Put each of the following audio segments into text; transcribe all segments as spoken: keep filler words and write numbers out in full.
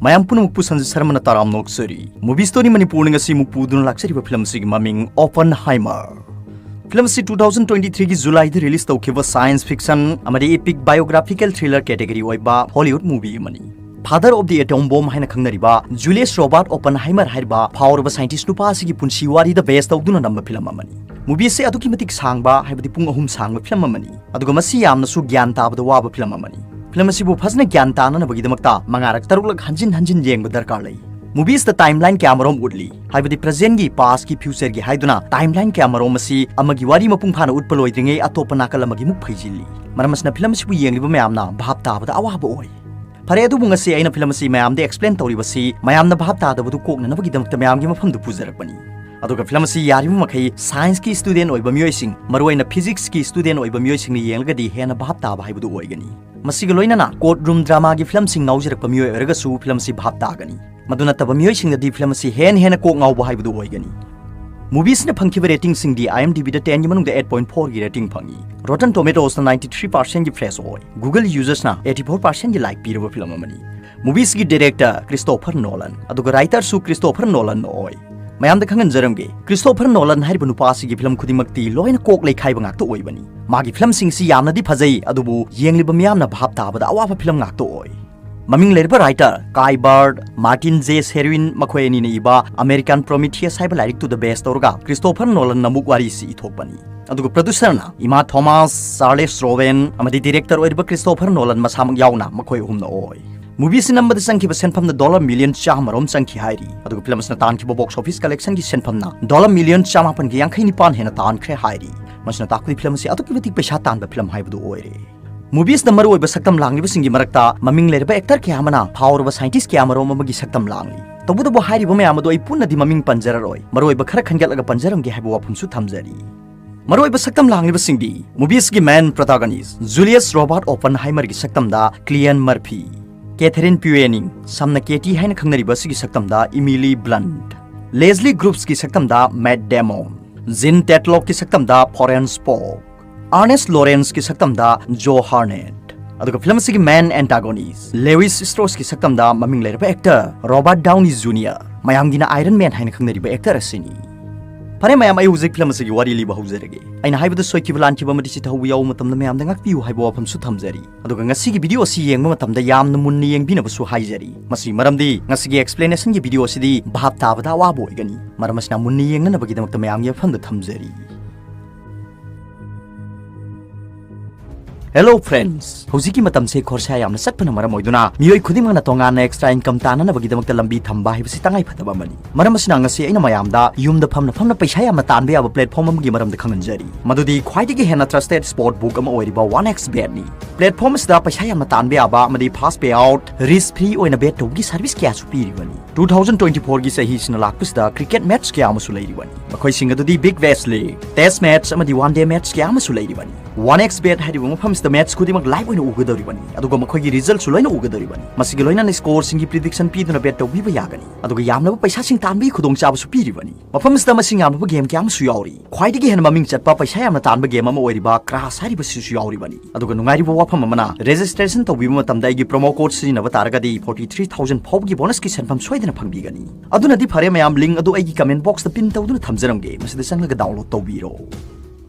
ꯃꯌꯥꯝ ꯄꯨꯝꯅꯃꯛꯄꯨ ꯁꯟꯖꯤꯠ ꯁꯔꯃꯅ ꯇꯔꯥꯝꯅ ꯑꯣꯛꯆꯔꯤ꯫ Movie Story ꯃꯅꯤꯄꯨꯔꯅ ꯉꯁꯤ ꯑꯃꯨꯛ ꯄꯨꯗꯨꯅ ꯂꯥꯛꯆꯔꯤꯕ ꯐꯤꯂꯝ ꯑꯁꯤꯒꯤ ꯃꯃꯤꯡ Oppenheimer꯫ ꯐꯤꯂꯝ ꯑꯁꯤ two thousand twenty three ꯒꯤ July ꯗ release ꯇꯧꯈꯤꯕ science fiction ꯑꯃꯗꯤ epic biographical thriller category ꯑꯣꯏꯕ Hollywood movie ꯑꯃꯅꯤ꯫ Father of the Atom Bomb ꯍꯥꯏꯅ ꯈꯪꯅꯔꯤꯕ Julius Robert Oppenheimer ꯍꯥꯏꯔꯤꯕ ꯐꯥꯎꯔꯕ scientist ꯅꯨꯄꯥ ꯑꯁꯤꯒꯤ ꯄꯨꯟꯁꯤ ꯋꯥꯔꯤꯗ base ꯇꯧꯗꯨꯅ ꯅꯝꯕ ꯐꯤꯂꯝ ꯑꯃꯅꯤ꯫ Movie ꯑꯁꯤ ꯑꯗꯨꯛꯀꯤ ꯃꯇꯤꯛ ꯁꯥꯡꯕ, ꯍꯥꯏꯕꯗꯤ ꯄꯨꯡ ꯑꯍꯨꯝ ꯁꯥꯡꯕ ꯐꯤꯂꯝ ꯑꯃꯅꯤ꯫ ꯑꯗꯨꯒ ꯃꯁꯤ ꯌꯥꯝꯅꯁꯨ ꯒ꯭ꯌꯥꯟ ꯇꯥꯕꯗ ꯋꯥꯕ ꯐꯤꯂꯝ ꯑꯃꯅꯤ꯫ ꯐꯤꯂꯝ ꯑꯁꯤꯕꯨ ꯐꯖꯅ ꯒ꯭ꯌꯥꯟ ꯇꯥꯅꯅꯕꯒꯤꯗꯃꯛꯇ ꯃꯉꯥꯔꯛ ꯇꯔꯨꯛꯂꯛ ꯍꯟꯖꯤꯟ ꯍꯟꯖꯤꯟ ꯌꯦꯡꯕ ꯗꯔꯀꯥꯔ ꯂꯩ꯫ Movie ꯁꯤꯗ timeline ꯀꯌꯥꯃꯔꯣꯝ ꯎꯠꯂꯤ, ꯍꯥꯏꯕꯗꯤ present ꯒꯤ, past ꯀꯤ, future ꯒꯤ ꯍꯥꯏꯗꯨꯅ timeline ꯀꯌꯥꯃꯔꯣꯝ ꯑꯁꯤ ꯑꯃꯒꯤ ꯋꯥꯔꯤ ꯃꯄꯨꯡ ꯐꯥꯅ ꯎꯠꯄ ꯂꯣꯏꯗ꯭ꯔꯤꯉꯩ ꯑꯇꯣꯞꯄ ꯅꯥꯀꯜ ꯑꯃꯒꯤꯃꯨꯛ ꯐꯩꯖꯤꯜꯂꯤ꯫ ꯃꯔꯝ ꯑꯁꯤꯅ ꯐꯤꯂꯝ ꯑꯁꯤꯕꯨ ꯌꯦꯡꯂꯤꯕ ꯃꯌꯥꯝꯅ ꯚꯥꯞ ꯇꯥꯕꯗ ꯑꯋꯥꯕ ꯑꯣꯏ꯫ ꯐꯔꯦ, ꯑꯗꯨꯕꯨ ꯉꯁꯤ ꯑꯩꯅ ꯐꯤꯂꯝ ꯑꯁꯤ ꯃꯌꯥꯝꯗ explain ꯇꯧꯔꯤꯕꯁꯤ ꯃꯌꯥꯝꯅ ꯚꯥꯞ ꯇꯥꯗꯕꯗꯨ ꯀꯣꯛꯅꯅꯕꯒꯤꯗꯃꯛꯇ ꯃꯌꯥꯝꯒꯤ ꯃꯐꯝꯗ ꯄꯨꯖꯔꯛꯄꯅꯤ꯫ ꯑꯗꯨꯒ ꯐꯤꯂꯝ ꯑꯁꯤ ꯌꯥꯔꯤꯕ ꯃꯈꯩ science ꯀꯤ student ꯑꯣꯏꯕ ꯃꯤꯑꯣꯏꯁꯤꯡ, ꯃꯔꯨꯑꯣꯏꯅ physics ꯀꯤ student ꯑꯣꯏꯕ ꯃꯤꯑꯣꯏꯁꯤꯡꯅ ꯌꯦꯡꯂꯒꯗꯤ ꯍꯦꯟꯅ ꯚꯥꯞ ꯇꯥꯕ ꯍꯥꯏꯕꯗꯨ ꯑꯣꯏꯒꯅꯤ꯫ ꯃꯁꯤꯒ ꯂꯣꯏꯅꯅ court room drama ꯒꯤ ꯐꯤꯂꯝꯁꯤꯡ ꯉꯥꯎꯖꯔꯛꯄ ꯃꯤꯑꯣꯏ ꯑꯣꯏꯔꯒꯁꯨ ꯐꯤꯂꯝ ꯑꯁꯤ ꯚꯥꯞ ꯇꯥꯒꯅꯤ꯫ ꯃꯗꯨ ꯅꯠꯇꯕ ꯃꯤꯑꯣꯏꯁꯤꯡꯗꯗꯤ ꯐꯤꯂꯝ ꯑꯁꯤ ꯍꯦꯟꯅ ꯍꯦꯟꯅ ꯀꯣꯛ ꯉꯥꯎꯕ ꯍꯥꯏꯕꯗꯨ ꯑꯣꯏꯒꯅꯤ꯫ Movie ꯁꯤꯅ ꯐꯪꯈꯤꯕ rating ꯁꯤꯡꯗꯤ IMDb ꯗ ten ꯒꯤ ꯃꯅꯨꯡꯗ eight point four ꯒꯤ rating ꯐꯪꯉꯤ꯫ Rotten Tomatoes ꯅ ninety three percent ꯒꯤ fresh ꯑꯣꯏ꯫ Google users ꯅ eighty four percent ꯒꯤ like ꯄꯤꯔꯕ ꯐꯤꯂꯝ ꯑꯃꯅꯤ꯫ Movie ꯁꯤꯒꯤ director Christopher Nolan, ꯑꯗꯨꯒ writer ꯁꯨ Christopher Nolan ꯅ ꯑꯣꯏ꯫ ꯃꯌꯥꯝꯗ ꯈꯪꯍꯟꯖꯔꯝꯒꯦ, Christopher Nolan ꯍꯥꯏꯔꯤꯕ ꯅꯨꯄꯥ ꯑꯁꯤꯒꯤ ꯐꯤꯂꯝ ꯈꯨꯗꯤꯡꯃꯛꯇꯤ ꯂꯣꯏꯅ ꯀꯣꯛ ꯂꯩꯈꯥꯏꯕ ꯉꯥꯛꯇ ꯑꯣꯏꯕꯅꯤ꯫ ꯃꯥꯒꯤ ꯐꯤꯂꯝꯁꯤꯡꯁꯤ ꯌꯥꯝꯅꯗꯤ ꯐꯖꯩ, ꯑꯗꯨꯕꯨ ꯌꯦꯡꯂꯤꯕ ꯃꯤꯌꯥꯝꯅ ꯚꯥꯞ ꯇꯥꯕꯗ ꯑꯋꯥꯕ ꯐꯤꯂꯝ ꯉꯥꯛꯇ ꯑꯣꯏ꯫ ꯃꯃꯤꯡ ꯂꯩꯔꯕ writer Kai Bird, Martin J Seroin ꯃꯈꯣꯏ ꯑꯅꯤꯅ ꯏꯕ American Prometheus ꯍꯥꯏꯕ ꯂꯥꯏꯔꯤꯛꯇꯨꯗ base ꯇꯧꯔꯒ Christopher Nolan ꯅ ꯑꯃꯨꯛ ꯋꯥꯔꯤꯁꯤ ꯏꯊꯣꯛꯄꯅꯤ꯫ ꯑꯗꯨꯒ producer ꯅ Emma Thomas, Charles Rowan ꯑꯃꯗꯤ director ꯑꯣꯏꯔꯤꯕ Christopher Nolan ꯃꯁꯥꯃꯛ ꯌꯥꯎꯅ ꯃꯈꯣꯏ ꯑꯍꯨꯝꯅ ꯑꯣꯏ꯫ Movie ꯁꯤ ꯅꯝꯕꯗ ꯆꯪꯈꯤꯕ ꯁꯦꯟꯐꯝꯅ dollar million ꯆꯥꯝꯃꯔꯣꯝ ꯆꯪꯈꯤ ꯍꯥꯏꯔꯤ꯫ ꯑꯗꯨꯒ ꯐꯤꯂꯝ ꯑꯁꯤꯅ ꯇꯥꯟꯈꯤꯕ box office collection ꯒꯤ ꯁꯦꯟꯐꯝꯅ dollar million ꯆꯃꯥꯄꯟꯒ ꯌꯥꯡꯈꯩ ꯅꯤꯄꯥꯟ ꯍꯦꯟꯅ ꯇꯥꯟꯈ꯭ꯔꯦ ꯍꯥꯏꯔꯤ꯫ ꯃꯁꯤꯅ ꯇꯥꯛꯄꯗꯤ ꯐꯤꯂꯝ ꯑꯁꯤ ꯑꯗꯨꯛꯀꯤ ꯃꯇꯤꯛ ꯄꯩꯁꯥ ꯇꯥꯟꯕ ꯐꯤꯂꯝ ꯍꯥꯏꯕꯗꯨ ꯑꯣꯏꯔꯦ꯫ Movie ꯁꯤꯗ ꯃꯔꯨꯑꯣꯏꯕ ꯁꯛꯇꯝ ꯂꯥꯡꯂꯤꯕꯁꯤꯡꯒꯤ ꯃꯔꯛꯇ ꯃꯃꯤꯡ ꯂꯩꯔꯕ actor ꯀꯌꯥ ꯑꯃꯅ ꯐꯥꯎꯔꯕ scientist ꯀꯌꯥꯃꯔꯣꯝ ꯑꯃꯒꯤ ꯁꯛꯇꯝ ꯂꯥꯡꯂꯤ꯫ ꯇꯧꯕꯇꯕꯨ ꯍꯥꯏꯔꯤꯕ ꯃꯌꯥꯝ ꯑꯗꯨ ꯑꯩ ꯄꯨꯟꯅꯗꯤ ꯃꯃꯤꯡ ꯄꯟꯖꯔꯔꯣꯏ, ꯃꯔꯨꯑꯣꯏꯕ ꯈꯔ ꯈꯟꯒꯠꯂꯒ ꯄꯟꯖꯔꯝꯒꯦ ꯍꯥꯏꯕ ꯋꯥꯐꯝꯁꯨ ꯊꯝꯖꯔꯤ꯫ ꯃꯔꯨꯑꯣꯏꯕ ꯁꯛꯇꯝ ꯂꯥꯡꯂꯤꯕꯁꯤꯡꯗꯤ Movie ꯁꯤꯒꯤ main protagonist Julius Robert Oppenheimer ꯒꯤ ꯁꯛꯇꯝꯗ Cillian Murphy, Catherine Feuening, ꯁꯝꯅ ꯀꯦꯇꯤ ꯍꯥꯏꯅ ꯈꯪꯅꯔꯤꯕ ꯑꯁꯤꯒꯤ ꯁꯛꯇꯝꯗ Emily Blunt, Leslie Groves ꯀꯤ ꯁꯛꯇꯝꯗ Matt Damon, Jean Tatlock ꯀꯤ ꯁꯛꯇꯝꯗ Florence Pugh, Ernest Lawrence ꯀꯤ ꯁꯛꯇꯝꯗ Joe Hartnett, ꯑꯗꯨꯒ ꯐꯤꯂꯝ ꯑꯁꯤꯒꯤ main antagonist Lewis Strauss ꯀꯤ ꯁꯛꯇꯝꯗ ꯃꯃꯤꯡ ꯂꯩꯔꯕ actor Robert Downey Junior, ꯃꯌꯥꯝꯒꯤꯅ Iron Man ꯍꯥꯏꯅ ꯈꯪꯅꯔꯤꯕ actor ꯑꯁꯤꯅꯤ꯫ ꯐꯔꯦ ꯃꯌꯥꯝ, ꯑꯩ ꯍꯧꯖꯤꯛ ꯐꯤꯂꯝ ꯑꯁꯤꯒꯤ ꯋꯥꯔꯤ ꯂꯤꯕ ꯍꯧꯖꯔꯒꯦ꯫ ꯑꯩꯅ ꯍꯥꯏꯕꯗ ꯁꯣꯏꯈꯤꯕ ꯂꯥꯟꯈꯤꯕ ꯑꯃꯗꯤ ꯆꯤꯊꯍꯧꯕ ꯌꯥꯎꯕ ꯃꯇꯝꯗ ꯃꯌꯥꯝꯗ ꯉꯥꯛꯄꯤꯌꯨ ꯍꯥꯏꯕ ꯋꯥꯐꯝꯁꯨ ꯊꯝꯖꯔꯤ꯫ ꯑꯗꯨꯒ ꯉꯁꯤꯒꯤ video ꯑꯁꯤ ꯌꯦꯡꯕ ꯃꯇꯝꯗ ꯌꯥꯝꯅ ꯃꯨꯟꯅ ꯌꯦꯡꯕꯤꯅꯕꯁꯨ ꯍꯥꯏꯖꯔꯤ꯫ ꯃꯁꯤ ꯃꯔꯝꯗꯤ ꯉꯁꯤꯒꯤ explanation ꯒꯤ video ꯑꯁꯤꯗꯤ ꯚꯥꯞ ꯇꯥꯕꯗ ꯑꯋꯥꯕ ꯑꯣꯏꯒꯅꯤ꯫ ꯃꯔꯝ ꯑꯁꯤꯅ ꯃꯨꯟꯅ ꯌꯦꯡꯅꯅꯕꯒꯤꯗꯃꯛꯇ ꯃꯌꯥꯝꯒꯤ ꯃꯐꯝꯗ ꯊꯝꯖꯔꯤ꯫ Hello friends, ꯍꯧꯖꯤꯛꯀꯤ ꯃꯇꯝꯁꯦ ꯈꯣꯔꯁꯥ ꯌꯥꯝꯅ ꯆꯠꯄꯅ ꯃꯔꯝ ꯑꯣꯏꯗꯨꯅ ꯃꯤꯑꯣꯏ ꯈꯨꯗꯤꯡꯃꯛꯅ ꯇꯣꯉꯥꯟꯅ extra income ꯇꯥꯅꯅꯕꯒꯤꯗꯃꯛꯇ ꯂꯝꯕꯤ ꯊꯝꯕ ꯍꯥꯏꯕꯁꯤ ꯇꯉꯥꯏ ꯐꯗꯕ ꯑꯃꯅꯤ꯫ ꯃꯔꯝ ꯑꯁꯤꯅ ꯉꯁꯤ ꯑꯩꯅ ꯃꯌꯥꯝꯗ ꯌꯨꯝꯗ ꯐꯝꯅ ꯐꯝꯅ ꯄꯩꯁꯥ ꯌꯥꯝꯅ ꯇꯥꯟꯕ ꯌꯥꯕ platform ꯑꯃꯒꯤ ꯃꯔꯝꯗ ꯈꯪꯍꯟꯖꯔꯤ, ꯃꯗꯨꯗꯤ ꯈ꯭ꯋꯥꯏꯗꯒꯤ ꯍꯦꯟꯅ trusted sport book ꯑꯃ ꯑꯣꯏꯔꯤꯕ one X Bet ꯅꯤ꯫ Platform ꯑꯁꯤꯗ ꯄꯩꯁꯥ ꯌꯥꯝꯅ ꯇꯥꯟꯕ ꯌꯥꯕ ꯑꯃꯗꯤ fast payout, risk free ꯑꯣꯏꯅ bet ꯇꯧꯕꯒꯤ service ꯀꯌꯥꯁꯨ ꯄꯤꯔꯤꯕꯅꯤ꯫ Two thousand twenty four ꯒꯤ ꯆꯍꯤꯁꯤꯅ ꯂꯥꯛꯄꯁꯤꯗ cricket match ꯀꯌꯥ ꯑꯃꯁꯨ ꯂꯩꯔꯤꯕꯅꯤ꯫ ꯃꯈꯣꯏꯁꯤꯡ ꯑꯗꯨꯗꯤ Big Bash League, test match ꯑꯃꯗꯤ one day match ꯀꯌꯥ ꯑꯃꯁꯨ ꯂꯩꯔꯤꯕꯅꯤ꯫ One X Bet ꯍꯥꯏꯔꯤꯕ ꯃꯐꯝꯁꯤꯗ match ꯈꯨꯗꯤꯡꯃꯛ live ꯑꯣꯏꯅ ꯎꯒꯗꯧꯔꯤꯕꯅꯤ, ꯑꯗꯨꯒ ꯃꯈꯣꯏꯒꯤ resultꯁꯨ ꯂꯣꯏꯅ ꯎꯒꯗꯧꯔꯤꯕꯅꯤ꯫ ꯃꯁꯤꯒꯤ ꯂꯣꯏꯅꯅ scoreꯁꯤꯡꯒꯤ predictionꯁꯨ ꯄꯤꯗꯨꯅ bet ꯇꯧꯕꯤꯕ ꯌꯥꯒꯅꯤ, ꯑꯗꯨꯒ ꯌꯥꯝꯂꯕ ꯄꯩꯁꯥꯁꯤꯡ ꯇꯥꯟꯕꯒꯤ ꯈꯨꯗꯣꯡꯆꯥꯕꯁꯨ ꯄꯤꯔꯤꯕꯅꯤ꯫ ꯃꯐꯝꯁꯤꯗ ꯃꯁꯤꯡ ꯌꯥꯝꯂꯕ game ꯀꯌꯥ ꯑꯃꯁꯨ ꯌꯥꯎꯔꯤ꯫ ꯈ꯭ꯋꯥꯏꯗꯒꯤ ꯍꯦꯟꯅ ꯃꯃꯤꯡ ꯆꯠꯄ ꯄꯩꯁꯥ ꯌꯥꯝꯅ ꯇꯥꯟꯕ game ꯑꯃ ꯑꯣꯏꯔꯤꯕ Crash ꯍꯥꯏꯔꯤꯕꯁꯤꯁꯨ ꯌꯥꯎꯔꯤꯕꯅꯤ꯫ ꯑꯗꯨꯒ ꯅꯨꯡꯉꯥꯏꯔꯤꯕ ꯋꯥꯐꯝ ꯑꯃꯅ, registration ꯇꯧꯕꯤꯕ ꯃꯇꯝꯗ ꯑꯩꯒꯤ promo code ꯁꯤꯖꯤꯟꯅꯕ ꯇꯥꯔꯒꯗꯤ forty three thousand ꯐꯥꯎꯕꯒꯤ bonusꯀꯤ ꯁꯦꯟꯐꯝ ꯁꯣꯏꯗꯅ ꯐꯪꯕꯤꯒꯅꯤ꯫ ꯑꯗꯨꯅꯗꯤ ꯐꯔꯦ ꯃꯌꯥꯝ, link ꯑꯗꯨ ꯑꯩꯒꯤ comment boxꯇ pin ꯇꯧꯗꯨꯅ ꯊꯝꯖꯔꯝꯒꯦ, ꯃꯁꯤꯗ ꯆꯪꯂꯒ download ꯇꯧꯕꯤꯔꯣ꯫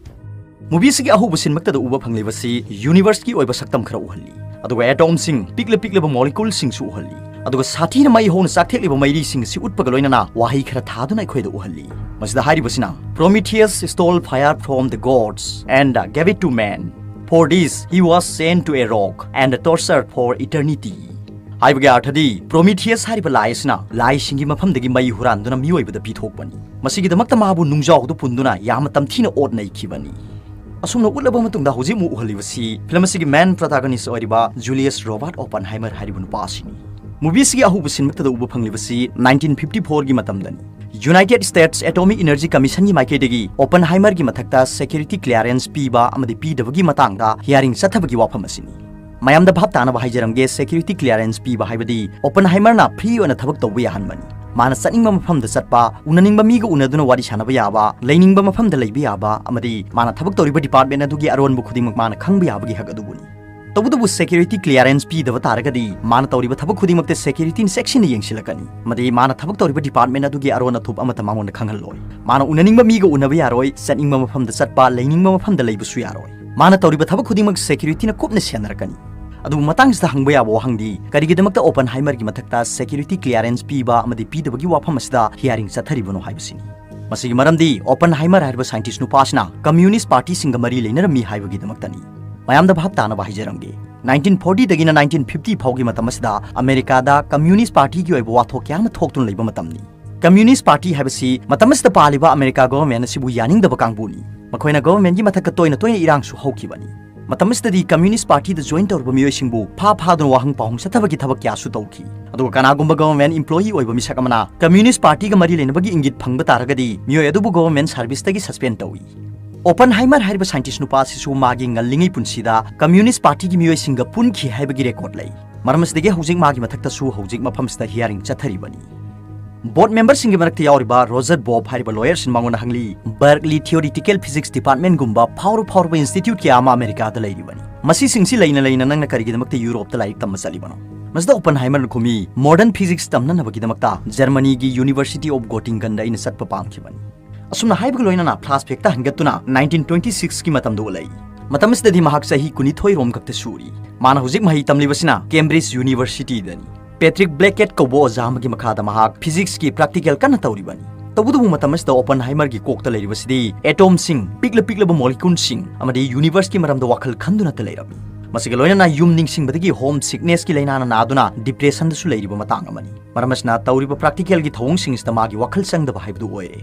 Movieꯁꯤꯒꯤ ꯑꯍꯧꯕ scene ꯃꯛꯇꯗ ꯎꯕ ꯐꯪꯂꯤꯕꯁꯤ universeꯀꯤ ꯑꯣꯏꯕ ꯁꯛꯇꯝ ꯈꯔ ꯎꯍꯜꯂꯤ, ꯑꯗꯨꯒ atomꯁꯤꯡ, ꯄꯤꯛꯂ ꯄꯤꯛꯂꯕ moleculeꯁꯤꯡꯁꯨ ꯎꯍꯜꯂꯤ, ꯑꯗꯨꯒ ꯁꯥꯊꯤꯅ ꯃꯩ ꯍꯧꯅ ꯆꯥꯛꯊꯦꯛꯂꯤꯕ ꯃꯩꯔꯤꯁꯤꯡ ꯑꯁꯤ ꯎꯠꯄꯒ ꯂꯣꯏꯅꯅ ꯋꯥꯍꯩ ꯈꯔ ꯊꯥꯗꯨꯅ ꯑꯩꯈꯣꯏꯗ ꯎꯍꯜꯂꯤ꯫ ꯃꯁꯤꯗ ꯍꯥꯏꯔꯤꯕꯁꯤꯅ, "Prometheus stole fire from the gods and gave it to man. For this, he was chained to a rock and tortured for eternity." ꯍꯥꯏꯕꯒꯤ ꯑꯔꯊꯗꯤ, Prometheus ꯍꯥꯏꯔꯤꯕ ꯂꯥꯏ ꯑꯁꯤꯅ ꯂꯥꯏꯁꯤꯡꯒꯤ ꯃꯐꯝꯗꯒꯤ ꯃꯩ ꯍꯨꯔꯥꯟꯗꯨꯅ ꯃꯤꯑꯣꯏꯕꯗ ꯄꯤꯊꯣꯛꯄꯅꯤ꯫ ꯃꯁꯤꯒꯤꯗꯃꯛꯇ ꯃꯥꯕꯨ ꯅꯨꯡꯖꯥꯎꯗ ꯄꯨꯟꯗꯨꯅ ꯌꯥꯝꯅ ꯇꯝꯊꯤꯅ ꯑꯣꯠ ꯅꯩꯈꯤꯕꯅꯤ꯫ ꯑꯁꯨꯝꯅ ꯎꯠꯂꯕ ꯃꯇꯨꯡꯗ, ꯍꯧꯖꯤꯛ ꯑꯃꯨꯛ ꯎꯍꯜꯂꯤꯕꯁꯤ ꯐꯤꯂꯝ ꯑꯁꯤꯒꯤ main protagonist ꯑꯣꯏꯔꯤꯕ Julius Robert Oppenheimer ꯍꯥꯏꯔꯤꯕ ꯅꯨꯄꯥ ꯑꯁꯤꯅꯤ꯫ Movieꯁꯤꯒꯤ ꯑꯍꯧꯕ scene ꯃꯛꯇꯗ ꯎꯕ ꯐꯪꯂꯤꯕꯁꯤ nineteen fifty fourꯒꯤ ꯃꯇꯝꯗꯅꯤ꯫ United States Atomic Energy Commissionꯒꯤ ꯃꯥꯏꯀꯩꯗꯒꯤ Oppenheimerꯒꯤ ꯃꯊꯛꯇ security clearance ꯄꯤꯕ ꯑꯃꯗꯤ ꯄꯤꯗꯕꯒꯤ ꯃꯇꯥꯡꯗ hearing ꯆꯠꯊꯕꯒꯤ ꯋꯥꯐꯝ ꯑꯁꯤꯅꯤ꯫ ꯃꯌꯥꯝꯗ ꯚꯥꯞ ꯇꯥꯅꯕ ꯍꯥꯏꯖꯔꯝꯒꯦ, security clearance ꯄꯤꯕ ꯍꯥꯏꯕꯗꯤ Oppenheimerꯅ free ꯑꯣꯏꯅ ꯊꯕꯛ ꯇꯧꯕ ꯌꯥꯍꯟꯕꯅꯤ꯫ ꯃꯥꯅ ꯆꯠꯅꯤꯡꯕ ꯃꯐꯝꯗ ꯆꯠꯄ, ꯎꯅꯅꯤꯡꯕ ꯃꯤꯒ ꯎꯅꯗꯨꯅ ꯋꯥꯔꯤ ꯁꯥꯟꯅꯕ ꯌꯥꯕ, ꯂꯩꯅꯤꯡꯕ ꯃꯐꯝꯗ ꯂꯩꯕ ꯌꯥꯕ, ꯑꯃꯗꯤ ꯃꯥꯅ ꯊꯕꯛ ꯇꯧꯔꯤꯕ department ꯑꯗꯨꯒꯤ ꯑꯔꯣꯟꯕ ꯈꯨꯗꯤꯡꯃꯛ ꯃꯥꯅ ꯈꯪꯕ ꯌꯥꯕꯒꯤ ꯍꯛ ꯑꯗꯨꯕꯨꯅꯤ꯫ ꯇꯧꯕꯇꯕꯨ security clearance ꯄꯤꯗꯕ ꯇꯥꯔꯒꯗꯤ ꯃꯥꯅ ꯇꯧꯔꯤꯕ ꯊꯕꯛ ꯈꯨꯗꯤꯡꯃꯛꯇ security ꯅ ꯆꯦꯛꯁꯤꯟꯅ ꯌꯦꯡꯁꯤꯜꯂꯛꯀꯅꯤ, ꯑꯃꯗꯤ ꯃꯥꯅ ꯊꯕꯛ ꯇꯧꯔꯤꯕ department ꯑꯗꯨꯒꯤ ꯑꯔꯣꯟ ꯑꯊꯨꯞ ꯑꯃꯠꯇ ꯃꯉꯣꯟꯗ ꯈꯪꯍꯜꯂꯣꯏ꯫ ꯃꯥꯅ ꯎꯅꯅꯤꯡꯕ ꯃꯤꯒ ꯎꯅꯕ ꯌꯥꯔꯣꯏ, ꯆꯠꯅꯤꯡꯕ ꯃꯐꯝꯗ ꯆꯠꯄ, ꯂꯩꯅꯤꯡꯕ ꯃꯐꯝꯗ ꯂꯩꯕꯁꯨ ꯌꯥꯔꯣꯏ꯫ ꯃꯥꯅ ꯇꯧꯔꯤꯕ ꯊꯕꯛ ꯈꯨꯗꯤꯡꯃꯛ security ꯅ ꯀꯨꯞꯅ ꯁꯦꯟꯅꯔꯛꯀꯅꯤ꯫ ꯑꯗꯨꯕꯨ ꯃꯇꯥꯡꯁꯤꯗ ꯍꯪꯕ ꯌꯥꯕ ꯋꯥꯍꯪꯗꯤ, ꯀꯔꯤꯒꯤꯗꯃꯛꯇ Oppenheimer ꯒꯤ ꯃꯊꯛꯇ security clearance ꯄꯤꯕ ꯑꯃꯗꯤ ꯄꯤꯗꯕꯒꯤ ꯋꯥꯐꯝ ꯑꯁꯤꯗ hearing ꯆꯠꯊꯔꯤꯕꯅꯣ ꯍꯥꯏꯕꯁꯤꯅꯤ꯫ ꯃꯁꯤꯒꯤ ꯃꯔꯝꯗꯤ Oppenheimer ꯍꯥꯏꯔꯤꯕ scientist ꯅꯨꯄꯥ ꯑꯁꯤꯅ communist party ꯁꯤꯡꯒ ꯃꯔꯤ ꯂꯩꯅꯔꯝꯃꯤ ꯍꯥꯏꯕꯒꯤꯗꯃꯛꯇꯅꯤ꯫ ꯃꯌꯥꯝꯗ ꯚꯥꯞ ꯇꯥꯅꯕ ꯍꯥꯏꯖꯔꯝꯒꯦ꯫ Nineteen forty ꯗꯒꯤꯅ nineteen fifty ꯐꯥꯎꯒꯤ ꯃꯇꯝ ꯑꯁꯤꯗ ꯑꯃꯦꯔꯤꯀꯥꯗ communist party ꯒꯤ ꯑꯣꯏꯕ ꯋꯥꯊꯣꯛ ꯀꯌꯥ ꯑꯃ ꯊꯣꯛꯇꯨꯅ ꯂꯩꯕ ꯃꯇꯝꯅꯤ꯫ Communist party ꯍꯥꯏꯕꯁꯤ ꯃꯇꯝ ꯑꯁꯤꯗ ꯄꯥꯜꯂꯤꯕ ꯑꯃꯦꯔꯤꯀꯥ government ꯑꯁꯤꯕꯨ ꯌꯥꯅꯤꯡꯗꯕ ꯀꯥꯡꯕꯨꯅꯤ꯫ ꯃꯈꯣꯏꯅ government ꯀꯤ ꯃꯊꯛꯇ ꯇꯣꯏꯅ ꯇꯣꯏꯅ ꯏꯔꯥꯡꯁꯨ ꯍꯧꯈꯤꯕꯅꯤ꯫ ꯃꯇꯝ ꯑꯁꯤꯗꯗꯤ communist party ꯗ join ꯇꯧꯔꯨꯕ ꯃꯤꯑꯣꯏꯁꯤꯡꯕꯨ ꯐꯥ ꯐꯥꯗꯨꯅ ꯋꯥꯍꯪ ꯄꯥꯎꯍꯪ ꯆꯠꯊꯕꯒꯤ ꯊꯕꯛ ꯀꯌꯥꯁꯨ ꯇꯧꯈꯤ꯫ ꯑꯗꯨꯒ ꯀꯅꯥꯒꯨꯝꯕ government employee ꯑꯣꯏꯕ ꯃꯤꯁꯛ ꯑꯃꯅ communist party ꯒ ꯃꯔꯤ ꯂꯩꯅꯕꯒꯤ ꯏꯪꯒꯤꯠ ꯐꯪꯕ ꯇꯥꯔꯒꯗꯤ ꯃꯤꯑꯣꯏ ꯑꯗꯨꯕꯨ government service ꯇꯒꯤ suspend ꯇꯧꯏ꯫ Oppenheimer ꯍꯥꯏꯔꯤꯕ scientist ꯅꯨꯄꯥ ꯑꯁꯤꯁꯨ ꯃꯥꯒꯤ ꯉꯜꯂꯤꯉꯩ ꯄꯨꯟꯁꯤꯗ communist party ꯒꯤ ꯃꯤꯑꯣꯏꯁꯤꯡꯒ ꯄꯨꯟꯈꯤ ꯍꯥꯏꯕꯒꯤ record ꯂꯩ꯫ ꯃꯔꯝ ꯑꯁꯤꯗꯒꯤ ꯍꯧꯖꯤꯛ ꯃꯥꯒꯤ ꯃꯊꯛꯇꯁꯨ ꯍꯧꯖꯤꯛ ꯃꯐꯝꯁꯤꯗ hearing ꯆꯠꯊꯔꯤꯕꯅꯤ꯫ Board member ꯁꯤꯡꯒꯤ ꯃꯔꯛꯇ ꯌꯥꯎꯔꯤꯕ Roger Bobb ꯍꯥꯏꯔꯤꯕ lawyer ꯁꯤꯅ ꯃꯉꯣꯟꯗ ꯍꯪꯂꯤ, "Berkeley theoretical physics department ꯒꯨꯝꯕ ꯐꯥꯎꯔ ꯐꯥꯎꯔꯕ institute ꯀꯌꯥ ꯑꯃ ꯑꯃꯦꯔꯤꯀꯥꯗ ꯂꯩꯔꯤꯕꯅꯤ꯫ ꯃꯁꯤꯁꯤꯡꯁꯤ ꯂꯩꯅ ꯂꯩꯅ ꯅꯪꯅ ꯀꯔꯤꯒꯤꯗꯃꯛꯇ ꯌꯨꯔꯣꯞꯇ ꯂꯥꯏꯔꯤꯛ ꯇꯝꯕ ꯆꯠꯂꯤꯕꯅꯣ?" ꯃꯁꯤꯗ Oppenheimer ꯅ ꯈꯨꯝꯃꯤ, "Modern physics ꯇꯝꯅꯅꯕꯒꯤꯗꯃꯛꯇ ꯖꯔꯃꯅꯤꯒꯤ University of Göttingen ꯗ ꯑꯩꯅ ꯆꯠꯄ ꯄꯥꯝꯈꯤꯕꯅꯤ"꯫ ꯑꯁꯨꯝꯅ ꯍꯥꯏꯕꯒ ꯂꯣꯏꯅꯅ flashback ꯇ ꯍꯟꯒꯠꯇꯨꯅ nineteen twenty six ꯀꯤ ꯃꯇꯝꯗ ꯎꯠꯂꯛꯏ꯫ ꯃꯇꯝ ꯑꯁꯤꯗꯗꯤ ꯃꯍꯥꯛ ꯆꯍꯤ ꯀꯨꯟꯅꯤꯊꯣꯏ ꯔꯣꯝ ꯈꯛꯇ ꯁꯨꯔꯤ꯫ ꯃꯥꯅ ꯍꯧꯖꯤꯛ ꯃꯍꯩ ꯇꯝꯂꯤꯕꯁꯤꯅ Cambridge University ꯗꯅꯤ꯫ Patrick Blackett ꯀꯧꯕ ꯑꯣꯖꯥ ꯑꯃꯒꯤ ꯃꯈꯥꯗ ꯃꯍꯥꯛ physics ꯀꯤ practical ꯀꯟꯅ ꯇꯧꯔꯤꯕꯅꯤ꯫ ꯇꯧꯕꯇꯕꯨ ꯃꯇꯝ ꯑꯁꯤꯗ Oppenheimer ꯒꯤ ꯀꯣꯛꯇ ꯂꯩꯔꯤꯕꯁꯤꯗꯤ atom ꯁꯤꯡ, ꯄꯤꯛꯂ ꯄꯤꯛꯂꯕ molecule ꯁꯤꯡ ꯑꯃꯗꯤ universe ꯀꯤ ꯃꯔꯝꯗ ꯋꯥꯈꯜ ꯈꯟꯗꯨꯅꯇ ꯂꯩꯔꯝꯃꯤ꯫ ꯃꯁꯤꯒ ꯂꯣꯏꯅꯅ ꯌꯨꯝ ꯅꯤꯡꯁꯤꯡꯕꯗꯒꯤ home sickness ꯀꯤ ꯂꯥꯏꯅꯥꯅ ꯅꯥꯗꯨꯅ depression ꯗꯁꯨ ꯂꯩꯔꯤꯕ ꯃꯇꯥꯡ ꯑꯃꯅꯤ꯫ ꯃꯔꯝ ꯑꯁꯤꯅ ꯇꯧꯔꯤꯕ practical ꯒꯤ ꯊꯧꯑꯣꯡꯁꯤꯡꯁꯤꯗ ꯃꯥꯒꯤ ꯋꯥꯈꯜ ꯆꯪꯗꯕ ꯍꯥꯏꯕꯗꯨ ꯑꯣꯏꯔꯦ꯫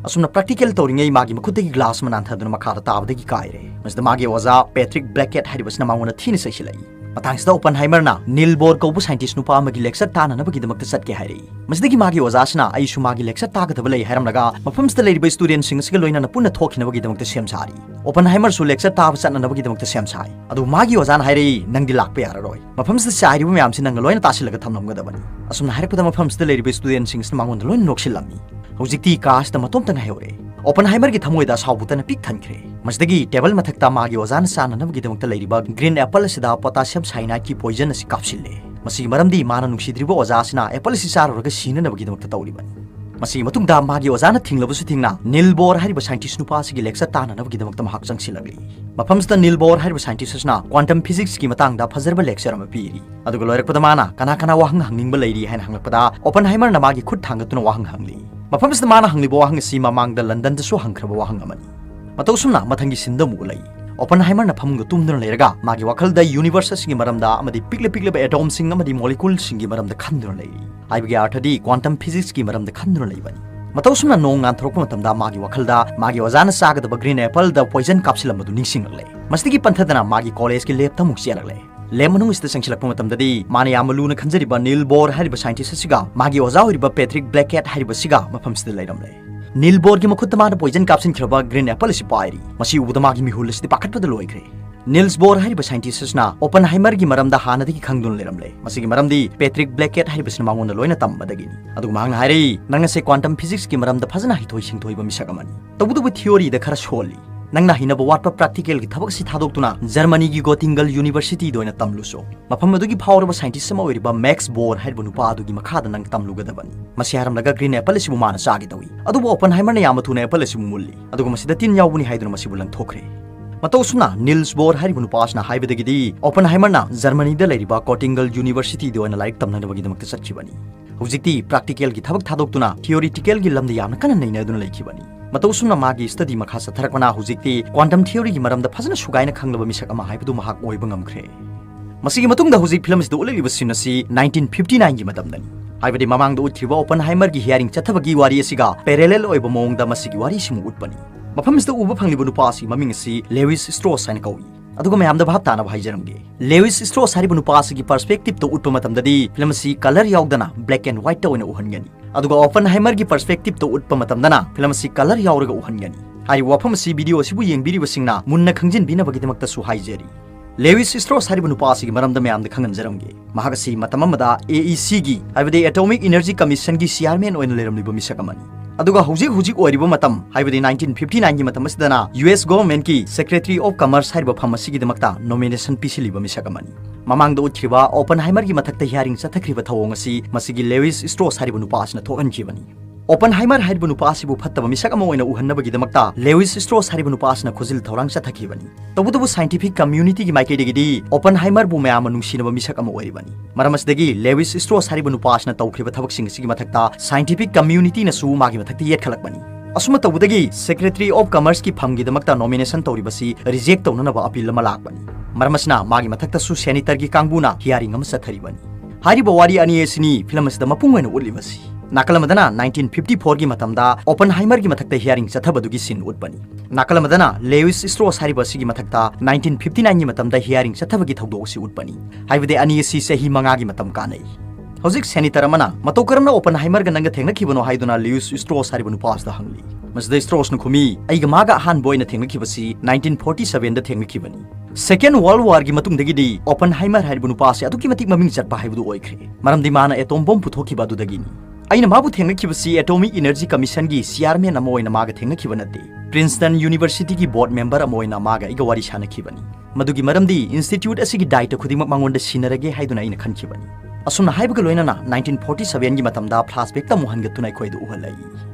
ꯑꯁꯨꯝꯅ practical ꯇꯧꯔꯤꯉꯩ ꯃꯥꯒꯤ ꯃꯈꯨꯠꯇꯒꯤ glass ꯑꯃ ꯅꯥꯟꯊꯗꯨꯅ ꯃꯈꯥꯗ ꯇꯥꯕꯗꯒꯤ ꯀꯥꯏꯔꯦ꯫ ꯃꯁꯤꯗ ꯃꯥꯒꯤ ꯑꯣꯖꯥ Patrick Blackett ꯍꯥꯏꯔꯤꯕꯁꯤꯅ ꯃꯉꯣꯟꯗ ꯊꯤꯅ ꯆꯩꯁꯤꯜꯂꯛꯏ꯫ ꯃꯇꯥꯡꯁꯤꯗ Oppenheimer ꯅ Niels Bohr ꯀꯧꯕ scientist ꯅꯨꯄꯥ ꯑꯃꯒꯤ lecture ꯇꯥꯅꯅꯕꯒꯤꯗꯃꯛꯇ ꯆꯠꯀꯦ ꯍꯥꯏꯔꯛꯏ꯫ ꯃꯁꯤꯗꯒꯤ ꯃꯥꯒꯤ ꯑꯣꯖꯥꯁꯤꯅ ꯑꯩꯁꯨ ꯃꯥꯒꯤ lecture ꯇꯥꯒꯗꯕ ꯂꯩ ꯍꯥꯏꯔꯝꯂꯒ ꯃꯐꯝꯁꯤꯗ ꯂꯩꯔꯤꯕ student ꯁꯤꯡ ꯑꯁꯤꯒ ꯂꯣꯏꯅꯅ ꯄꯨꯟꯅ ꯊꯣꯛꯈꯤꯅꯕꯒꯤꯗꯃꯛꯇ ꯁꯦꯝ ꯁꯥꯔꯤ꯫ Oppenheimer ꯁꯨ lecture ꯇꯥꯕ ꯆꯠꯅꯅꯕꯒꯤꯗꯃꯛꯇ ꯁꯦꯝ ꯁꯥꯏ꯫ ꯑꯗꯨ ꯃꯥꯒꯤ ꯑꯣꯖꯥꯅ ꯍꯥꯏꯔꯛꯏ, "ꯅꯪꯗꯤ ꯂꯥꯛꯄ ꯌꯥꯔꯔꯣꯏ꯫ ꯃꯐꯝꯁꯤꯗ ꯆꯥꯏꯔꯤꯕ ꯃꯌꯥꯝꯁꯤ ꯅꯪꯅ ꯂꯣꯏꯅ ꯇꯥꯁꯤꯜꯂꯒ ꯊꯝꯂꯝꯒꯗꯕꯅꯤ"꯫ ꯑꯁꯨꯝꯅ ꯍꯥꯏꯔꯛꯄꯗ ꯃꯐꯝꯁꯤꯗ ꯂꯩꯔꯤꯕ student ꯁꯤꯡ ꯑꯁꯤꯅ ꯃꯉꯣꯟꯗ ꯂꯣꯏꯅ ꯅꯣꯛꯁꯤꯜꯂꯝꯃꯤ꯫ ꯍꯧꯖꯤꯛꯇꯤ ꯀꯥ ꯑꯁꯤꯗ ꯃꯇꯣꯝꯇ ꯉꯥꯏꯍꯧꯔꯦ꯫ Oppenheimer ꯒꯤ ꯊꯃꯣꯏꯗ ꯑꯁꯥꯎꯕꯇꯅ ꯄꯤꯛ ꯊꯟꯈ꯭ꯔꯦ꯫ ꯃꯁꯤꯗꯒꯤ ꯇꯦꯕꯜ ꯃꯊꯛꯇ ꯃꯥꯒꯤ ꯑꯣꯖꯥꯅ ꯆꯥꯅꯅꯕꯒꯤꯗꯃꯛꯇ ꯂꯩꯔꯤꯕ green apple ꯑꯁꯤꯗ potassium cyanideꯀꯤ poisonꯁꯤ ꯀꯥꯞꯁꯤꯜꯂꯦ꯫ ꯃꯁꯤꯒꯤ ꯃꯔꯝꯗꯤ ꯃꯥꯅ ꯅꯨꯡꯁꯤꯗ꯭ꯔꯤꯕ ꯑꯣꯖꯥ ꯑꯁꯤꯅ apple ꯑꯁꯤ ꯆꯥꯔꯨꯔꯒ ꯁꯤꯅꯅꯕꯒꯤꯗꯃꯛꯇ ꯇꯧꯔꯤꯕꯅꯤ꯫ ꯃꯁꯤꯒꯤ ꯃꯇꯨꯡꯗ ꯃꯥꯒꯤ ꯑꯣꯖꯥꯅ ꯊꯤꯡꯂꯕꯁꯨ ꯊꯤꯡꯅ ꯅꯤꯜ ꯕꯣꯔ ꯍꯥꯏꯔꯤꯕ scientist ꯅꯨꯄꯥ ꯑꯁꯤꯒꯤ lecture ꯇꯥꯅꯅꯕꯒꯤꯗꯃꯛꯇ ꯃꯍꯥꯛ ꯆꯪꯁꯤꯜꯂꯛꯂꯤ꯫ ꯃꯐꯝꯁꯤꯗ ꯅꯤꯜ ꯕꯣꯔ ꯍꯥꯏꯔꯤꯕ scientist ꯑꯁꯤꯅ quantum physicsꯀꯤ ꯃꯇꯥꯡꯗ ꯐꯖꯔꯕ lecture ꯑꯃ ꯄꯤꯔꯤ꯫ ꯑꯗꯨꯒ ꯂꯣꯏꯔꯛꯄꯗ ꯃꯥꯅ ꯀꯅꯥ ꯀꯅꯥ ꯋꯥꯍꯪ ꯍꯪꯅꯤꯡꯕ ꯂꯩꯔꯤ ꯍꯥꯏꯅ ꯍꯪꯂꯛꯄꯗ Oppenheimerꯅ ꯃꯥꯒꯤ ꯈꯨꯠ ꯊꯥꯡꯒꯠꯇꯨꯅ ꯋꯥꯍꯪ ꯍꯪꯂꯤ꯫ ꯃꯐꯝꯁꯤꯗ ꯃꯥꯅ ꯍꯪꯂꯤꯕ ꯋꯥꯍꯪ ꯑꯁꯤ ꯃꯃꯥꯡꯗ Londonꯗꯁꯨ ꯍꯪꯈ꯭ꯔꯕ ꯋꯥꯍꯪ ꯑꯃꯅꯤ꯫ ꯃꯇꯧ ꯑꯁꯨꯝꯅ ꯃꯊꯪꯒꯤ sceneꯗ ꯑꯃꯨꯛ ꯎꯠꯂꯛꯏ꯫ Oppenheimerꯅ ꯐꯃꯨꯡꯗ ꯇꯨꯝꯗꯨꯅ ꯂꯩꯔꯒ ꯃꯥꯒꯤ ꯋꯥꯈꯜꯗ universe ꯑꯁꯤꯒꯤ ꯃꯔꯝꯗ ꯑꯃꯗꯤ ꯄꯤꯛꯂ ꯄꯤꯛꯂꯕ atomꯁꯤꯡ ꯑꯃꯗꯤ moleculeꯁꯤꯡꯒꯤ ꯃꯔꯝꯗ ꯈꯟꯗꯨꯅ ꯂꯩꯔꯤ꯫ ꯍꯥꯏꯕꯒꯤ ꯑꯔꯊꯗꯤ quantum physicsꯀꯤ ꯃꯔꯝꯗ ꯈꯟꯗꯨꯅ ꯂꯩꯕꯅꯤ꯫ ꯃꯇꯧ ꯑꯁꯨꯝꯅ ꯅꯣꯡ ꯉꯥꯟꯊꯣꯔꯛꯄ ꯃꯇꯝꯗ ꯃꯥꯒꯤ ꯋꯥꯈꯜꯗ ꯃꯥꯒꯤ ꯑꯣꯖꯥꯅ ꯆꯥꯒꯗꯕ green appleꯗ poison ꯀꯥꯞꯁꯤꯜꯂꯝꯕꯗꯨ ꯅꯤꯡꯁꯤꯡꯂꯛꯂꯦ꯫ ꯃꯁꯤꯗꯒꯤ ꯄꯟꯊꯗꯅ ꯃꯥꯒꯤ collegeꯀꯤ labꯇ ꯑꯃꯨꯛ ꯆꯦꯜꯂꯛꯂꯦ꯫ Lab ꯃꯅꯨꯡ ꯑꯁꯤꯗ ꯆꯪꯁꯤꯜꯂꯛꯄ ꯃꯇꯝꯗꯗꯤ ꯃꯥꯅ ꯌꯥꯝꯅ ꯂꯨꯅ ꯈꯟꯖꯔꯤꯕ ꯅꯤꯜ ꯕꯣꯔ ꯍꯥꯏꯔꯤꯕ scientist ꯑꯁꯤꯒ ꯃꯥꯒꯤ ꯑꯣꯖꯥ ꯑꯣꯏꯔꯤꯕ Patrick Blackett ꯍꯥꯏꯔꯤꯕꯁꯤꯒ ꯃꯐꯝꯁꯤꯗ ꯂꯩꯔꯝꯂꯦ꯫ ꯅꯤꯜ ꯕꯣꯔꯒꯤ ꯃꯈꯨꯠꯇ ꯃꯥꯅ poison ꯀꯥꯞꯁꯤꯟꯈ꯭ꯔꯕ green apple ꯑꯁꯤ ꯄꯥꯏꯔꯤ꯫ ꯃꯁꯤ ꯎꯕꯗ ꯃꯥꯒꯤ ꯃꯤꯍꯨꯜ ꯑꯁꯤꯗꯤ ꯄꯥꯈꯠꯄꯗ ꯂꯣꯏꯈ꯭ꯔꯦ꯫ ꯅꯤꯜꯁ ꯕꯣꯔ ꯍꯥꯏꯔꯤꯕ scientist ꯑꯁꯤꯅ Oppenheimerꯒꯤ ꯃꯔꯝꯗ ꯍꯥꯟꯅꯗꯒꯤ ꯈꯪꯗꯨꯅ ꯂꯩꯔꯝꯂꯦ꯫ ꯃꯁꯤꯒꯤ ꯃꯔꯝꯗꯤ Patrick Blackett ꯍꯥꯏꯔꯤꯕꯁꯤꯅ ꯃꯉꯣꯟꯗ ꯂꯣꯏꯅ ꯇꯝꯕꯗꯒꯤꯅꯤ꯫ ꯑꯗꯨꯒ ꯃꯍꯥꯛꯅ ꯍꯥꯏꯔꯤ, "ꯅꯪ ꯑꯁꯦ quantum physicsꯀꯤ ꯃꯔꯝꯗ ꯐꯖꯅ ꯍꯩꯊꯣꯏ ꯁꯤꯡꯊꯣꯏꯕ ꯃꯤꯁꯛ ꯑꯃꯅꯤ꯫ ꯇꯧꯕꯇꯕꯨ theoryꯗ ꯈꯔ ꯁꯣꯜꯂꯤ꯫ ꯅꯪꯅ ꯍꯩꯅꯕ ꯋꯥꯠꯄ practicalꯒꯤ ꯊꯕꯛ ꯑꯁꯤ ꯊꯥꯗꯣꯛꯇꯨꯅ Germanyꯒꯤ Göttingen Universityꯗ ꯑꯣꯏꯅ ꯇꯝꯂꯨꯆꯣ꯫ ꯃꯐꯝ ꯑꯗꯨꯒꯤ ꯐꯥꯎꯔꯕ scientist ꯑꯃ ꯑꯣꯏꯔꯤꯕ Max Bohr ꯍꯥꯏꯔꯤꯕ ꯅꯨꯄꯥ ꯑꯗꯨꯒꯤ ꯃꯈꯥꯗ ꯅꯪ ꯇꯝꯂꯨꯒꯗꯕꯅꯤ꯫" ꯃꯁꯤ ꯍꯥꯏꯔꯝꯂꯒ green apple ꯑꯁꯤꯕꯨ ꯃꯥꯅ ꯆꯥꯒꯦ ꯇꯧꯏ꯫ ꯑꯗꯨꯕꯨ Oppenheimerꯅ ꯌꯥꯝꯅ ꯊꯨꯅ apple ꯑꯁꯤꯕꯨ ꯃꯨꯜꯂꯤ꯫ ꯑꯗꯨꯒ ꯃꯁꯤꯗ ꯇꯤꯟ ꯌꯥꯎꯕꯅꯤ ꯍꯥꯏꯗꯨꯅ ꯃꯁꯤꯕꯨ ꯂꯪꯊꯣꯛꯈ꯭ꯔꯦ꯫ ꯃꯇꯧ ꯑꯁꯨꯝꯅ ꯅꯤꯜꯁ ꯕꯣꯔ ꯍꯥꯏꯔꯤꯕ ꯅꯨꯄꯥ ꯑꯁꯤꯅ ꯍꯥꯏꯕꯗꯒꯤꯗꯤ Oppenheimerꯅ Germanyꯗ ꯂꯩꯔꯤꯕ Göttingen Universityꯗ ꯑꯣꯏꯅ ꯂꯥꯏꯔꯤꯛ ꯇꯝꯅꯅꯕꯒꯤꯗꯃꯛꯇ ꯆꯠꯈꯤꯕꯅꯤ꯫ ꯍꯧꯖꯤꯛꯇꯤ practicalꯒꯤ ꯊꯕꯛ ꯊꯥꯗꯣꯛꯇꯨꯅ theoreticalꯒꯤ ꯂꯝꯗ ꯌꯥꯝꯅ ꯀꯟꯅ ꯅꯩꯅꯗꯨꯅ ꯂꯩꯈꯤꯕꯅꯤ꯫ ꯃꯇꯧ ꯑꯁꯨꯝꯅ ꯃꯥꯒꯤ study ꯃꯈꯥ ꯆꯠꯊꯔꯛꯄꯅ ꯍꯧꯖꯤꯛꯇꯤ quantum theoryꯒꯤ ꯃꯔꯝꯗ ꯐꯖꯅ ꯁꯨꯒꯥꯏꯅ ꯈꯪꯂꯕ ꯃꯤꯁꯛ ꯑꯃ ꯍꯥꯏꯕꯗꯨ ꯃꯍꯥꯛ ꯑꯣꯏꯕ ꯉꯝꯈ꯭ꯔꯦ꯫ ꯃꯁꯤꯒꯤ ꯃꯇꯨꯡꯗ ꯍꯧꯖꯤꯛ film ꯑꯁꯤꯗ ꯎꯠꯂꯛꯂꯤꯕ scene ꯑꯁꯤ nineteen fifty nineꯒꯤ ꯃꯇꯝꯗꯅꯤ꯫ ꯍꯥꯏꯕꯗꯤ ꯃꯃꯥꯡꯗ ꯎꯠꯈꯤꯕ Oppenheimerꯒꯤ hearing ꯆꯠꯊꯕꯒꯤ ꯋꯥꯔꯤ ꯑꯁꯤꯒ parallel ꯑꯣꯏꯕ ꯃꯑꯣꯡꯗ ꯃꯁꯤꯒꯤ ꯋꯥꯔꯤꯁꯤꯃꯨꯛ ꯎꯠꯄꯅꯤ꯫ ꯃꯐꯝ ꯑꯁꯤꯗ ꯎꯕ ꯐꯪꯂꯤꯕ ꯅꯨꯄꯥ ꯑꯁꯤ ꯃꯃꯤꯡ ꯑꯁꯤ Lewis Strauss ꯍꯥꯏꯅ ꯀꯧꯏ꯫ ꯑꯗꯨꯒ ꯃꯌꯥꯝꯗ ꯚꯥꯞ ꯇꯥꯅꯕ ꯍꯥꯏꯖꯔꯝꯒꯦ꯫ Lewis Strauss ꯍꯥꯏꯔꯤꯕ ꯅꯨꯄꯥ ꯑꯁꯤꯒꯤ perspectiveꯇ ꯎꯠꯄ ꯃꯇꯝꯗꯗꯤ film ꯑꯁꯤ colour ꯌꯥꯎꯗꯅ black and whiteꯇ ꯑꯣꯏꯅ ꯎꯍꯟꯒꯅꯤ꯫ ꯑꯗꯨꯒ Oppenheimerꯒꯤ perspectiveꯇ ꯎꯠꯄ ꯃꯇꯝꯗꯅ film ꯑꯁꯤ colour ꯌꯥꯎꯔꯒ ꯎꯍꯟꯒꯅꯤ꯫ ꯍꯥꯏꯔꯤꯕ ꯋꯥꯐꯝ ꯑꯁꯤ video ꯑꯁꯤꯕꯨ ꯌꯦꯡꯕꯤꯔꯤꯕꯁꯤꯡꯅ ꯃꯨꯟꯅ ꯈꯪꯖꯤꯟꯕꯤꯅꯕꯒꯤꯗꯃꯛꯇꯁꯨ ꯍꯥꯏꯖꯔꯤ꯫ Lewis Strauss ꯍꯥꯏꯔꯤꯕ ꯅꯨꯄꯥ ꯑꯁꯤꯒꯤ ꯃꯔꯝꯗ ꯃꯌꯥꯝꯗ ꯈꯪꯍꯟꯖꯔꯝꯒꯦ꯫ ꯃꯍꯥꯛ ꯑꯁꯤ ꯃꯇꯝ ꯑꯃꯗ AECꯒꯤ, ꯍꯥꯏꯕꯗꯤ Atomic Energy Commissionꯒꯤ chairman ꯑꯣꯏꯅ ꯂꯩꯔꯝꯂꯤꯕ ꯃꯤꯁꯛ ꯑꯃꯅꯤ꯫ ꯑꯗꯨꯒ ꯍꯧꯖꯤꯛ ꯍꯧꯖꯤꯛ ꯑꯣꯏꯔꯤꯕ ꯃꯇꯝ, ꯍꯥꯏꯕꯗꯤ nineteen fifty nine ꯒꯤ ꯃꯇꯝ ꯑꯁꯤꯗꯅ U S government ꯀꯤ Secretary of Commerce ꯍꯥꯏꯔꯤꯕ ꯐꯝ ꯑꯁꯤꯒꯤꯗꯃꯛꯇ nomination ꯄꯤꯁꯤꯜꯂꯤꯕ ꯃꯤꯁꯛ ꯑꯃꯅꯤ꯫ ꯃꯃꯥꯡꯗ ꯎꯠꯈ꯭ꯔꯤꯕ Oppenheimer ꯒꯤ ꯃꯊꯛꯇ hearing ꯆꯠꯊꯈ꯭ꯔꯤꯕ ꯊꯧꯑꯣꯡ ꯑꯁꯤ ꯃꯁꯤꯒꯤ Lewis Strauss ꯍꯥꯏꯔꯤꯕ ꯅꯨꯄꯥ ꯑꯁꯤꯅ ꯊꯣꯛꯍꯟꯈꯤꯕꯅꯤ꯫ Oppenheimer ꯍꯥꯏꯔꯤꯕ ꯅꯨꯄꯥ ꯑꯁꯤꯕꯨ ꯐꯠꯇꯕ ꯃꯤꯁꯛ ꯑꯃ ꯑꯣꯏꯅ ꯎꯍꯟꯅꯕꯒꯤꯗꯃꯛꯇ Lewis Strauss ꯍꯥꯏꯔꯤꯕ ꯅꯨꯄꯥ ꯑꯁꯤꯅ ꯈꯨꯖꯤꯜ ꯊꯧꯔꯥꯡ ꯆꯠꯊꯈꯤꯕꯅꯤ꯫ ꯇꯧꯕꯇꯕꯨ scientific community ꯒꯤ ꯃꯥꯏꯀꯩꯗꯒꯤꯗꯤ Oppenheimer ꯕꯨ ꯃꯌꯥꯝꯅ ꯅꯨꯡꯁꯤꯅꯕ ꯃꯤꯁꯛ ꯑꯃ ꯑꯣꯏꯔꯤꯕꯅꯤ꯫ ꯃꯔꯝ ꯑꯁꯤꯗꯒꯤ Lewis Strauss ꯍꯥꯏꯔꯤꯕ ꯅꯨꯄꯥ ꯑꯁꯤꯅ ꯇꯧꯈ꯭ꯔꯤꯕ ꯊꯕꯛꯁꯤꯡ ꯑꯁꯤꯒꯤ ꯃꯊꯛꯇ scientific community ꯅꯁꯨ ꯃꯥꯒꯤ ꯃꯊꯛꯇ ꯌꯦꯠꯈꯠꯂꯛꯄꯅꯤ꯫ ꯑꯁꯨꯝꯅ ꯇꯧꯕꯗꯒꯤ Secretary of Commerce ꯀꯤ ꯐꯝꯒꯤꯗꯃꯛꯇ nomination ꯇꯧꯔꯤꯕꯁꯤ reject ꯇꯧꯅꯅꯕ appeal ꯑꯃ ꯂꯥꯛꯄꯅꯤ꯫ ꯃꯔꯝ ꯑꯁꯤꯅ ꯃꯥꯒꯤ ꯃꯊꯛꯇꯁꯨ senator ꯒꯤ ꯀꯥꯡꯕꯨꯅ hearing ꯑꯃ ꯆꯠꯊꯔꯤꯕꯅꯤ꯫ ꯍꯥꯏꯔꯤꯕ ꯋꯥꯔꯤ ꯑꯅꯤ ꯑꯁꯤꯅꯤ film ꯑꯁꯤꯗ ꯃꯄꯨꯡ ꯑꯣꯏꯅ ꯎꯠꯂꯤꯕꯁꯤ꯫ ꯅꯥꯀꯜ ꯑꯃꯗꯅ nineteen fifty four ꯒꯤ ꯃꯇꯝꯗ Oppenheimer ꯒꯤ ꯃꯊꯛꯇ hearing ꯆꯠꯊꯕꯗꯨꯒꯤ scene ꯎꯠꯄꯅꯤ꯫ ꯅꯥꯀꯜ ꯑꯃꯗꯅ Lewis Strauss ꯍꯥꯏꯔꯤꯕ ꯑꯁꯤꯒꯤ ꯃꯊꯛꯇ nineteen fifty nine ꯒꯤ ꯃꯇꯝꯗ hearing ꯆꯠꯊꯕꯒꯤ ꯊꯧꯗꯣꯛ ꯑꯁꯤ ꯎꯠꯄꯅꯤ꯫ ꯍꯥꯏꯕꯗꯤ ꯑꯅꯤ ꯑꯁꯤ ꯆꯍꯤ ꯃꯉꯥꯒꯤ ꯃꯇꯝ ꯀꯥꯟꯅꯩ꯫ ꯍꯧꯖꯤꯛ senator ꯑꯃꯅ "ꯃꯇꯧ ꯀꯔꯝꯅ Oppenheimer ꯒ ꯅꯪꯒ ꯊꯦꯡꯅꯈꯤꯕꯅꯣ?" ꯍꯥꯏꯗꯨꯅ Lewis Strauss ꯍꯥꯏꯔꯤꯕ ꯅꯨꯄꯥ ꯑꯁꯤꯗ ꯍꯪꯂꯤ꯫ ꯃꯁꯤꯗ Strauss ꯅ ꯈꯨꯝꯃꯤ, "ꯑꯩꯒ ꯃꯥꯒ ꯑꯍꯥꯟꯕ ꯑꯣꯏꯅ ꯊꯦꯡꯅꯈꯤꯕꯁꯤ nineteen forty seven ꯗ ꯊꯦꯡꯅꯈꯤꯕꯅꯤ꯫ Second World War ꯒꯤ ꯃꯇꯨꯡꯗꯒꯤꯗꯤ Oppenheimer ꯍꯥꯏꯔꯤꯕ ꯅꯨꯄꯥ ꯑꯁꯤ ꯑꯗꯨꯛꯀꯤ ꯃꯇꯤꯛ ꯃꯃꯤꯡ ꯆꯠꯄ ꯍꯥꯏꯕꯗꯨ ꯑꯣꯏꯈ꯭ꯔꯦ, ꯃꯔꯝꯗꯤ ꯃꯥꯅ atom bomb ꯄꯨꯊꯣꯛꯈꯤꯕ ꯑꯗꯨꯗꯒꯤꯅꯤ꯫ ꯑꯩꯅ ꯃꯥꯕꯨ ꯊꯦꯡꯅꯈꯤꯕꯁꯤ Atomic Energy Commission ꯒꯤ chairman ꯑꯃ ꯑꯣꯏꯅ ꯃꯥꯒ ꯊꯦꯡꯅꯈꯤꯕ ꯅꯠꯇꯦ꯫ Princeton University ꯒꯤ board member ꯑꯃ ꯑꯣꯏꯅ ꯃꯥꯒ ꯑꯩꯒ ꯋꯥꯔꯤ ꯁꯥꯅꯈꯤꯕꯅꯤ꯫ ꯃꯗꯨꯒꯤ ꯃꯔꯝꯗꯤ institute ꯑꯁꯤꯒꯤ ꯗꯥꯏꯇ ꯈꯨꯗꯤꯡꯃꯛ ꯃꯉꯣꯟꯗ ꯁꯤꯟꯅꯔꯒꯦ ꯍꯥꯏꯗꯨꯅ ꯑꯩꯅ ꯈꯟꯈꯤꯕꯅꯤ"꯫ ꯑꯁꯨꯝꯅ ꯍꯥꯏꯕꯒ ꯂꯣꯏꯅꯅ nineteen forty seven ꯒꯤ ꯃꯇꯝꯗ flashback ꯇ ꯑꯃꯨꯛ ꯍꯟꯒꯠꯇꯨꯅ ꯑꯩꯈꯣꯏꯗ ꯎꯍꯜꯂꯛꯏ꯫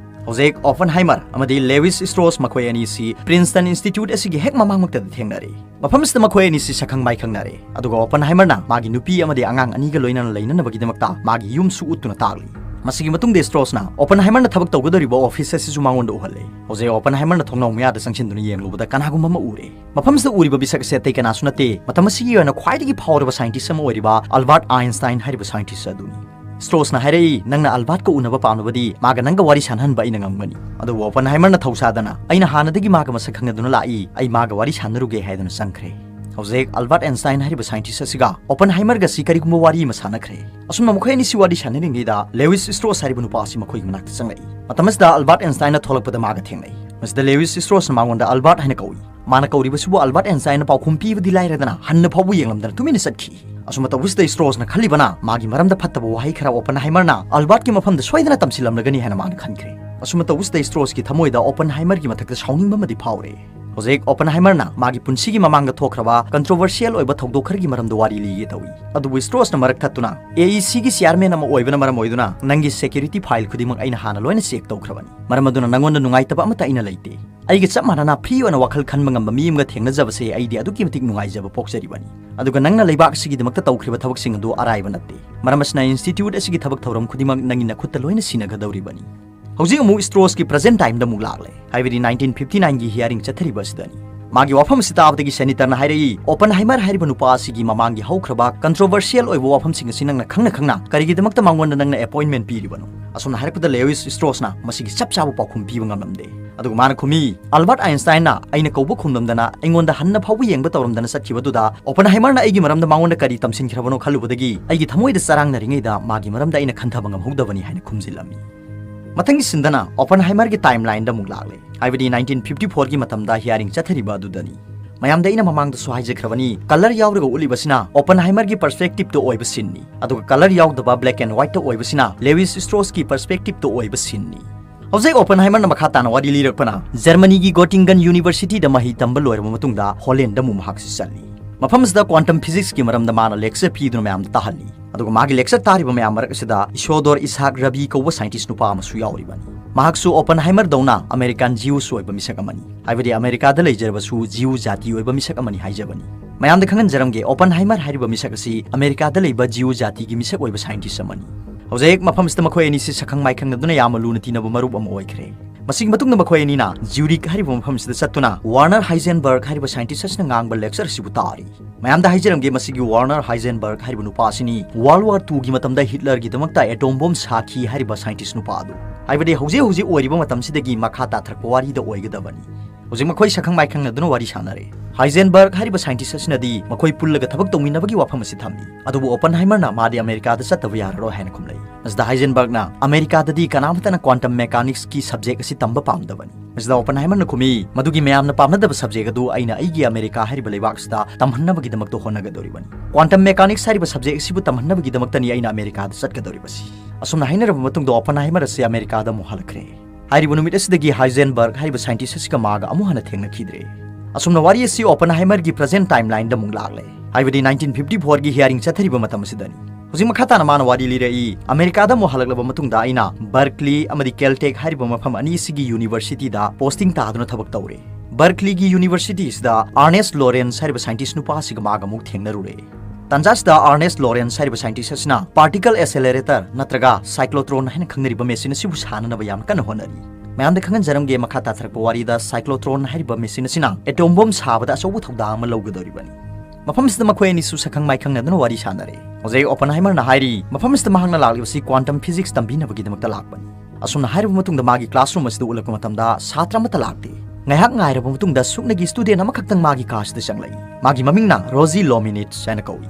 ꯍꯧꯖꯤꯛ Oppenheimer ꯑꯃꯗꯤ Lewis Strauss ꯃꯈꯣꯏ ꯑꯅꯤꯁꯤ Princeton Institute ꯑꯁꯤꯒꯤ ꯍꯦꯛ ꯃꯃꯥꯡꯃꯛꯇꯗ ꯊꯦꯡꯅꯔꯦ꯫ ꯃꯐꯝꯁꯤꯗ ꯃꯈꯣꯏ ꯑꯅꯤꯁꯤ ꯁꯛꯈꯪ ꯃꯥꯏꯈꯪꯅꯔꯦ, ꯑꯗꯨꯒ Oppenheimer ꯅ ꯃꯥꯒꯤ ꯅꯨꯄꯤ ꯑꯃꯗꯤ ꯑꯉꯥꯡ ꯑꯅꯤꯒ ꯂꯣꯏꯅꯅ ꯂꯩꯅꯅꯕꯒꯤꯗꯃꯛꯇ ꯃꯥꯒꯤ ꯌꯨꯝꯁꯨ ꯎꯠꯇꯨꯅ ꯇꯥꯛꯂꯤ꯫ ꯃꯁꯤꯒꯤ ꯃꯇꯨꯡꯗ Strauss ꯅ Oppenheimer ꯅ ꯊꯕꯛ ꯇꯧꯒꯗꯧꯔꯤꯕ office ꯑꯁꯤꯁꯨ ꯃꯉꯣꯟꯗ ꯎꯍꯜꯂꯦ꯫ ꯍꯧꯖꯤꯛ Oppenheimer ꯅ ꯊꯣꯡꯅꯥꯎ ꯃꯌꯥꯗ ꯆꯪꯁꯤꯟꯗꯨꯅ ꯌꯦꯡꯂꯨꯕꯗ ꯀꯅꯥꯒꯨꯝꯕ ꯑꯃ ꯎꯔꯦ꯫ ꯃꯐꯝꯁꯤꯗ ꯎꯔꯤꯕ ꯃꯤꯁꯛ ꯑꯁꯤ ꯑꯇꯩ ꯀꯅꯥꯁꯨ ꯅꯠꯇꯦ, ꯃꯇꯝ ꯑꯁꯤꯒꯤ ꯑꯣꯏꯅ ꯈ꯭ꯋꯥꯏꯗꯒꯤ ꯐꯥꯎꯔꯕ scientist ꯑꯃ ꯑꯣꯏꯔꯤꯕ Albert Einstein ꯍꯥꯏꯔꯤꯕ scientist ꯑꯗꯨꯅꯤ꯫ Strauss ꯅ ꯍꯥꯏꯔꯛꯏ, "ꯅꯪꯅ Albert ꯀ ꯎꯅꯕ ꯄꯥꯝꯂꯕꯗꯤ ꯃꯥꯒ ꯅꯪꯒ ꯋꯥꯔꯤ ꯁꯥꯟꯅꯍꯟꯕ ꯑꯩꯅ ꯉꯝꯒꯅꯤ"꯫ ꯑꯗꯨꯕꯨ Oppenheimer ꯅ ꯊꯧꯁꯥꯗꯅ, "ꯑꯩꯅ ꯍꯥꯟꯅꯗꯒꯤ ꯃꯥꯒ ꯃꯁꯛ ꯈꯪꯅꯗꯨꯅ ꯂꯥꯛꯏ, ꯑꯩ ꯃꯥꯒ ꯋꯥꯔꯤ ꯁꯥꯟꯅꯔꯨꯒꯦ" ꯍꯥꯏꯗꯨꯅ ꯆꯪꯈ꯭ꯔꯦ꯫ ꯍꯧꯖꯤꯛ Albert Einstein ꯍꯥꯏꯔꯤꯕ scientist ꯑꯁꯤꯒ Oppenheimer ꯒꯁꯤ ꯀꯔꯤꯒꯨꯝꯕ ꯋꯥꯔꯤ ꯑꯃ ꯁꯥꯟꯅꯈ꯭ꯔꯦ꯫ ꯑꯁꯨꯝꯅ ꯃꯈꯣꯏ ꯑꯅꯤꯁꯤ ꯋꯥꯔꯤ ꯁꯥꯟꯅꯔꯤꯉꯩꯗ Lewis Strauss ꯍꯥꯏꯔꯤꯕ ꯅꯨꯄꯥ ꯑꯁꯤ ꯃꯈꯣꯏꯒꯤ ꯃꯅꯥꯛꯇ ꯆꯪꯂꯛꯏ꯫ ꯃꯇꯝ ꯑꯁꯤꯗ Albert Einstein ꯅ ꯊꯣꯛꯂꯛꯄꯗ ꯃꯥꯒ ꯊꯦꯡꯅꯩ꯫ ꯃꯁꯤꯗ Lewis Strauss ꯅ ꯃꯉꯣꯟꯗ Albert ꯍꯥꯏꯅ ꯀꯧꯏ꯫ ꯃꯥꯅ ꯀꯧꯔꯤꯕꯁꯤꯕꯨ Albert Einstein ꯅ ꯄꯥꯎꯈꯨꯝ ꯄꯤꯕꯗꯤ ꯂꯥꯏꯔꯗꯅ ꯍꯟꯅ ꯐꯥꯎꯕ ꯌꯦꯡꯂꯝꯗꯅ ꯇꯨꯃꯤꯟꯅ ꯆꯠꯈꯤ꯫ ꯑꯁꯨꯝꯅ ꯇꯧꯕꯁꯤꯗ Strauss ꯅ ꯈꯜꯂꯤꯕꯅ ꯃꯥꯒꯤ ꯃꯔꯝꯗ ꯐꯠꯇꯕ ꯋꯥꯍꯩ ꯈꯔ Oppenheimer ꯅ Albert ꯀꯤ ꯃꯐꯝꯗ ꯁꯣꯏꯗꯅ ꯇꯝꯁꯤꯜꯂꯝꯂꯒꯅꯤ ꯍꯥꯏꯅ ꯃꯥꯅ ꯈꯟꯈ꯭ꯔꯦ꯫ ꯑꯁꯨꯝꯅ ꯇꯧꯕꯁꯤꯗ ꯁ꯭ꯇ꯭ꯔꯣꯁꯀꯤ ꯊꯃꯣꯏꯗ ꯑꯣꯄꯟꯍꯥꯏꯃꯔꯒꯤ ꯃꯊꯛꯇ ꯁꯥꯎꯅꯤꯡꯕ ꯑꯃꯗꯤ ꯐꯥꯎꯔꯦ꯫ ꯍꯧꯖꯤꯛ ꯑꯣꯄꯟꯍꯥꯏꯃꯔꯅ ꯃꯥꯒꯤ ꯄꯨꯟꯁꯤꯒꯤ ꯃꯃꯥꯡꯗ ꯊꯣꯛꯈ꯭ꯔꯕ controversial ꯑꯣꯏꯕ ꯊꯧꯗꯣꯛ ꯈꯔꯒꯤ ꯃꯔꯝꯗ ꯋꯥꯔꯤ ꯂꯤꯒꯦ ꯇꯧꯏ꯫ ꯑꯗꯨꯕꯨ ꯁ꯭ꯇ꯭ꯔꯣꯁꯅ ꯃꯔꯛ ꯊꯠꯇꯨꯅ, "AECꯒꯤ chairman ꯑꯃ ꯑꯣꯏꯕꯅ ꯃꯔꯝ ꯑꯣꯏꯗꯨꯅ ꯅꯪꯒꯤ security file ꯈꯨꯗꯤꯡꯃꯛ ꯑꯩꯅ ꯍꯥꯟꯅ ꯂꯣꯏꯅ check ꯇꯧꯈ꯭ꯔꯕꯅꯤ꯫ ꯃꯔꯝ ꯑꯗꯨꯅ ꯅꯪꯉꯣꯟꯗ ꯅꯨꯡꯉꯥꯏꯇꯕ ꯑꯃꯠꯇ ꯑꯩꯅ ꯂꯩꯇꯦ꯫ ꯑꯩꯒ ꯆꯞ ꯃꯥꯟꯅꯅ free ꯑꯣꯏꯅ ꯋꯥꯈꯜ ꯈꯟꯕ ꯉꯝꯕ ꯃꯤ ꯑꯃꯒ ꯊꯦꯡꯅꯖꯕꯁꯦ ꯑꯩꯗꯤ ꯑꯗꯨꯛꯀꯤ ꯃꯇꯤꯛ ꯅꯨꯡꯉꯥꯏꯖꯕ ꯄꯣꯛꯆꯔꯤꯕꯅꯤ꯫ ꯑꯗꯨꯒ ꯅꯪꯅ ꯂꯩꯕꯥꯛ ꯑꯁꯤꯒꯤꯗꯃꯛꯇ ꯇꯧꯈ꯭ꯔꯤꯕ ꯊꯕꯛꯁꯤꯡ ꯑꯗꯨ ꯑꯔꯥꯏꯕ ꯅꯠꯇꯦ꯫ ꯃꯔꯝ ꯑꯁꯤꯅ institute ꯑꯁꯤꯒꯤ ꯊꯕꯛ ꯊꯧꯔꯝ ꯈꯨꯗꯤꯡꯃꯛ ꯅꯪꯒꯤ ꯅꯈꯨꯠꯇ ꯂꯣꯏꯅ ꯁꯤꯟꯅꯒꯗꯧꯔꯤꯕꯅꯤ"꯫ ꯍꯧꯖꯤꯛ ꯑꯃꯨꯛ ꯁ꯭ꯇ꯭ꯔꯣꯁꯀꯤ present timeꯗ ꯑꯃꯨꯛ ꯂꯥꯛꯂꯦ, ꯍꯥꯏꯕꯗꯤ nineteen fifty nineꯒꯤ hearing ꯆꯠꯊꯔꯤꯕ ꯑꯁꯤꯗꯅꯤ꯫ ꯃꯥꯒꯤ ꯋꯥꯐꯝ ꯑꯁꯤ ꯇꯥꯕꯗꯒꯤ senatorꯅ ꯍꯥꯏꯔꯛꯏ, "ꯑꯣꯄꯟꯍꯥꯏꯃꯔ ꯍꯥꯏꯔꯤꯕ ꯅꯨꯄꯥ ꯑꯁꯤꯒꯤ ꯃꯃꯥꯡꯒꯤ ꯍꯧꯈ꯭ꯔꯕ controversial ꯑꯣꯏꯕ ꯋꯥꯐꯝꯁꯤꯡ ꯑꯁꯤ ꯅꯪꯅ ꯈꯪꯅ ꯈꯪꯅ ꯀꯔꯤꯒꯤꯗꯃꯛꯇ ꯃꯉꯣꯟꯗ ꯅꯪꯅ appointment ꯄꯤꯔꯤꯕꯅꯣ?" ꯑꯁꯨꯝꯅ ꯍꯥꯏꯔꯛꯄꯗ ꯂꯦꯋꯤꯁ ꯁ꯭ꯇ꯭ꯔꯣꯁꯅ ꯃꯁꯤꯒꯤ ꯆꯞ ꯆꯥꯕ ꯄꯥꯎꯈꯨꯝ ꯄꯤꯕ ꯉꯝꯂꯝꯗꯦ꯫ ꯑꯗꯨꯒ ꯃꯥꯅ ꯈꯨꯝꯃꯤ, "ꯑꯜꯕꯔꯠ ꯑꯥꯏꯟꯁꯇꯥꯏꯟꯅ ꯑꯩꯅ ꯀꯧꯕ ꯈꯨꯝꯂꯝꯗꯅ ꯑꯩꯉꯣꯟꯗ ꯍꯟꯅ ꯐꯥꯎꯕ ꯌꯦꯡꯕ ꯇꯧꯔꯝꯗꯅ ꯆꯠꯈꯤꯕꯗꯨꯗ ꯑꯣꯄꯟꯍꯥꯏꯃꯔꯅ ꯑꯩꯒꯤ ꯃꯔꯝꯗ ꯃꯉꯣꯟꯗ ꯀꯔꯤ ꯇꯝꯁꯤꯟꯈ꯭ꯔꯕꯅꯣ ꯈꯜꯂꯨꯕꯗꯒꯤ ꯑꯩꯒꯤ ꯊꯃꯣꯏꯗ ꯆꯔꯥꯡꯅꯔꯤꯉꯩꯗ ꯃꯥꯒꯤ ꯃꯔꯝꯗ ꯑꯩꯅ ꯈꯟꯊꯕ ꯉꯝꯍꯧꯗꯕꯅꯤ" ꯍꯥꯏꯅ ꯈꯨꯝꯖꯤꯜꯂꯝꯃꯤ꯫ ꯃꯊꯪꯒꯤ ꯁꯤꯟꯗꯅ ꯑꯣꯄꯟꯍꯥꯏꯃꯔꯒꯤ timelineꯗ ꯑꯃꯨꯛ ꯂꯥꯛꯂꯦ, ꯍꯥꯏꯕꯗꯤ nineteen fifty fourꯒꯤ ꯃꯇꯝꯗ hearing ꯆꯠꯊꯔꯤꯕ ꯑꯗꯨꯗꯅꯤ꯫ ꯃꯌꯥꯝꯗ ꯑꯩꯅ ꯃꯃꯥꯡꯗꯁꯨ ꯍꯥꯏꯖꯈ꯭ꯔꯕꯅꯤ, colour ꯌꯥꯎꯔꯒ ꯎꯠꯂꯤꯕꯁꯤꯅ ꯑꯣꯄꯟꯍꯥꯏꯃꯔꯒꯤ perspectiveꯇ ꯑꯣꯏꯕ sceneꯅꯤ, ꯑꯗꯨꯒ colour ꯌꯥꯎꯗꯕ black and whiteꯇ ꯑꯣꯏꯕꯁꯤꯅ ꯂꯦꯋꯤꯁ ꯁ꯭ꯇ꯭ꯔꯣꯁꯀꯤ perspectiveꯇ ꯑꯣꯏꯕ sceneꯅꯤ꯫ ꯍꯧꯖꯤꯛ ꯑꯣꯄꯟꯍꯥꯏꯃꯔꯅ ꯃꯈꯥ ꯇꯥꯅ ꯋꯥꯔꯤ ꯂꯤꯔꯛꯄꯅ ꯖꯔꯃꯅꯤꯒꯤ ꯒꯣꯇꯤꯡꯒꯟ ꯌꯨꯅꯤꯚꯔꯁꯤꯇꯤꯗ ꯃꯍꯩ ꯇꯝꯕ ꯂꯣꯏꯔꯕ ꯃꯇꯨꯡꯗ ꯍꯣꯂꯦꯟꯗ ꯑꯃꯨꯛ ꯃꯍꯥꯛꯁꯤ ꯆꯠꯂꯤ꯫ ꯃꯐꯝ ꯑꯁꯤꯗ quantum physicsꯀꯤ ꯃꯔꯝꯗ ꯃꯥꯅ lecture ꯄꯤꯗꯨꯅ ꯃꯌꯥꯝꯗ ꯇꯥꯍꯜꯂꯤ꯫ ꯑꯗꯨꯒ ꯃꯥꯒꯤ lecture ꯇꯥꯔꯤꯕ ꯃꯌꯥꯝ ꯃꯔꯛ ꯑꯁꯤꯗ ꯏꯁꯣꯗꯣꯔ ꯏꯁꯥꯛ ꯔꯕꯤ ꯀꯧꯕ scientist ꯅꯨꯄꯥ ꯑꯃꯁꯨ ꯌꯥꯎꯔꯤꯕꯅꯤ꯫ ꯃꯍꯥꯛꯁꯨ ꯑꯣꯄꯟꯍꯥꯏꯃꯔꯗꯧꯅ American Jews ꯑꯣꯏꯕ ꯃꯤꯁꯛ ꯑꯃꯅꯤ, ꯍꯥꯏꯕꯗꯤ ꯑꯃꯦꯔꯤꯀꯥꯗ ꯂꯩꯖꯔꯕꯁꯨ ꯖꯤꯌꯨ ꯖꯥꯇꯤ ꯑꯣꯏꯕ ꯃꯤꯁꯛ ꯑꯃꯅꯤ ꯍꯥꯏꯖꯕꯅꯤ꯫ ꯃꯌꯥꯝꯗ ꯈꯪꯍꯟꯖꯔꯝꯒꯦ, ꯑꯣꯄꯟꯍꯥꯏꯃꯔ ꯍꯥꯏꯔꯤꯕ ꯃꯤꯁꯛ ꯑꯁꯤ ꯑꯃꯦꯔꯤꯀꯥꯗ ꯂꯩꯕ ꯖꯤꯌꯨ ꯖꯥꯇꯤꯒꯤ ꯃꯤꯁꯛ ꯑꯣꯏꯕ scientist ꯑꯃꯅꯤ꯫ ꯍꯧꯖꯤꯛ ꯃꯐꯝ ꯑꯁꯤꯗ ꯃꯈꯣꯏ ꯑꯅꯤꯁꯤ ꯁꯛꯈꯪ ꯃꯥꯏꯈꯪꯅꯗꯨꯅ ꯌꯥꯝꯅ ꯂꯨꯅ ꯇꯤꯟꯅꯕ ꯃꯔꯨꯞ ꯑꯃ ꯑꯣꯏꯈ꯭ꯔꯦ꯫ ꯃꯁꯤꯒꯤ ꯃꯇꯨꯡꯗ ꯃꯈꯣꯏ ꯑꯅꯤꯅ ꯖ꯭ꯌꯨꯔꯤꯛ ꯍꯥꯏꯔꯤꯕ ꯃꯐꯝ ꯑꯁꯤꯗ ꯆꯠꯇꯨꯅ ꯋꯥꯔꯅꯔ ꯍꯥꯏꯖꯦꯟꯕꯔꯒ ꯍꯥꯏꯔꯤꯕ scientist ꯑꯁꯤꯅ ꯉꯥꯡꯕ lecture ꯑꯁꯤꯕꯨ ꯇꯥꯔꯤ꯫ ꯃꯌꯥꯝꯗ ꯍꯥꯏꯖꯔꯝꯒꯦ, ꯃꯁꯤꯒꯤ ꯋꯥꯔꯅꯔ ꯍꯥꯏꯖꯦꯟꯕꯔꯒ ꯍꯥꯏꯔꯤꯕ ꯅꯨꯄꯥ ꯑꯁꯤꯅꯤ World War twoꯒꯤ ꯃꯇꯝꯗ ꯍꯤꯠꯂꯔꯒꯤꯗꯃꯛꯇ atom bomb ꯁꯥꯈꯤ ꯍꯥꯏꯔꯤꯕ scientist ꯅꯨꯄꯥ ꯑꯗꯨ, ꯍꯥꯏꯕꯗꯤ ꯍꯧꯖꯤꯛ ꯍꯧꯖꯤꯛ ꯑꯣꯏꯔꯤꯕ ꯃꯇꯝꯁꯤꯗꯒꯤ ꯃꯈꯥ ꯇꯥꯊꯔꯛꯄ ꯋꯥꯔꯤꯗ ꯑꯣꯏꯒꯗꯕꯅꯤ꯫ ꯍꯧꯖꯤꯛ ꯃꯈꯣꯏ ꯁꯛꯈꯪ ꯃꯥꯏꯈꯪꯅꯗꯨꯅ ꯋꯥꯔꯤ ꯁꯥꯟꯅꯔꯦ꯫ ꯍꯥꯏꯖꯦꯟꯕꯔꯒ ꯍꯥꯏꯔꯤꯕ scientist ꯑꯁꯤꯅꯗꯤ ꯃꯈꯣꯏ ꯄꯨꯜꯂꯒ ꯊꯕꯛ ꯇꯧꯃꯤꯟꯅꯕꯒꯤ ꯋꯥꯐꯝ ꯑꯁꯤ ꯊꯝꯃꯤ, ꯑꯗꯨꯕꯨ ꯑꯣꯄꯟꯍꯥꯏꯃꯔꯅ ꯃꯥꯗꯤ ꯑꯃꯦꯔꯤꯀꯥꯗ ꯆꯠꯇꯕ ꯌꯥꯔꯔꯣꯏ ꯍꯥꯏꯅ ꯈꯨꯝꯂꯛꯏ꯫ ꯃꯁꯤꯗ ꯍꯥꯏꯖꯦꯟꯕꯔꯒꯅ ꯑꯃꯦꯔꯤꯀꯥꯗꯗꯤ ꯀꯅꯥꯃꯠꯇꯅ quantum mechanicsꯀꯤ subject ꯑꯁꯤ ꯇꯝꯕ ꯄꯥꯝꯗꯕꯅꯤ꯫ ꯃꯁꯤꯗ ꯑꯣꯄꯟꯍꯥꯏꯃꯔꯅ ꯈꯨꯝꯃꯤ, "ꯃꯗꯨꯒꯤ ꯃꯌꯥꯝꯅ ꯄꯥꯝꯅꯗꯕ subject ꯑꯗꯨ ꯑꯩꯅ ꯑꯩꯒꯤ ꯑꯃꯦꯔꯤꯀꯥ ꯍꯥꯏꯔꯤꯕ ꯂꯩꯕꯥꯛ ꯑꯁꯤꯗ ꯇꯝꯍꯟꯅꯕꯒꯤꯗꯃꯛꯇ ꯍꯣꯠꯅꯒꯗꯧꯔꯤꯕꯅꯤ꯫ Quantum mechanics ꯍꯥꯏꯔꯤꯕ subject ꯑꯁꯤꯕꯨ ꯇꯝꯍꯟꯅꯕꯒꯤꯗꯃꯛꯇꯅꯤ ꯑꯩꯅ ꯑꯃꯦꯔꯤꯀꯥꯗ ꯆꯠꯀꯗꯧꯔꯤꯕꯁꯤ"꯫ ꯑꯁꯨꯝꯅ ꯍꯥꯏꯅꯔꯕ ꯃꯇꯨꯡꯗ ꯑꯣꯄꯟꯍꯥꯏꯃꯔ ꯑꯁꯤ ꯑꯃꯦꯔꯤꯀꯥꯗ ꯑꯃꯨꯛ ꯍꯜꯂꯛꯈ꯭ꯔꯦ꯫ ꯍꯥꯏꯔꯤꯕ ꯅꯨꯃꯤꯠ ꯑꯁꯤꯗꯒꯤ ꯍꯥꯏꯖꯦꯟꯕꯔꯒ ꯍꯥꯏꯔꯤꯕ scientist ꯑꯁꯤꯒ ꯃꯥꯒ ꯑꯃꯨꯛ ꯍꯟꯅ ꯊꯦꯡꯅꯈꯤꯗ꯭ꯔꯦ꯫ ꯑꯁꯨꯝꯅ ꯋꯥꯔꯤ ꯑꯁꯤ Oppenheimerꯒꯤ present timelineꯗ ꯑꯃꯨꯛ ꯂꯥꯛꯂꯦ, ꯍꯥꯏꯕꯗꯤ nineteen fifty fourꯒꯤ hearing ꯆꯠꯊꯔꯤꯕ ꯃꯇꯝ ꯑꯁꯤꯗꯅꯤ꯫ ꯍꯧꯖꯤꯛ ꯃꯈꯥ ꯇꯥꯅ ꯃꯥꯅ ꯋꯥꯔꯤ ꯂꯤꯔꯛꯏ, ꯑꯃꯦꯔꯤꯀꯥꯗ ꯑꯃꯨꯛ ꯍꯜꯂꯛꯂꯕ ꯃꯇꯨꯡꯗ ꯑꯩꯅ Berkeley ꯑꯃꯗꯤ Caltech ꯍꯥꯏꯔꯤꯕ ꯃꯐꯝ ꯑꯅꯤ ꯑꯁꯤꯒꯤ universityꯗ posting ꯇꯥꯗꯨꯅ ꯊꯕꯛ ꯇꯧꯔꯦ꯫ Berkeleyꯒꯤ university ꯑꯁꯤꯗ Ernest Lawrence ꯍꯥꯏꯔꯤꯕ scientist ꯅꯨꯄꯥ ꯑꯁꯤꯒ ꯃꯥꯒ ꯑꯃꯨꯛ ꯊꯦꯡꯅꯔꯨꯔꯦ꯫ ꯇꯥꯟꯖꯥ ꯑꯁꯤꯗ Ernest Lawrence ꯍꯥꯏꯔꯤꯕ scientist ꯑꯁꯤꯅ particle accelerator ꯅꯠꯇ꯭ꯔꯒ cyclotron ꯍꯥꯏꯅ ꯈꯪꯅꯔꯤꯕ machine ꯑꯁꯤꯕꯨ ꯁꯥꯅꯅꯕ ꯌꯥꯝꯅ ꯀꯟꯅ ꯍꯣꯠꯅꯔꯤ꯫ ꯃꯌꯥꯝꯗ ꯈꯪꯍꯟꯖꯔꯝꯒꯦ, ꯃꯈꯥ ꯇꯥꯊꯔꯛꯄ ꯋꯥꯔꯤꯗ cyclotron ꯍꯥꯏꯔꯤꯕ machine ꯑꯁꯤꯅ atom bomb ꯁꯥꯕꯗ ꯑꯆꯧꯕ ꯊꯧꯗꯥꯡ ꯑꯃ ꯂꯧꯒꯗꯧꯔꯤꯕꯅꯤ꯫ ꯃꯐꯝ ꯑꯁꯤꯗ ꯃꯈꯣꯏ ꯑꯅꯤꯁꯨ ꯁꯛꯈꯪ ꯃꯥꯏꯈꯪꯅꯗꯨꯅ ꯋꯥꯔꯤ ꯁꯥꯟꯅꯔꯦ꯫ ꯍꯧꯖꯤꯛ Oppenheimerꯅ ꯍꯥꯏꯔꯤ, ꯃꯐꯝ ꯑꯁꯤꯗ ꯃꯍꯥꯛꯅ ꯂꯥꯛꯂꯤꯕꯁꯤ quantum physics ꯇꯝꯕꯤꯅꯕꯒꯤꯗꯃꯛꯇ ꯂꯥꯛꯄꯅꯤ꯫ ꯑꯁꯨꯝꯅ ꯍꯥꯏꯔꯕ ꯃꯇꯨꯡꯗ ꯃꯥꯒꯤ classroom ꯑꯁꯤꯗ ꯎꯠꯂꯛꯄ ꯃꯇꯝꯗ ꯁꯥꯇ꯭ꯔ ꯑꯃꯠꯇ ꯂꯥꯛꯇꯦ꯫ ꯉꯥꯏꯍꯥꯛ ꯉꯥꯏꯔꯕ ꯃꯇꯨꯡꯗ ꯁꯨꯞꯅꯒꯤ student ꯑꯃꯈꯛꯇꯪ ꯃꯥꯒꯤ ꯀꯥ ꯑꯁꯤꯗ ꯆꯪꯂꯛꯏ꯫ ꯃꯥꯒꯤ ꯃꯃꯤꯡꯅ Rosie Lominitz ꯍꯥꯏꯅ ꯀꯧꯏ꯫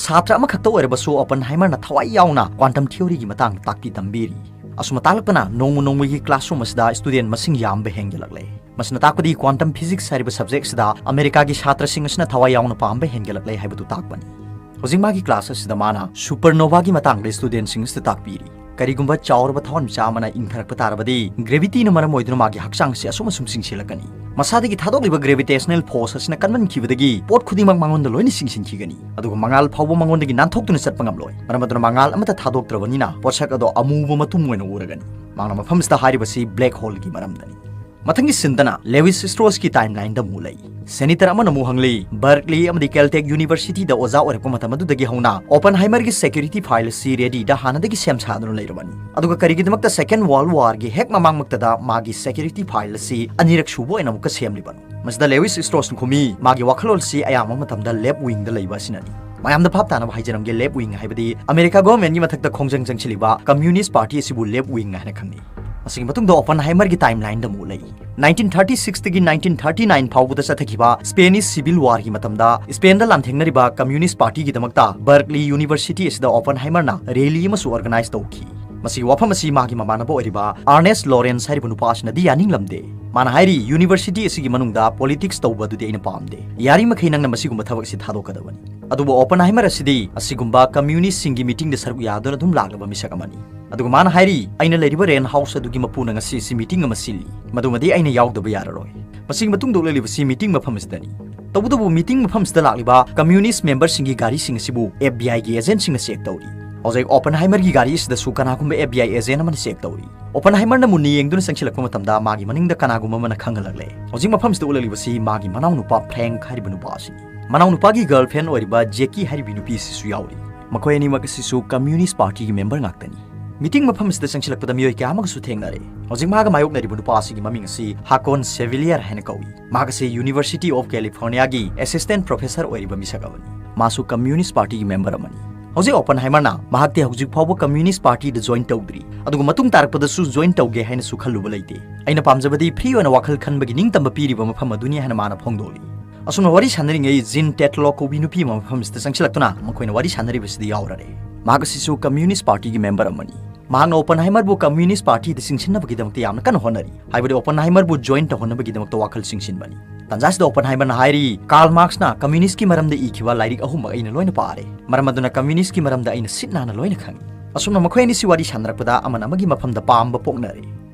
ꯁꯥꯇ꯭ꯔ ꯑꯃꯈꯛꯇ ꯑꯣꯏꯔꯕꯁꯨ Oppenheimerꯅ ꯊꯋꯥꯏ ꯌꯥꯎꯅ quantum theoryꯒꯤ ꯃꯇꯥꯡꯗ ꯇꯥꯛꯄꯤ ꯇꯝꯕꯤꯔꯤ꯫ ꯑꯁꯨꯝꯅ ꯇꯥꯛꯂꯛꯄꯅ ꯅꯣꯡꯃ ꯅꯣꯡꯃꯒꯤ classroom ꯑꯁꯤꯗ student ꯃꯁꯤꯡ ꯌꯥꯝꯕ ꯍꯦꯟꯒꯠꯂꯛꯂꯦ꯫ ꯃꯁꯤꯅ ꯇꯥꯛꯄꯗꯤ quantum physics ꯍꯥꯏꯔꯤꯕ subject ꯑꯁꯤꯗ ꯑꯃꯦꯔꯤꯀꯥꯒꯤ ꯁꯥꯇ꯭ꯔꯁꯤꯡ ꯑꯁꯤꯅ ꯊꯋꯥꯏ ꯌꯥꯎꯅ ꯄꯥꯝꯕ ꯍꯦꯟꯒꯠꯂꯛꯂꯦ ꯍꯥꯏꯕꯗꯨ ꯇꯥꯛꯄꯅꯤ꯫ ꯍꯧꯖꯤꯛ ꯃꯥꯒꯤ class ꯑꯁꯤꯗ ꯃꯥꯅ supernovaꯒꯤ ꯃꯇꯥꯡꯗ studentꯁꯤꯡ ꯑꯁꯤꯗ ꯇꯥꯛꯄꯤꯔꯤ꯫ ꯀꯔꯤꯒꯨꯝꯕ ꯆꯥꯎꯔꯕ ꯊꯋꯥꯟꯃꯤꯆꯥꯛ ꯑꯃꯅ ꯏꯪꯊꯔꯛꯄ ꯇꯥꯔꯕꯗꯤ gravityꯅ ꯃꯔꯝ ꯑꯣꯏꯗꯨꯅ ꯃꯥꯒꯤ ꯍꯛꯆꯥꯡ ꯑꯁꯤ ꯑꯁꯨꯝ ꯑꯁꯨꯝ ꯁꯤꯡꯁꯤꯜꯂꯛꯀꯅꯤ꯫ ꯃꯁꯥꯗꯒꯤ ꯊꯥꯗꯣꯛꯂꯤꯕ gravitational force ꯑꯁꯤꯅ ꯀꯟꯃꯟꯈꯤꯕꯗꯒꯤ ꯄꯣꯠ ꯈꯨꯗꯤꯡꯃꯛ ꯃꯉꯣꯟꯗ ꯂꯣꯏꯅ ꯁꯤꯡꯁꯤꯟꯈꯤꯒꯅꯤ, ꯑꯗꯨꯒ ꯃꯉꯥꯜ ꯐꯥꯎꯕ ꯃꯉꯣꯟꯗꯒꯤ ꯅꯥꯟꯊꯣꯛꯇꯨꯅ ꯆꯠꯄ ꯉꯝꯂꯣꯏ꯫ ꯃꯔꯝ ꯑꯗꯨꯅ ꯃꯉꯥꯜ ꯑꯃꯠꯇ ꯊꯥꯗꯣꯛꯇ꯭ꯔꯕꯅꯤꯅ ꯄꯣꯠꯁꯛ ꯑꯗꯣ ꯑꯃꯨꯕ ꯃꯇꯨꯝ ꯑꯣꯏꯅ ꯎꯔꯒꯅꯤ꯫ ꯃꯍꯥꯛꯅ ꯃꯐꯝꯁꯤꯗ ꯍꯥꯏꯔꯤꯕꯁꯤ black holeꯒꯤ ꯃꯔꯝꯗꯅꯤ꯫ ꯃꯊꯪꯒꯤ sceneꯗꯅ Lewis Straussꯀꯤ timelineꯗ ꯑꯃꯨꯛ ꯂꯩ꯫ Senator ꯑꯃꯅ ꯑꯃꯨꯛ ꯍꯪꯂꯤ, Berkeley ꯑꯃꯗꯤ Caltech Universityꯗ ꯑꯣꯖꯥ ꯑꯣꯏꯔꯛꯄ ꯃꯇꯝ ꯑꯗꯨꯗꯒꯤ ꯍꯧꯅ Oppenheimerꯒꯤ security file ꯑꯁꯤ readyꯗ ꯍꯥꯟꯅꯗꯒꯤ ꯁꯦꯝ ꯁꯥꯗꯨꯅ ꯂꯩꯔꯕꯅꯤ, ꯑꯗꯨꯒ ꯀꯔꯤꯒꯤꯗꯃꯛꯇ Second World Warꯒꯤ ꯍꯦꯛ ꯃꯃꯥꯡꯃꯛꯇꯗ ꯃꯥꯒꯤ security file ꯑꯁꯤ ꯑꯅꯤꯔꯛ ꯁꯨꯕ ꯑꯣꯏꯅ ꯑꯃꯨꯛꯀ ꯁꯦꯝꯂꯤꯕꯅꯣ? ꯃꯁꯤꯗ Lewis Straussꯅ ꯈꯨꯝꯃꯤ, ꯃꯥꯒꯤ ꯋꯥꯈꯜꯂꯣꯟꯁꯤ ꯑꯌꯥꯝꯕ ꯃꯇꯝꯗ left wingꯗ ꯂꯩꯕ ꯑꯁꯤꯅꯅꯤ꯫ ꯃꯌꯥꯝꯗ ꯚꯥꯞ ꯇꯥꯅꯕ ꯍꯥꯏꯖꯔꯝꯒꯦ, left wing ꯍꯥꯏꯕꯗꯤ ꯑꯃꯦꯔꯤꯀꯥ governmentꯀꯤ ꯃꯊꯛꯇ ꯈꯣꯡꯖꯪ ꯆꯪꯁꯤꯜꯂꯤꯕ communist party ꯑꯁꯤꯕꯨ left wing ꯍꯥꯏꯅ ꯈꯪꯅꯩ꯫ ꯃꯁꯤꯒꯤ ꯃꯇꯨꯡꯗ Oppenheimerꯒꯤ timelineꯗ ꯑꯃꯨꯛ ꯂꯩ꯫ Nineteen thirty sixꯇꯒꯤ nineteen thirty nine ꯐꯥꯎꯕꯗ ꯆꯠꯊꯈꯤꯕ Spanish Civil Warꯒꯤ ꯃꯇꯝꯗ Spainꯗ ꯂꯥꯟꯊꯦꯡꯅꯔꯤꯕ communist partyꯒꯤꯗꯃꯛꯇ Berkeley University ꯑꯁꯤꯗ Oppenheimerꯅ rally ꯑꯃꯁꯨ organize ꯇꯧꯈꯤ꯫ ꯃꯁꯤꯒꯤ ꯋꯥꯐꯝ ꯑꯁꯤ ꯃꯥꯒꯤ ꯃꯃꯥꯟꯅꯕ ꯑꯣꯏꯔꯤꯕ Ernest Lawrence ꯍꯥꯏꯔꯤꯕ ꯅꯨꯄꯥ ꯑꯁꯤꯅꯗꯤ ꯌꯥꯅꯤꯡꯂꯝꯗꯦ꯫ ꯃꯥꯅ ꯍꯥꯏꯔꯤ, university ꯑꯁꯤꯒꯤ ꯃꯅꯨꯡꯗ politics ꯇꯧꯕ ꯑꯗꯨꯗꯤ ꯑꯩꯅ ꯄꯥꯝꯗꯦ꯫ ꯌꯥꯔꯤꯃꯈꯩ ꯅꯪꯅ ꯃꯁꯤꯒꯨꯝꯕ ꯊꯕꯛ ꯑꯁꯤ ꯊꯥꯗꯣꯛꯀꯗꯕꯅꯤ꯫ ꯑꯗꯨꯕꯨ Oppenheimer ꯑꯁꯤꯗꯤ ꯑꯁꯤꯒꯨꯝꯕ communistꯁꯤꯡꯒꯤ meetingꯗ ꯁꯔꯨꯛ ꯌꯥꯗꯨꯅ ꯑꯗꯨꯝ ꯂꯥꯛꯂꯕ ꯃꯤꯁꯛ ꯑꯃꯅꯤ꯫ ꯑꯗꯨꯒ ꯃꯥꯅ ꯍꯥꯏꯔꯤ, "ꯑꯩꯅ ꯂꯩꯔꯤꯕ rent house ꯑꯗꯨꯒꯤ ꯃꯄꯨꯅ ꯉꯁꯤ ꯑꯁꯤ meeting ꯑꯃ ꯁꯤꯜꯂꯤ, ꯃꯗꯨꯃꯗꯤ ꯑꯩꯅ ꯌꯥꯎꯗꯕ ꯌꯥꯔꯔꯣꯏ꯫" ꯃꯁꯤꯒꯤ ꯃꯇꯨꯡꯗ ꯎꯠꯂꯛꯂꯤꯕꯁꯤ meeting ꯃꯐꯝ ꯑꯁꯤꯗꯅꯤ꯫ ꯇꯧꯕꯇꯕꯨ meeting ꯃꯐꯝ ꯑꯁꯤꯗ ꯂꯥꯛꯂꯤꯕ communist memberꯁꯤꯡꯒꯤ ꯒꯥꯔꯤꯁꯤꯡ ꯑꯁꯤꯕꯨ F B Iꯒꯤ agentꯁꯤꯡꯅ check ꯇꯧꯔꯤ꯫ ꯍꯧꯖꯤꯛ Oppenheimerꯒꯤ ꯒꯥꯔꯤ ꯑꯁꯤꯗꯁꯨ ꯀꯅꯥꯒꯨꯝꯕ F B I agent ꯑꯃꯅ check ꯇꯧꯔꯤ꯫ Oppenheimerꯅ ꯃꯨꯟꯅ ꯌꯦꯡꯗꯨꯅ ꯆꯪꯁꯤꯜꯂꯛꯄ ꯃꯇꯝꯗ ꯃꯥꯒꯤ ꯃꯅꯤꯡꯗ ꯀꯅꯥꯒꯨꯝꯕ ꯑꯃꯅ ꯈꯪꯍꯜꯂꯛꯂꯦ꯫ ꯍꯧꯖꯤꯛ ꯃꯐꯝꯁꯤꯗ ꯎꯠꯂꯛꯂꯤꯕꯁꯤ ꯃꯥꯒꯤ ꯃꯅꯥꯎꯅꯨꯄꯥ Frank ꯍꯥꯏꯔꯤꯕ ꯅꯨꯄꯥ ꯑꯁꯤꯅꯤ꯫ ꯃꯅꯥꯎꯅꯨꯄꯥꯒꯤ girlfriend ꯑꯣꯏꯔꯤꯕ Jackie ꯍꯥꯏꯔꯤꯕꯤ ꯅꯨꯄꯤ ꯑꯁꯤꯁꯨ ꯌꯥꯎꯔꯤ꯫ ꯃꯈꯣꯏ ꯑꯅꯤꯃꯛ ꯑꯁꯤꯁꯨ communist partyꯒꯤ member ꯉꯥꯛꯇꯅꯤ꯫ Meeting ꯃꯐꯝ ꯑꯁꯤꯗ ꯆꯪꯁꯤꯜꯂꯛꯄꯗ ꯃꯤꯑꯣꯏ ꯀꯌꯥ ꯑꯃꯒꯁꯨ ꯊꯦꯡꯅꯔꯦ꯫ ꯍꯧꯖꯤꯛ ꯃꯥꯒ ꯃꯥꯌꯣꯛꯅꯔꯤꯕ ꯅꯨꯄꯥ ꯑꯁꯤꯒꯤ ꯃꯃꯤꯡ ꯑꯁꯤ Hakon Sevelier ꯍꯥꯏꯅ ꯀꯧꯏ꯫ ꯃꯍꯥꯛ ꯑꯁꯤ University of Californiaꯒꯤ assistant professor ꯑꯣꯏꯔꯤꯕ ꯃꯤꯁꯛ ꯑꯃꯅꯤ꯫ ꯃꯥꯁꯨ communist partyꯒꯤ member ꯑꯃꯅꯤ꯫ ꯍꯧꯖꯤꯛ Oppenheimerꯅ ꯃꯍꯥꯛꯇꯤ ꯍꯧꯖꯤꯛ ꯐꯥꯎꯕ communist partyꯗ join ꯇꯧꯗ꯭ꯔꯤ, ꯑꯗꯨꯒ ꯃꯇꯨꯡ ꯇꯥꯔꯛꯄꯗꯁꯨ join ꯇꯧꯒꯦ ꯍꯥꯏꯅꯁꯨ ꯈꯜꯂꯨꯕ ꯂꯩꯇꯦ꯫ "ꯑꯩꯅ ꯄꯥꯝꯖꯕꯗꯤ free ꯑꯣꯏꯅ ꯋꯥꯈꯜ ꯈꯟꯕꯒꯤ ꯅꯤꯡꯇꯝꯕ ꯄꯤꯔꯤꯕ ꯃꯐꯝ ꯑꯗꯨꯅꯤ" ꯍꯥꯏꯅ ꯃꯥꯅ ꯐꯣꯡꯗꯣꯛꯂꯤ꯫ ꯑꯁꯨꯝꯅ ꯋꯥꯔꯤ ꯁꯥꯟꯅꯔꯤꯉꯩ Jean Tetlow ꯀꯧꯕꯤ ꯅꯨꯄꯤ ꯑꯃ ꯃꯐꯝ ꯑꯁꯤꯗ ꯆꯪꯁꯤꯜꯂꯛꯇꯨꯅ ꯃꯈꯣꯏꯅ ꯋꯥꯔꯤ ꯁꯥꯟꯅꯔꯤꯕꯁꯤꯗ ꯌꯥꯎꯔꯔꯦ꯫ ꯃꯍꯥꯛ ꯑꯁꯤꯁꯨ communist partyꯒꯤ member ꯑꯃꯅꯤ꯫ ꯃꯍꯥꯛꯅ Oppenheimerꯕꯨ communist partyꯗ ꯆꯤꯡꯁꯤꯟꯅꯕꯒꯤꯗꯃꯛꯇ ꯌꯥꯝꯅ ꯀꯟꯅ ꯍꯣꯠꯅꯔꯤ, ꯍꯥꯏꯕꯗꯤ Oppenheimerꯕꯨ join ꯇꯧꯍꯟꯅꯕꯒꯤꯗꯃꯛꯇ ꯋꯥꯈꯜ ꯆꯤꯡꯁꯤꯟꯕꯅꯤ꯫ ꯇꯟꯖꯥꯁꯤꯗ Oppenheimerꯅ ꯍꯥꯏꯔꯤ, "Karl Marxꯅ communistꯀꯤ ꯃꯔꯝꯗ ꯏꯈꯤꯕ ꯂꯥꯏꯔꯤꯛ ꯑꯍꯨꯝꯃꯛ ꯑꯩꯅ ꯂꯣꯏꯅ ꯄꯥꯔꯦ꯫ ꯃꯔꯝ ꯑꯗꯨꯅ communistꯀꯤ ꯃꯔꯝꯗ ꯑꯩꯅ ꯁꯤꯠ ꯅꯥꯟꯅ ꯂꯣꯏꯅ ꯈꯪꯏ꯫" ꯑꯁꯨꯝꯅ ꯃꯈꯣꯏ ꯑꯅꯤꯁꯤ ꯋꯥꯔꯤ ꯁꯥꯟꯅꯔꯛꯄꯗ ꯑꯃꯅ ꯑꯃꯒꯤ ꯃꯐꯝꯗ ꯄꯥꯝꯕ ꯄꯣꯛꯅꯔꯦ꯫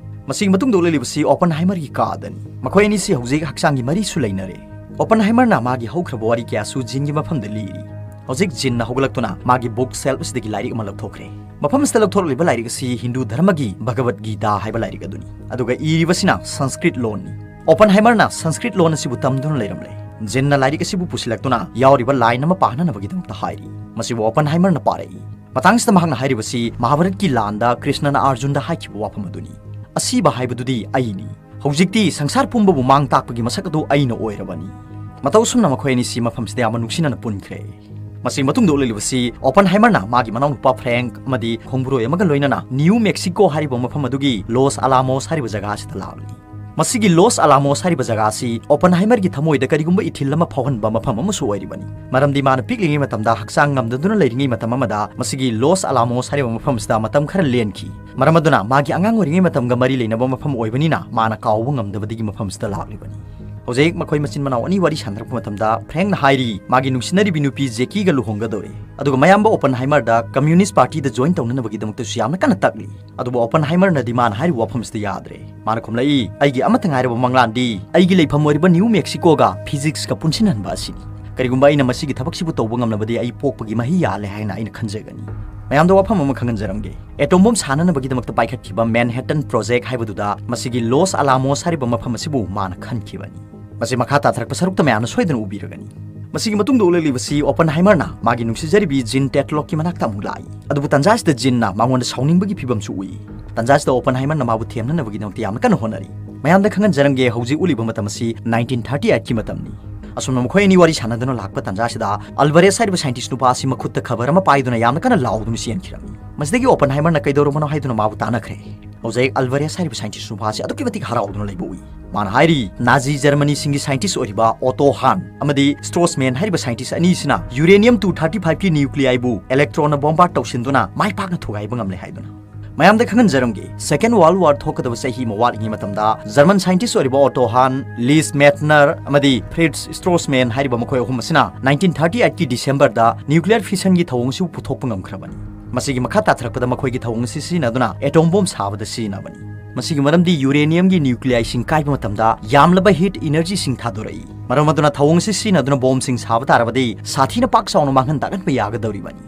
ꯃꯁꯤꯒꯤ ꯃꯇꯨꯡꯗ ꯎꯠꯂꯛꯂꯤꯕꯁꯤ Oppenheimerꯒꯤ ꯀꯥꯗꯅꯤ꯫ ꯃꯈꯣꯏ ꯑꯅꯤꯁꯤ ꯍꯧꯖꯤꯛ ꯍꯛꯆꯥꯡꯒꯤ ꯃꯔꯤꯁꯨ ꯂꯩꯅꯔꯦ꯫ Oppenheimerꯅ ꯃꯥꯒꯤ ꯍꯧꯈ꯭ꯔꯕ ꯋꯥꯔꯤ ꯀꯌꯥꯁꯨ Jeanꯒꯤ ꯃꯐꯝꯗ ꯂꯤꯔꯤ꯫ ꯍꯧꯖꯤꯛ Jeanꯅ ꯍꯧꯒꯠꯂꯛꯇꯨꯅ ꯃꯥꯒꯤ book shelf ꯑꯁꯤꯗꯒꯤ ꯂꯥꯏꯔꯤꯛ ꯑꯃ ꯂꯧꯊꯣꯛꯈ꯭ꯔꯦ꯫ ꯃꯐꯝ ꯑꯁꯤꯗ ꯂꯧꯊꯣꯔꯛꯂꯤꯕ ꯂꯥꯏꯔꯤꯛ ꯑꯁꯤ ꯍꯤꯟꯗꯨ ꯙꯔꯃꯒꯤ Bhagavad Gita ꯍꯥꯏꯕ ꯂꯥꯏꯔꯤꯛ ꯑꯗꯨꯅꯤ, ꯑꯗꯨꯒ ꯏꯔꯤꯕꯁꯤꯅ Sanskrit ꯂꯣꯟꯅꯤ꯫ Oppenheimerꯅ Sanskrit ꯂꯣꯟ ꯑꯁꯤꯕꯨ ꯇꯝꯗꯨꯅ ꯂꯩꯔꯝꯂꯦ꯫ Jeanꯅ ꯂꯥꯏꯔꯤꯛ ꯑꯁꯤꯕꯨ ꯄꯨꯁꯤꯜꯂꯛꯇꯨꯅ ꯌꯥꯎꯔꯤꯕ line ꯑꯃ ꯄꯥꯅꯅꯕꯒꯤꯗꯃꯛꯇ ꯍꯥꯏꯔꯤ꯫ ꯃꯁꯤꯕꯨ Oppenheimerꯅ ꯄꯥꯔꯛꯏ꯫ ꯃꯇꯥꯡꯁꯤꯗ ꯃꯍꯥꯛꯅ ꯍꯥꯏꯔꯤꯕꯁꯤ ꯃꯍꯥꯚꯥꯔꯠꯀꯤ ꯂꯥꯟꯗ ꯀ꯭ꯔꯤꯁꯅꯅ ꯑꯔꯖꯨꯟꯗ ꯍꯥꯏꯈꯤꯕ ꯋꯥꯐꯝ ꯑꯗꯨꯅꯤ, "ꯑꯁꯤꯕ ꯍꯥꯏꯕꯗꯨꯗꯤ ꯑꯩꯅꯤ꯫ ꯍꯧꯖꯤꯛꯇꯤ ꯁꯪꯁꯥꯔ ꯄꯨꯝꯕꯕꯨ ꯃꯥꯡ ꯇꯥꯛꯄꯒꯤ ꯃꯁꯛ ꯑꯗꯨ ꯑꯩꯅ ꯑꯣꯏꯔꯕꯅꯤ꯫" ꯃꯇꯧ ꯑꯁꯨꯝꯅ ꯃꯈꯣꯏ ꯑꯅꯤꯁꯤ ꯃꯐꯝꯁꯤꯗ ꯌꯥꯝꯅ ꯅꯨꯡꯁꯤꯅꯅ ꯄꯨꯟꯈ꯭ꯔꯦ꯫ ꯃꯁꯤꯒꯤ ꯃꯇꯨꯡꯗ ꯎꯠꯂꯛꯂꯤꯕꯁꯤ Oppenheimerꯅ ꯃꯥꯒꯤ ꯃꯅꯥꯎꯅꯨꯄꯥ Frank ꯑꯃꯗꯤ ꯈꯣꯡꯕꯨꯔꯣꯏ ꯑꯃꯒ ꯂꯣꯏꯅꯅ New Mexico ꯍꯥꯏꯔꯤꯕ ꯃꯐꯝ ꯑꯗꯨꯒꯤ Los Alamos ꯍꯥꯏꯔꯤꯕ ꯖꯒꯥ ꯑꯁꯤꯗ ꯂꯥꯛꯂꯤ꯫ ꯃꯁꯤꯒꯤ Los Alamos ꯍꯥꯏꯔꯤꯕ ꯖꯒꯥ ꯑꯁꯤ Oppenheimerꯒꯤ ꯊꯃꯣꯏꯗ ꯀꯔꯤꯒꯨꯝꯕ ꯏꯊꯤꯜ ꯑꯃ ꯐꯥꯎꯍꯟꯕ ꯃꯐꯝ ꯑꯃꯁꯨ ꯑꯣꯏꯔꯤꯕꯅꯤ꯫ ꯃꯔꯝꯗꯤ ꯃꯥꯅ ꯄꯤꯛꯂꯤꯉꯩ ꯃꯇꯝꯗ ꯍꯛꯆꯥꯡ ꯉꯝꯗꯗꯨꯅ ꯂꯩꯔꯤꯉꯩ ꯃꯇꯝ ꯑꯃꯗ ꯃꯁꯤꯒꯤ Los Alamos ꯍꯥꯏꯔꯤꯕ ꯃꯐꯝ ꯑꯁꯤꯗ ꯃꯇꯝ ꯈꯔ ꯂꯦꯟꯈꯤ꯫ ꯃꯔꯝ ꯑꯗꯨꯅ ꯃꯥꯒꯤ ꯑꯉꯥꯡ ꯑꯣꯏꯔꯤꯉꯩ ꯃꯇꯝꯒ ꯃꯔꯤ ꯂꯩꯅꯕ ꯃꯐꯝ ꯑꯣꯏꯕꯅꯤꯅ ꯃꯥꯅ ꯀꯥꯎꯕ ꯉꯝꯗꯕꯗꯒꯤ ꯃꯐꯝ ꯑꯁꯤꯗ ꯂꯥꯛꯂꯤꯕꯅꯤ꯫ ꯍꯧꯖꯤꯛ ꯃꯈꯣꯏ ꯃꯆꯤꯟ ꯃꯅꯥꯎ ꯑꯅꯤ ꯋꯥꯔꯤ ꯁꯥꯟꯅꯔꯛꯄ ꯃꯇꯝꯗ, ꯐ꯭ꯔꯦꯡꯅ ꯍꯥꯏꯔꯤ ꯃꯥꯒꯤ ꯅꯨꯡꯁꯤꯅꯔꯤꯕꯤ ꯅꯨꯄꯤ ꯖꯦꯀꯤꯒ ꯂꯨꯍꯣꯡꯒꯗꯧꯔꯦ꯫ ꯑꯗꯨꯒ ꯃꯌꯥꯝꯕ ꯑꯣꯄꯟꯍꯥꯏꯃꯔꯗ ꯀꯝꯌꯨꯅꯤꯁ꯭ꯠ ꯄꯥꯔꯇꯤꯗ ꯖꯣꯏꯟ ꯇꯧꯅꯅꯕꯒꯤꯗꯃꯛꯇꯁꯨ ꯌꯥꯝꯅ ꯀꯟꯅ ꯇꯛꯂꯤ꯫ ꯑꯗꯨꯕꯨ ꯑꯣꯄꯟꯍꯥꯏꯃꯔꯅꯗꯤ ꯃꯥꯅ ꯍꯥꯏꯔꯤꯕ ꯋꯥꯐꯝꯁꯤꯗ ꯌꯥꯗ꯭ꯔꯦ꯫ ꯃꯥꯅ ꯈꯨꯝꯂꯛꯏ, "ꯑꯩꯒꯤ ꯑꯃꯠꯇ ꯉꯥꯏꯔꯕ ꯃꯪꯂꯥꯟꯗꯤ ꯑꯩꯒꯤ ꯂꯩꯐꯝ ꯑꯣꯏꯔꯤꯕ ꯅ꯭ꯌꯨ ꯃꯦꯛꯁꯤꯀꯣꯒ ꯐꯤꯖꯤꯛꯁꯀ ꯄꯨꯟꯁꯤꯟꯍꯟꯕ ꯑꯁꯤꯅꯤ꯫ ꯀꯔꯤꯒꯨꯝꯕ ꯑꯩꯅ ꯃꯁꯤꯒꯤ ꯊꯕꯛꯁꯤꯕꯨ ꯇꯧꯕ ꯉꯝꯂꯕꯗꯤ ꯑꯩ ꯄꯣꯛꯄꯒꯤ ꯃꯍꯩ ꯌꯥꯜꯂꯦ ꯍꯥꯏꯅ ꯑꯩꯅ ꯈꯟꯖꯒꯅꯤ꯫" ꯃꯌꯥꯝꯗ ꯋꯥꯐꯝ ꯑꯃ ꯈꯪꯍꯟꯖꯔꯝꯒꯦ꯫ ꯑꯦꯇꯣꯝ ꯕꯣꯝ ꯁꯥꯅꯅꯕꯒꯤꯗꯃꯛꯇ ꯄꯥꯏꯈꯠꯈꯤꯕ ꯃꯦꯟꯍꯦꯇꯟ ꯄ꯭ꯔꯣꯖꯦꯛ ꯍꯥꯏꯕꯗꯨꯗ ꯃꯁꯤꯒꯤ ꯂꯣꯁ ꯑꯂꯥꯃꯣꯁ ꯍꯥꯏꯔꯤꯕ ꯃꯐꯝ ꯑꯁꯤꯕꯨ ꯃꯥꯅ ꯈꯟꯈꯤꯕꯅꯤ꯫ ꯃꯁꯤ ꯃꯈꯥ ꯇꯥꯊꯔꯛꯄ ꯁꯔꯨꯛꯇ ꯃꯌꯥꯝꯅ ꯁꯣꯏꯗꯅ ꯎꯕꯤꯔꯒꯅꯤ꯫ ꯃꯁꯤꯒꯤ ꯃꯇꯨꯡꯗ ꯎꯠꯂꯛꯂꯤꯕꯁꯤ ꯑꯣꯄꯟꯍꯥꯏꯃꯔꯅ ꯃꯥꯒꯤ ꯅꯨꯡꯁꯤꯖꯔꯤꯕꯤ ꯖꯤꯟ ꯇꯦꯇ꯭ꯂꯣꯛꯀꯤ ꯃꯅꯥꯛꯇ ꯑꯃꯨꯛ ꯂꯥꯛꯏ꯫ ꯑꯗꯨꯕꯨ ꯇꯟꯖꯥꯁꯤꯗ ꯖꯤꯟꯅ ꯃꯉꯣꯟꯗ ꯁꯥꯎꯅꯤꯡꯕꯒꯤ ꯐꯤꯕꯝꯁꯨ ꯎꯏ꯫ ꯇꯟꯖꯥꯁꯤꯗ ꯑꯣꯄꯟꯍꯥꯏꯃꯔꯅ ꯃꯥꯕꯨ ꯊꯦꯝꯅꯅꯕꯒꯤꯗꯃꯛꯇ ꯌꯥꯝꯅ ꯀꯟꯅ ꯍꯣꯠꯅꯔꯤ꯫ ꯃꯌꯥꯝꯗ ꯈꯪꯍꯟꯖꯔꯝꯒꯦ, ꯍꯧꯖꯤꯛ ꯎꯠꯂꯤꯕ ꯃꯇꯝ ꯑꯁꯤ ꯅꯥꯏꯟꯇꯤꯟ ꯊꯥꯔꯇꯤ ꯑꯩꯠꯀꯤ ꯃꯇꯝꯅꯤ꯫ ꯑꯁꯨꯝꯅ ꯃꯈꯣꯏ ꯑꯅꯤ ꯋꯥꯔꯤ ꯁꯥꯟꯅꯗꯨꯅ ꯂꯥꯛꯄ ꯇꯟꯖꯥꯁꯤꯗ, ꯑꯜꯚꯥꯔꯦꯁ ꯍꯥꯏꯔꯤꯕ ꯁꯥꯏꯟꯇꯤꯁ꯭ꯠ ꯅꯨꯄꯥ ꯑꯁꯤ ꯃꯈꯨꯠꯇ ꯈꯕꯔ ꯑꯃ ꯄꯥꯏꯗꯨꯅ ꯌꯥꯝꯅ ꯀꯟꯅ ꯂꯥꯎꯗꯨꯅ ꯆꯦꯟꯈꯤꯔꯝꯃꯤ꯫ ꯃꯁꯤꯗꯒꯤ ꯑꯣꯄꯟꯍꯥꯏꯃꯔꯅ ꯀꯩꯗꯧꯔꯕꯅꯣ ꯍꯥꯏꯗꯨꯅ ꯃꯥꯕꯨ ꯇꯥꯟꯅꯈ꯭ꯔꯦ꯫ ꯍꯧꯖꯤꯛ ꯑꯜꯚꯥꯔꯦꯁ ꯍꯥꯏꯔꯤꯕ ꯁꯥꯏꯟꯇꯤꯁ꯭ꯠ ꯅꯨꯄꯥ ꯑꯁꯤ ꯑꯗꯨꯛꯀꯤ ꯃꯇꯤꯛ ꯍꯔꯥꯎꯗꯨꯅ ꯂꯩꯕ ꯎꯏ꯫ ꯃꯥꯅ ꯍꯥꯏꯔꯤ, "ꯅꯥꯖꯤ ꯖꯔꯃꯅꯤꯁꯤꯡꯒꯤ ꯁꯥꯏꯟꯇꯤꯁ꯭ꯠ ꯑꯣꯏꯔꯤꯕ ꯑꯣꯇꯣ ꯍꯥꯟ ꯑꯃꯗꯤ ꯁ꯭ꯇ꯭ꯔꯣꯁꯃꯦꯟ ꯍꯥꯏꯔꯤꯕ ꯁꯥꯏꯟꯇꯤꯁ꯭ꯠ ꯑꯅꯤꯁꯤꯅ ꯌꯨꯔꯦꯅꯤꯌꯝ ꯇꯨ ꯊꯥꯔꯇꯤ ꯐꯥꯏꯚꯀꯤ ꯅ꯭ꯌꯨꯀ꯭ꯂꯤꯌꯥꯏꯕꯨ ꯏꯂꯦꯛꯇ꯭ꯔꯣꯟꯅ ꯕꯣꯝꯕꯥꯔꯗ ꯇꯧꯁꯤꯟꯗꯨꯅ ꯃꯥꯏ ꯄꯥꯛꯅ ꯊꯨꯒꯥꯏꯕ ꯉꯝꯂꯦ" ꯍꯥꯏꯗꯨꯅ꯫ ꯃꯌꯥꯝꯗ ꯈꯪꯍꯟꯖꯔꯝꯒꯦ, ꯁꯦꯀꯦꯟ ꯋꯥꯔꯜꯗ ꯋꯥꯔ ꯊꯣꯛꯀꯗꯕ ꯆꯍꯤ ꯑꯃ ꯋꯥꯠꯂꯤꯉꯩ ꯃꯇꯝꯗ ꯖꯔꯃꯟ ꯁꯥꯏꯟꯇꯤꯁ꯭ꯠ ꯑꯣꯏꯔꯤꯕ ꯑꯣꯇꯣ ꯍꯥꯟ, ꯂꯤꯁ ꯃꯦꯠꯅꯔ ꯑꯃꯗꯤ ꯐ꯭ꯔꯤꯠꯖ ꯁ꯭ꯇ꯭ꯔꯣꯁꯃꯦꯟ ꯍꯥꯏꯔꯤꯕ ꯃꯈꯣꯏ ꯑꯍꯨꯝ ꯑꯁꯤꯅ ꯅꯥꯏꯟꯇꯤꯟ ꯊꯥꯔꯇꯤ ꯑꯩꯠꯀꯤ ꯗꯤꯁꯦꯝꯕꯔꯗ ꯅ꯭ꯌꯨꯀ꯭ꯂꯤꯌꯔ ꯐꯤꯁꯟꯒꯤ ꯊꯧꯑꯣꯡ ꯑꯁꯤꯕꯨ ꯄꯨꯊꯣꯛꯄ ꯉꯝꯈ꯭ꯔꯕꯅꯤ꯫ ꯃꯁꯤꯒꯤ ꯃꯈꯥ ꯇꯥꯊꯔꯛꯄꯗ ꯃꯈꯣꯏꯒꯤ ꯊꯧꯑꯣꯡ ꯑꯁꯤ ꯁꯤꯖꯤꯟꯅꯗꯨꯅ ꯑꯦꯇꯣꯝ ꯕꯣꯝ ꯁꯥꯕꯗ ꯁꯤꯖꯤꯟꯅꯕꯅꯤ꯫ ꯃꯁꯤꯒꯤ ꯃꯔꯝꯗꯤ ꯌꯨꯔꯦꯅꯤꯌꯝꯒꯤ ꯅ꯭ꯌꯨꯀ꯭ꯂꯤꯌꯥꯏꯁꯤꯡ ꯀꯥꯏꯕ ꯃꯇꯝꯗ ꯌꯥꯝꯂꯕ ꯍꯤꯠ ꯏꯅꯔꯖꯤꯁꯤꯡ ꯊꯥꯗꯣꯔꯛꯏ꯫ ꯃꯔꯝ ꯑꯗꯨꯅ ꯊꯧꯑꯣꯡ ꯑꯁꯤ ꯁꯤꯖꯤꯟꯅꯗꯨꯅ ꯕꯣꯝꯁꯤꯡ ꯁꯥꯕ ꯇꯥꯔꯕꯗꯤ ꯁꯥꯊꯤꯅ ꯄꯥꯛ ꯆꯥꯎꯅ ꯃꯥꯡꯍꯟ ꯇꯥꯛꯍꯟꯕ ꯌꯥꯒꯗꯧꯔꯤꯕꯅꯤ꯫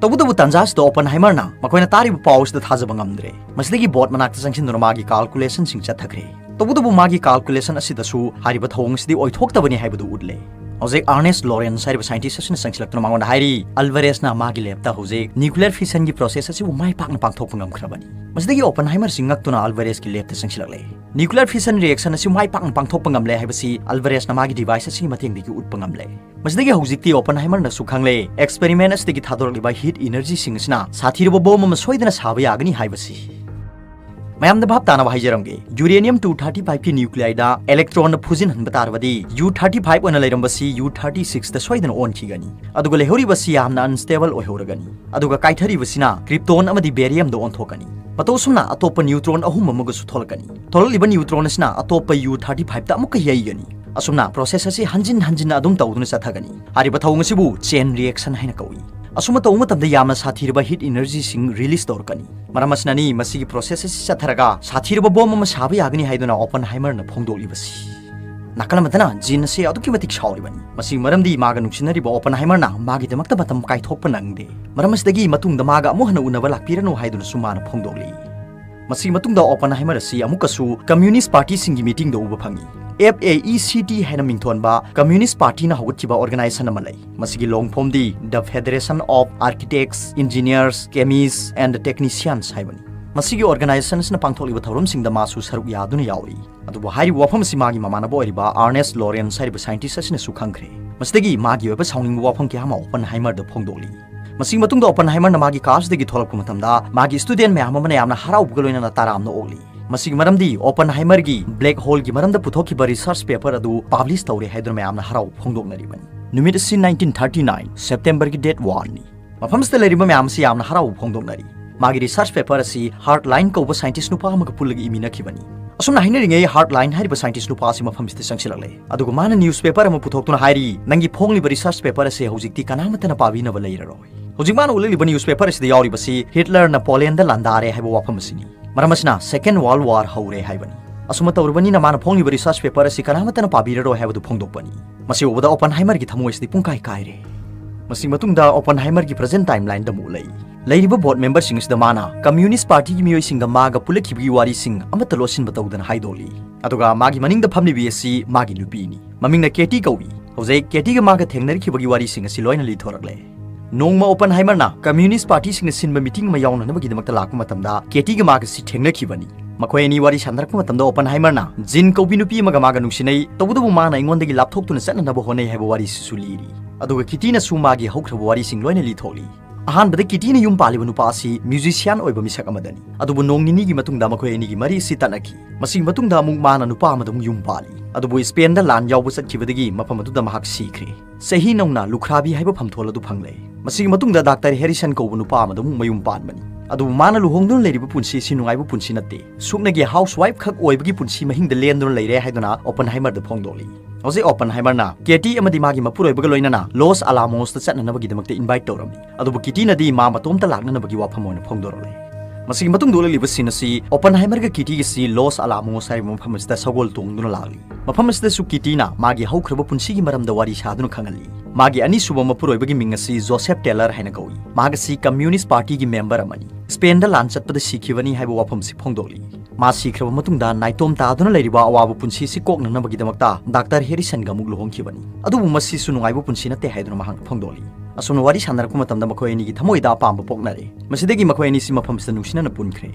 ꯇꯧꯕꯇꯕꯨ ꯇꯟꯖꯥꯁꯤꯗ ꯑꯣꯄꯟꯍꯥꯏꯃꯔꯅ ꯃꯈꯣꯏꯅ ꯇꯥꯔꯤꯕ ꯄꯥꯎ ꯑꯁꯤꯗ ꯊꯥꯖꯕ ꯉꯝꯗ꯭ꯔꯦ꯫ ꯃꯁꯤꯗꯒꯤ ꯕꯣꯔꯗ ꯃꯅꯥꯛꯇ ꯆꯪꯁꯤꯟꯗꯨꯅ ꯃꯥꯒꯤ ꯀꯥꯜꯀꯨꯂꯦꯁꯟꯁꯤꯡ ꯆꯠꯊꯈ꯭ꯔꯦ꯫ ꯇꯧꯕꯇꯕꯨ ꯃꯥꯒꯤ ꯀꯥꯜꯀꯨꯂꯦꯁꯟ ꯑꯁꯤꯗꯁꯨ ꯍꯥꯏꯔꯤꯕ ꯊꯧꯑꯣꯡ ꯑꯁꯤꯗꯤ ꯑꯣꯏꯊꯣꯛꯇꯕꯅꯤ ꯍꯥꯏꯕꯗꯨ ꯎꯠꯂꯦ꯫ ꯍꯧꯖꯤꯛ ꯑꯥꯔꯅꯦꯁ ꯂꯣꯔꯦꯟꯁ ꯍꯥꯏꯔꯤꯕ ꯁꯥꯏꯟꯇꯤꯁ꯭ꯠ ꯑꯁꯤꯅ ꯆꯪꯁꯤꯜꯂꯛꯇꯨꯅ ꯃꯉꯣꯟꯗ ꯍꯥꯏꯔꯤ, "ꯑꯜꯚꯥꯔꯦꯁꯅ ꯃꯥꯒꯤ ꯂꯦꯕꯇ ꯍꯧꯖꯤꯛ ꯅ꯭ꯌꯨꯀ꯭ꯂꯤꯌꯔ ꯐꯤꯁꯟꯒꯤ ꯄ꯭ꯔꯣꯁꯦꯁ ꯑꯁꯤꯕꯨ ꯃꯥꯏ ꯄꯥꯛꯅ ꯄꯥꯡꯊꯣꯛꯄ ꯉꯝꯈ꯭ꯔꯕꯅꯤ꯫" ꯃꯁꯤꯗꯒꯤ ꯑꯣꯄꯟꯍꯥꯏꯃꯔꯁꯤ ꯉꯛꯇꯨꯅ ꯑꯜꯚꯥꯔꯦꯁꯀꯤ ꯂꯦꯕꯇ ꯆꯪꯁꯤꯜꯂꯛꯂꯦ꯫ "ꯅ꯭ꯌꯨꯀ꯭ꯂꯤꯌꯔ ꯐꯤꯁꯟ ꯔꯤꯑꯦꯛꯁꯟ ꯑꯁꯤ ꯃꯥꯏ ꯄꯥꯛꯅ ꯄꯥꯡꯊꯣꯛꯄ ꯉꯝꯂꯦ ꯍꯥꯏꯕꯁꯤ ꯑꯜꯚꯥꯔꯦꯁꯅ ꯃꯥꯒꯤ ꯗꯤꯚꯥꯏꯁ ꯑꯁꯤꯒꯤ ꯃꯇꯦꯡꯗꯒꯤ ꯎꯠꯄ ꯉꯝꯂꯦ꯫" ꯃꯁꯤꯗꯒꯤ ꯍꯧꯖꯤꯛꯇꯤ ꯑꯣꯄꯟꯍꯥꯏꯃꯔꯅꯁꯨ ꯈꯪꯂꯦ, ꯑꯦꯛꯁꯄꯦꯔꯤꯃꯦꯟ ꯑꯁꯤꯗꯒꯤ ꯊꯥꯗꯣꯔꯛꯂꯤꯕ ꯍꯤꯠ ꯏꯅꯔꯖꯤꯁꯤꯡ ꯑꯁꯤꯅ ꯁꯥꯊꯤꯔꯕ ꯕꯣꯝ ꯑꯃ ꯁꯣꯏꯗꯅ ꯁꯥꯕ ꯌꯥꯒꯅꯤ ꯍꯥꯏꯕꯁꯤ꯫ ꯃꯌꯥꯝꯗ ꯚꯥꯞ ꯇꯥꯅꯕ ꯍꯥꯏꯖꯔꯝꯒꯦ, ꯌꯨꯔꯦꯅꯤꯌꯝ ꯇꯨ ꯊꯥꯔꯇꯤ ꯐꯥꯏꯚꯀꯤ ꯅ꯭ꯌꯨꯀ꯭ꯂꯤꯌꯥꯏꯗ ꯏꯂꯦꯛꯇ꯭ꯔꯣꯟꯅ ꯐꯨꯖꯤꯟꯍꯟꯕ ꯇꯥꯔꯕꯗꯤ, ꯌꯨ ꯊꯥꯔꯇꯤ ꯐꯥꯏꯚ ꯑꯣꯏꯅ ꯂꯩꯔꯝꯕꯁꯤ ꯌꯨ ꯊꯥꯔꯇꯤ ꯁꯤꯛꯁꯇ ꯁꯣꯏꯗꯅ ꯑꯣꯟꯈꯤꯒꯅꯤ꯫ ꯑꯗꯨꯒ ꯂꯩꯍꯧꯔꯤꯕꯁꯤ ꯌꯥꯝꯅ ꯑꯟꯁ꯭ꯇꯦꯕꯜ ꯑꯣꯏꯍꯧꯔꯒꯅꯤ꯫ ꯑꯗꯨꯒ ꯀꯥꯏꯊꯔꯤꯕꯁꯤꯅ ꯀ꯭ꯔꯤꯞꯇꯣꯟ ꯑꯃꯗꯤ ꯕꯦꯔꯤꯌꯝꯗ ꯑꯣꯟꯊꯣꯛꯀꯅꯤ꯫ ꯃꯇꯧ ꯑꯁꯨꯝꯅ ꯑꯇꯣꯞꯄ ꯅ꯭ꯌꯨꯇ꯭ꯔꯣꯟ ꯑꯍꯨꯝ ꯑꯃꯒꯁꯨ ꯊꯣꯛꯂꯛꯀꯅꯤ꯫ ꯊꯣꯛꯂꯛꯂꯤꯕ ꯅ꯭ꯌꯨꯇ꯭ꯔꯣꯟ ꯑꯁꯤꯅ ꯑꯇꯣꯞꯄ ꯌꯨ ꯊꯥꯔꯇꯤ ꯐꯥꯏꯚꯇ ꯑꯃꯨꯛꯀ ꯌꯩꯒꯅꯤ꯫ ꯑꯁꯨꯝꯅ process ꯑꯁꯤ ꯍꯟꯖꯤꯟ ꯍꯟꯖꯤꯟꯅ ꯑꯗꯨꯝ ꯇꯧꯗꯨꯅ ꯆꯠꯊꯒꯅꯤ꯫ ꯍꯥꯏꯔꯤꯕ ꯊꯧꯑꯣꯡ ꯑꯁꯤꯕꯨ chain reaction ꯍꯥꯏꯅ ꯀꯧꯏ꯫ ꯑꯁꯨꯝꯅ ꯇꯧꯕ ꯃꯇꯝꯗ ꯌꯥꯝꯅ ꯁꯥꯊꯤꯔꯕ heat energyꯁꯤꯡ release ꯇꯧꯔꯛꯀꯅꯤ꯫ ꯃꯔꯝ ꯑꯁꯤꯅꯅꯤ ꯃꯁꯤꯒꯤ process ꯑꯁꯤ ꯆꯠꯊꯔꯒ ꯁꯥꯊꯤꯔꯕ bomb ꯑꯃ ꯁꯥꯕ ꯌꯥꯒꯅꯤ ꯍꯥꯏꯗꯨꯅ Oppenheimerꯅ ꯐꯣꯡꯗꯣꯛꯂꯤꯕꯁꯤ꯫ ꯅꯥꯀꯜ ꯑꯃꯗꯅ Jean ꯑꯁꯤ ꯑꯗꯨꯛꯀꯤ ꯃꯇꯤꯛ ꯁꯥꯎꯔꯤꯕꯅꯤ꯫ ꯃꯁꯤꯒꯤ ꯃꯔꯝꯗꯤ ꯃꯥꯒ ꯅꯨꯡꯁꯤꯅꯔꯤꯕ Oppenheimerꯅ ꯃꯥꯒꯤꯗꯃꯛꯇ ꯃꯇꯝ ꯀꯥꯏꯊꯣꯛꯄ ꯅꯪꯗꯦ꯫ ꯃꯔꯝ ꯑꯁꯤꯗꯒꯤ ꯃꯇꯨꯡꯗ ꯃꯥꯒ ꯑꯃꯨꯛ ꯍꯟꯅ ꯎꯅꯕ ꯂꯥꯛꯄꯤꯔꯅꯨ ꯍꯥꯏꯗꯨꯅꯁꯨ ꯃꯥꯅ ꯐꯣꯡꯗꯣꯛꯂꯤ꯫ ꯃꯁꯤꯒꯤ ꯃꯇꯨꯡꯗ Oppenheimer ꯑꯁꯤ ꯑꯃꯨꯛꯀꯁꯨ Communist Partyꯁꯤꯡꯒꯤ meetingꯗ ꯎꯕ ꯐꯪꯏ꯫ FAECT ꯍꯥꯏꯅ ꯃꯤꯡꯊꯣꯟꯕ Communist Partyꯅ ꯍꯧꯒꯠꯈꯤꯕ organization ꯑꯃ ꯂꯩ꯫ ꯃꯁꯤꯒꯤ long formꯗꯤ The Federation of Architects, Engineers, Chemists and Technicians ꯍꯥꯏꯕꯅꯤ꯫ ꯃꯁꯤꯒꯤ organization ꯑꯁꯤꯅ ꯄꯥꯡꯊꯣꯛꯂꯤꯕ ꯊꯧꯔꯝꯁꯤꯡꯗ ꯃꯥꯁꯨ ꯁꯔꯨꯛ ꯌꯥꯗꯨꯅ ꯌꯥꯎꯔꯤ꯫ ꯑꯗꯨꯕꯨ ꯍꯥꯏꯔꯤꯕ ꯋꯥꯐꯝ ꯑꯁꯤ ꯃꯥꯒꯤ ꯃꯃꯥꯟꯅꯕ ꯑꯣꯏꯔꯤꯕ Ernest Lawrence ꯍꯥꯏꯔꯤꯕ scientist ꯑꯁꯤꯅꯁꯨ ꯈꯪꯈ꯭ꯔꯦ꯫ ꯃꯁꯤꯗꯒꯤ ꯃꯥꯒꯤ ꯑꯣꯏꯕ ꯁꯥꯎꯅꯤꯡꯕ ꯋꯥꯐꯝ ꯀꯌꯥ ꯑꯃ Oppenheimerꯗ ꯐꯣꯡꯗꯣꯛꯂꯤ꯫ ꯃꯁꯤꯒꯤ ꯃꯇꯨꯡꯗ Oppenheimerꯅ ꯃꯥꯒꯤ carꯁꯤꯗꯒꯤ ꯊꯣꯛꯂꯛꯄ ꯃꯇꯝꯗ ꯃꯥꯒꯤ student ꯃꯌꯥꯝ ꯑꯃꯅ ꯌꯥꯝꯅ ꯍꯔꯥꯎꯕꯒ ꯂꯣꯏꯅꯅ ꯇꯔꯥꯝꯅ ꯑꯣꯛꯂꯤ꯫ ꯃꯁꯤꯒꯤ ꯃꯔꯝꯗꯤ Oppenheimerꯒꯤ black holeꯒꯤ ꯃꯔꯝꯗ ꯄꯨꯊꯣꯛꯈꯤꯕ research paper ꯑꯗꯨ publish ꯇꯧꯔꯦ ꯍꯥꯏꯗꯨꯅ ꯃꯌꯥꯝꯅ ꯍꯔꯥꯎꯕ ꯐꯣꯡꯗꯣꯛꯅꯔꯤꯕꯅꯤ꯫ ꯅꯨꯃꯤꯠ ꯑꯁꯤ nineteen thirty nine Septemberꯒꯤ date oneꯅꯤ꯫ ꯃꯐꯝꯁꯤꯗ ꯂꯩꯔꯤꯕ ꯃꯌꯥꯝ ꯑꯁꯤ ꯌꯥꯝꯅ ꯍꯔꯥꯎꯕ ꯐꯣꯡꯗꯣꯛꯅꯔꯤ꯫ ꯃꯥꯒꯤ research paper ꯑꯁꯤ Hart Lane ꯀꯧꯕ scientist ꯅꯨꯄꯥ ꯑꯃꯒ ꯄꯨꯜꯂꯒ ꯏꯃꯤꯟꯅꯈꯤꯕꯅꯤ꯫ ꯑꯁꯨꯝꯅ ꯍꯥꯏꯅꯔꯤꯉꯩ Hart Lane ꯍꯥꯏꯔꯤꯕ scientist ꯅꯨꯄꯥ ꯑꯁꯤ ꯃꯐꯝꯁꯤꯗ ꯆꯪꯁꯤꯜꯂꯛꯂꯦ꯫ ꯑꯗꯨꯒ ꯃꯥꯅ newspaper ꯑꯃ ꯄꯨꯊꯣꯛꯇꯨꯅ ꯍꯥꯏꯔꯤ, "ꯅꯪꯒꯤ ꯐꯣꯡꯂꯤꯕ research paper ꯑꯁꯤ ꯍꯧꯖꯤꯛꯇꯤ ꯀꯅꯥꯃꯠꯇꯅ ꯄꯥꯕꯤꯅꯕ ꯂꯩꯔꯔꯣꯏ"꯫ ꯍꯧꯖꯤꯛ ꯃꯥꯅ ꯎꯠꯂꯛꯂꯤꯕ newspaper ꯑꯁꯤꯗ ꯌꯥꯎꯔꯤꯕꯁꯤ Hitlerꯅ Polandꯗ ꯂꯥꯟꯗꯥꯔꯦ ꯍꯥꯏꯕ ꯋꯥꯐꯝ ꯑꯁꯤꯅꯤ꯫ ꯃꯔꯝ ꯑꯁꯤꯅ Second World War ꯍꯧꯔꯦ ꯍꯥꯏꯕꯅꯤ꯫ ꯑꯁꯨꯝꯅ ꯇꯧꯔꯕꯅꯤꯅ ꯃꯥꯅ ꯐꯣꯡꯂꯤꯕ research paper ꯑꯁꯤ ꯀꯅꯥꯃꯠꯇꯅ ꯄꯥꯕꯤꯔꯔꯣꯏ ꯍꯥꯏꯕꯗꯨ ꯐꯣꯡꯗꯣꯛꯄꯅꯤ꯫ ꯃꯁꯤ ꯎꯕꯗ Oppenheimerꯒꯤ ꯊꯃꯣꯏꯁꯤꯗꯤ ꯄꯨꯡꯀꯥꯏ ꯀꯥꯏꯔꯦ꯫ ꯃꯁꯤꯒꯤ ꯃꯇꯨꯡꯗ Oppenheimerꯒꯤ present timelineꯗ ꯑꯃꯨꯛ ꯂꯩ꯫ ꯂꯩꯔꯤꯕ board memberꯁꯤꯡ ꯑꯁꯤꯗ ꯃꯥꯅ Communist Partyꯒꯤ ꯃꯤꯑꯣꯏꯁꯤꯡꯒ ꯃꯥꯒ ꯄꯨꯜꯂꯛꯈꯤꯕꯒꯤ ꯋꯥꯔꯤꯁꯤꯡ ꯑꯃꯠꯇ ꯂꯣꯠꯁꯤꯟꯕ ꯇꯧꯗꯅ ꯍꯥꯏꯗꯣꯛꯂꯤ꯫ ꯑꯗꯨꯒ ꯃꯥꯒꯤ ꯃꯅꯤꯡꯗ ꯐꯝꯂꯤꯕꯤ ꯑꯁꯤ ꯃꯥꯒꯤ ꯅꯨꯄꯤꯅꯤ꯫ ꯃꯃꯤꯡꯅ Katie ꯀꯧꯏ꯫ ꯍꯧꯖꯤꯛ Katieꯒ ꯃꯥꯒ ꯊꯦꯡꯅꯔꯛꯈꯤꯕꯒꯤ ꯋꯥꯔꯤꯁꯤꯡ ꯑꯁꯤ ꯂꯣꯏꯅ ꯂꯤꯊꯣꯔꯛꯂꯦ꯫ ꯅꯣꯡꯃ Oppenheimerꯅ Communist Partyꯁꯤꯡꯅ ꯁꯤꯟꯕ meeting ꯑꯃ ꯌꯥꯎꯅꯅꯕꯒꯤꯗꯃꯛꯇ ꯂꯥꯛꯄ ꯃꯇꯝꯗ Katieꯒ ꯃꯥꯒꯁꯤ ꯊꯦꯡꯅꯈꯤꯕꯅꯤ꯫ ꯃꯈꯣꯏ ꯑꯅꯤ ꯋꯥꯔꯤ ꯁꯥꯟꯅꯔꯛꯄ ꯃꯇꯝꯗ Oppenheimerꯅ Jean ꯀꯧꯕꯤ ꯅꯨꯄꯤ ꯑꯃꯒ ꯃꯥꯒ ꯅꯨꯡꯁꯤꯅꯩ, ꯇꯧꯕꯇꯕꯨ ꯃꯥꯅ ꯑꯩꯉꯣꯟꯗꯒꯤ ꯂꯥꯞꯊꯣꯛꯇꯨꯅ ꯆꯠꯅꯅꯕ ꯍꯣꯠꯅꯩ ꯍꯥꯏꯕ ꯋꯥꯔꯤꯁꯤꯁꯨ ꯂꯤꯔꯤ꯫ ꯑꯗꯨꯒ Katieꯅꯁꯨ ꯃꯥꯒꯤ ꯍꯧꯈ꯭ꯔꯕ ꯋꯥꯔꯤꯁꯤꯡ ꯂꯣꯏꯅ ꯂꯤꯊꯣꯛꯂꯤ꯫ ꯑꯍꯥꯟꯕꯗ Katieꯅ ꯌꯨꯝ ꯄꯥꯜꯂꯤꯕ ꯅꯨꯄꯥ ꯑꯁꯤ musician ꯑꯣꯏꯕ ꯃꯤꯁꯛ ꯑꯃꯗꯅꯤ꯫ ꯑꯗꯨꯕꯨ ꯅꯣꯡ ꯅꯤꯅꯤꯒꯤ ꯃꯇꯨꯡꯗ ꯃꯈꯣꯏ ꯑꯅꯤꯒꯤ ꯃꯔꯤ ꯑꯁꯤ ꯇꯠꯅꯈꯤ꯫ ꯃꯁꯤꯒꯤ ꯃꯇꯨꯡꯗ ꯑꯃꯨꯛ ꯃꯥꯅ ꯅꯨꯄꯥ ꯑꯃꯗ ꯑꯃꯨꯛ ꯌꯨꯝ ꯄꯥꯜꯂꯤ꯫ ꯑꯗꯨꯕꯨ Spainꯗ ꯂꯥꯟ ꯌꯥꯎꯕ ꯆꯠꯈꯤꯕꯗꯒꯤ ꯃꯐꯝ ꯑꯗꯨꯗ ꯃꯍꯥꯛ ꯁꯤꯈ꯭ꯔꯦ꯫ ꯆꯍꯤ ꯅꯧꯅ ꯂꯨꯈ꯭ꯔꯥꯕꯤ ꯍꯥꯏꯕ ꯐꯝꯊꯣꯜ ꯑꯗꯨ ꯐꯪꯂꯦ꯫ ꯃꯁꯤꯒꯤ ꯃꯇꯨꯡꯗ Doctor Harrison ꯀꯧꯕ ꯅꯨꯄꯥ ꯑꯃꯗ ꯑꯃꯨꯛ ꯃꯌꯨꯝ ꯄꯥꯟꯕꯅꯤ꯫ ꯑꯗꯨꯕꯨ ꯃꯥꯅ ꯂꯨꯍꯣꯡꯗꯨꯅ ꯂꯩꯔꯤꯕ ꯄꯨꯟꯁꯤ ꯑꯁꯤ ꯅꯨꯡꯉꯥꯏꯕ ꯄꯨꯟꯁꯤ ꯅꯠꯇꯦ꯫ ꯁꯨꯞꯅꯒꯤ housewife ꯈꯛ ꯑꯣꯏꯕꯒꯤ ꯄꯨꯟꯁꯤ ꯃꯍꯤꯡꯗ ꯂꯦꯟꯗꯨꯅ ꯂꯩꯔꯦ ꯍꯥꯏꯗꯨꯅ ꯑꯣꯄꯟꯍꯥꯏꯃꯔꯗ ꯐꯣꯡꯗꯣꯛꯂꯤ꯫ ꯍꯧꯖꯤꯛ ꯑꯣꯄꯟꯍꯥꯏꯃꯔꯅ ꯀꯦꯇꯤ ꯑꯃꯗꯤ ꯃꯥꯒꯤ ꯃꯄꯨꯔꯣꯏꯕꯒ ꯂꯣꯏꯅꯅ ꯂꯣꯁ ꯑꯂꯥꯃꯣꯁꯇ ꯆꯠꯅꯅꯕꯒꯤꯗꯃꯛꯇ invite ꯇꯧꯔꯝꯃꯤ꯫ ꯑꯗꯨꯕꯨ ꯀꯤꯇꯤꯅꯗꯤ ꯃꯥ ꯃꯇꯣꯝꯇ ꯂꯥꯛꯅꯅꯕꯒꯤ ꯋꯥꯐꯝ ꯑꯣꯏꯅ ꯐꯣꯡꯗꯣꯔꯛꯂꯦ꯫ ꯃꯁꯤꯒꯤ ꯃꯇꯨꯡꯗ ꯎꯠꯂꯛꯂꯤꯕ scene ꯑꯁꯤ ꯑꯣꯄꯟꯍꯥꯏꯃꯔꯒ ꯀꯤꯇꯤꯒꯁꯤ ꯂꯣꯁ ꯑꯂꯥꯃꯣꯁ ꯍꯥꯏꯔꯤꯕ ꯃꯐꯝ ꯑꯁꯤꯗ ꯁꯒꯣꯜ ꯇꯣꯡꯗꯨꯅ ꯂꯥꯛꯂꯤ꯫ ꯃꯐꯝ ꯑꯁꯤꯗꯁꯨ ꯀꯤꯇꯤꯅ ꯃꯥꯒꯤ ꯍꯧꯈ꯭ꯔꯕ ꯄꯨꯟꯁꯤꯒꯤ ꯃꯔꯝꯗ ꯋꯥꯔꯤ ꯁꯥꯗꯨꯅ ꯈꯪꯍꯜꯂꯤ꯫ ꯃꯥꯒꯤ ꯑꯅꯤꯁꯨꯕ ꯃꯄꯨꯔꯣꯏꯕꯒꯤ ꯃꯤꯡ ꯑꯁꯤ ꯖꯣꯁꯦꯐ ꯇꯦꯂꯔ ꯍꯥꯏꯅ ꯀꯧꯏ꯫ ꯃꯍꯥꯛ ꯑꯁꯤ Communist Partyꯒꯤ member ꯑꯃꯅꯤ꯫ ꯁ꯭ꯄꯦꯟꯗ ꯂꯥꯟ ꯆꯠꯄꯗ ꯁꯤꯈꯤꯕꯅꯤ ꯍꯥꯏꯕ ꯋꯥꯐꯝꯁꯤ ꯐꯣꯡꯗꯣꯛꯂꯤ꯫ ꯃꯥ ꯁꯤꯈ꯭ꯔꯕ ꯃꯇꯨꯡꯗ ꯅꯥꯏꯇꯣꯝ ꯇꯥꯗꯨꯅ ꯂꯩꯔꯤꯕ ꯑꯋꯥꯕ ꯄꯨꯟꯁꯤ ꯑꯁꯤ ꯀꯣꯛꯅꯅꯕꯒꯤꯗꯃꯛꯇ ꯗꯥꯛꯇꯔ ꯍꯦꯔꯤꯁꯟꯒ ꯑꯃꯨꯛ ꯂꯨꯍꯣꯡꯈꯤꯕꯅꯤ꯫ ꯑꯗꯨꯕꯨ ꯃꯁꯤꯁꯨ ꯅꯨꯡꯉꯥꯏꯕ ꯄꯨꯟꯁꯤ ꯅꯠꯇꯦ ꯍꯥꯏꯗꯨꯅ ꯃꯍꯥꯛꯅ ꯐꯣꯡꯗꯣꯛꯂꯤ꯫ ꯑꯁꯨꯝꯅ ꯋꯥꯔꯤ ꯁꯥꯟꯅꯔꯛꯄ ꯃꯇꯝꯗ ꯃꯈꯣꯏ ꯑꯅꯤꯒꯤ ꯊꯃꯣꯏꯗ ꯑꯄꯥꯝꯕ ꯄꯣꯛꯅꯔꯦ꯫ ꯃꯁꯤꯗꯒꯤ ꯃꯈꯣꯏ ꯑꯅꯤꯁꯤ ꯃꯐꯝꯁꯤꯗ ꯅꯨꯡꯁꯤꯅꯅ ꯄꯨꯟꯈ꯭ꯔꯦ꯫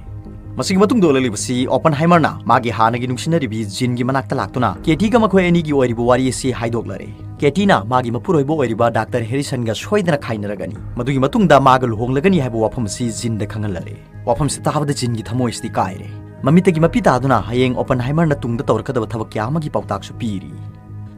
ꯃꯁꯤꯒꯤ ꯃꯇꯨꯡꯗ ꯎꯠꯂꯛꯂꯤꯕꯁꯤ ꯑꯣꯄꯟꯍꯥꯏꯃꯔꯅ ꯃꯥꯒꯤ ꯍꯥꯟꯅꯒꯤ ꯅꯨꯡꯁꯤꯅꯔꯤꯕꯤ ꯖꯤꯟꯒꯤ ꯃꯅꯥꯛꯇ ꯂꯥꯛꯇꯨꯅ ꯀꯦꯇꯤꯒ ꯃꯈꯣꯏ ꯑꯅꯤꯒꯤ ꯑꯣꯏꯔꯤꯕ ꯋꯥꯔꯤ ꯑꯁꯤ ꯍꯥꯏꯗꯣꯛꯂꯔꯦ꯫ ꯀꯦꯇꯤꯅ ꯃꯥꯒꯤ ꯃꯄꯨꯔꯣꯏꯕ ꯑꯣꯏꯔꯤꯕ ꯗꯥꯛꯇꯔ ꯍꯦꯔꯤꯁꯟꯒ ꯁꯣꯏꯗꯅ ꯈꯥꯏꯅꯔꯒꯅꯤ꯫ ꯃꯗꯨꯒꯤ ꯃꯇꯨꯡꯗ ꯃꯥꯒ ꯂꯨꯍꯣꯡꯂꯒꯅꯤ ꯍꯥꯏꯕ ꯋꯥꯐꯝ ꯑꯁꯤ ꯖꯤꯟꯗ ꯈꯪꯍꯜꯂꯔꯦ꯫ ꯋꯥꯐꯝꯁꯤ ꯇꯥꯕꯗ ꯖꯤꯟꯒꯤ ꯊꯃꯣꯏꯁꯤꯗꯤ ꯀꯥꯏꯔꯦ꯫ ꯃꯃꯤꯠꯇꯒꯤ ꯃꯄꯤ ꯇꯥꯗꯨꯅ ꯍꯌꯦꯡ ꯑꯣꯄꯟꯍꯥꯏꯃꯔꯅ ꯇꯨꯡꯗ ꯇꯧꯔꯛꯀꯗꯕ ꯊꯕꯛ ꯀꯌꯥ ꯑꯃꯒꯤ ꯄꯥꯎꯇꯥꯛꯁꯨ ꯄꯤꯔꯤ꯫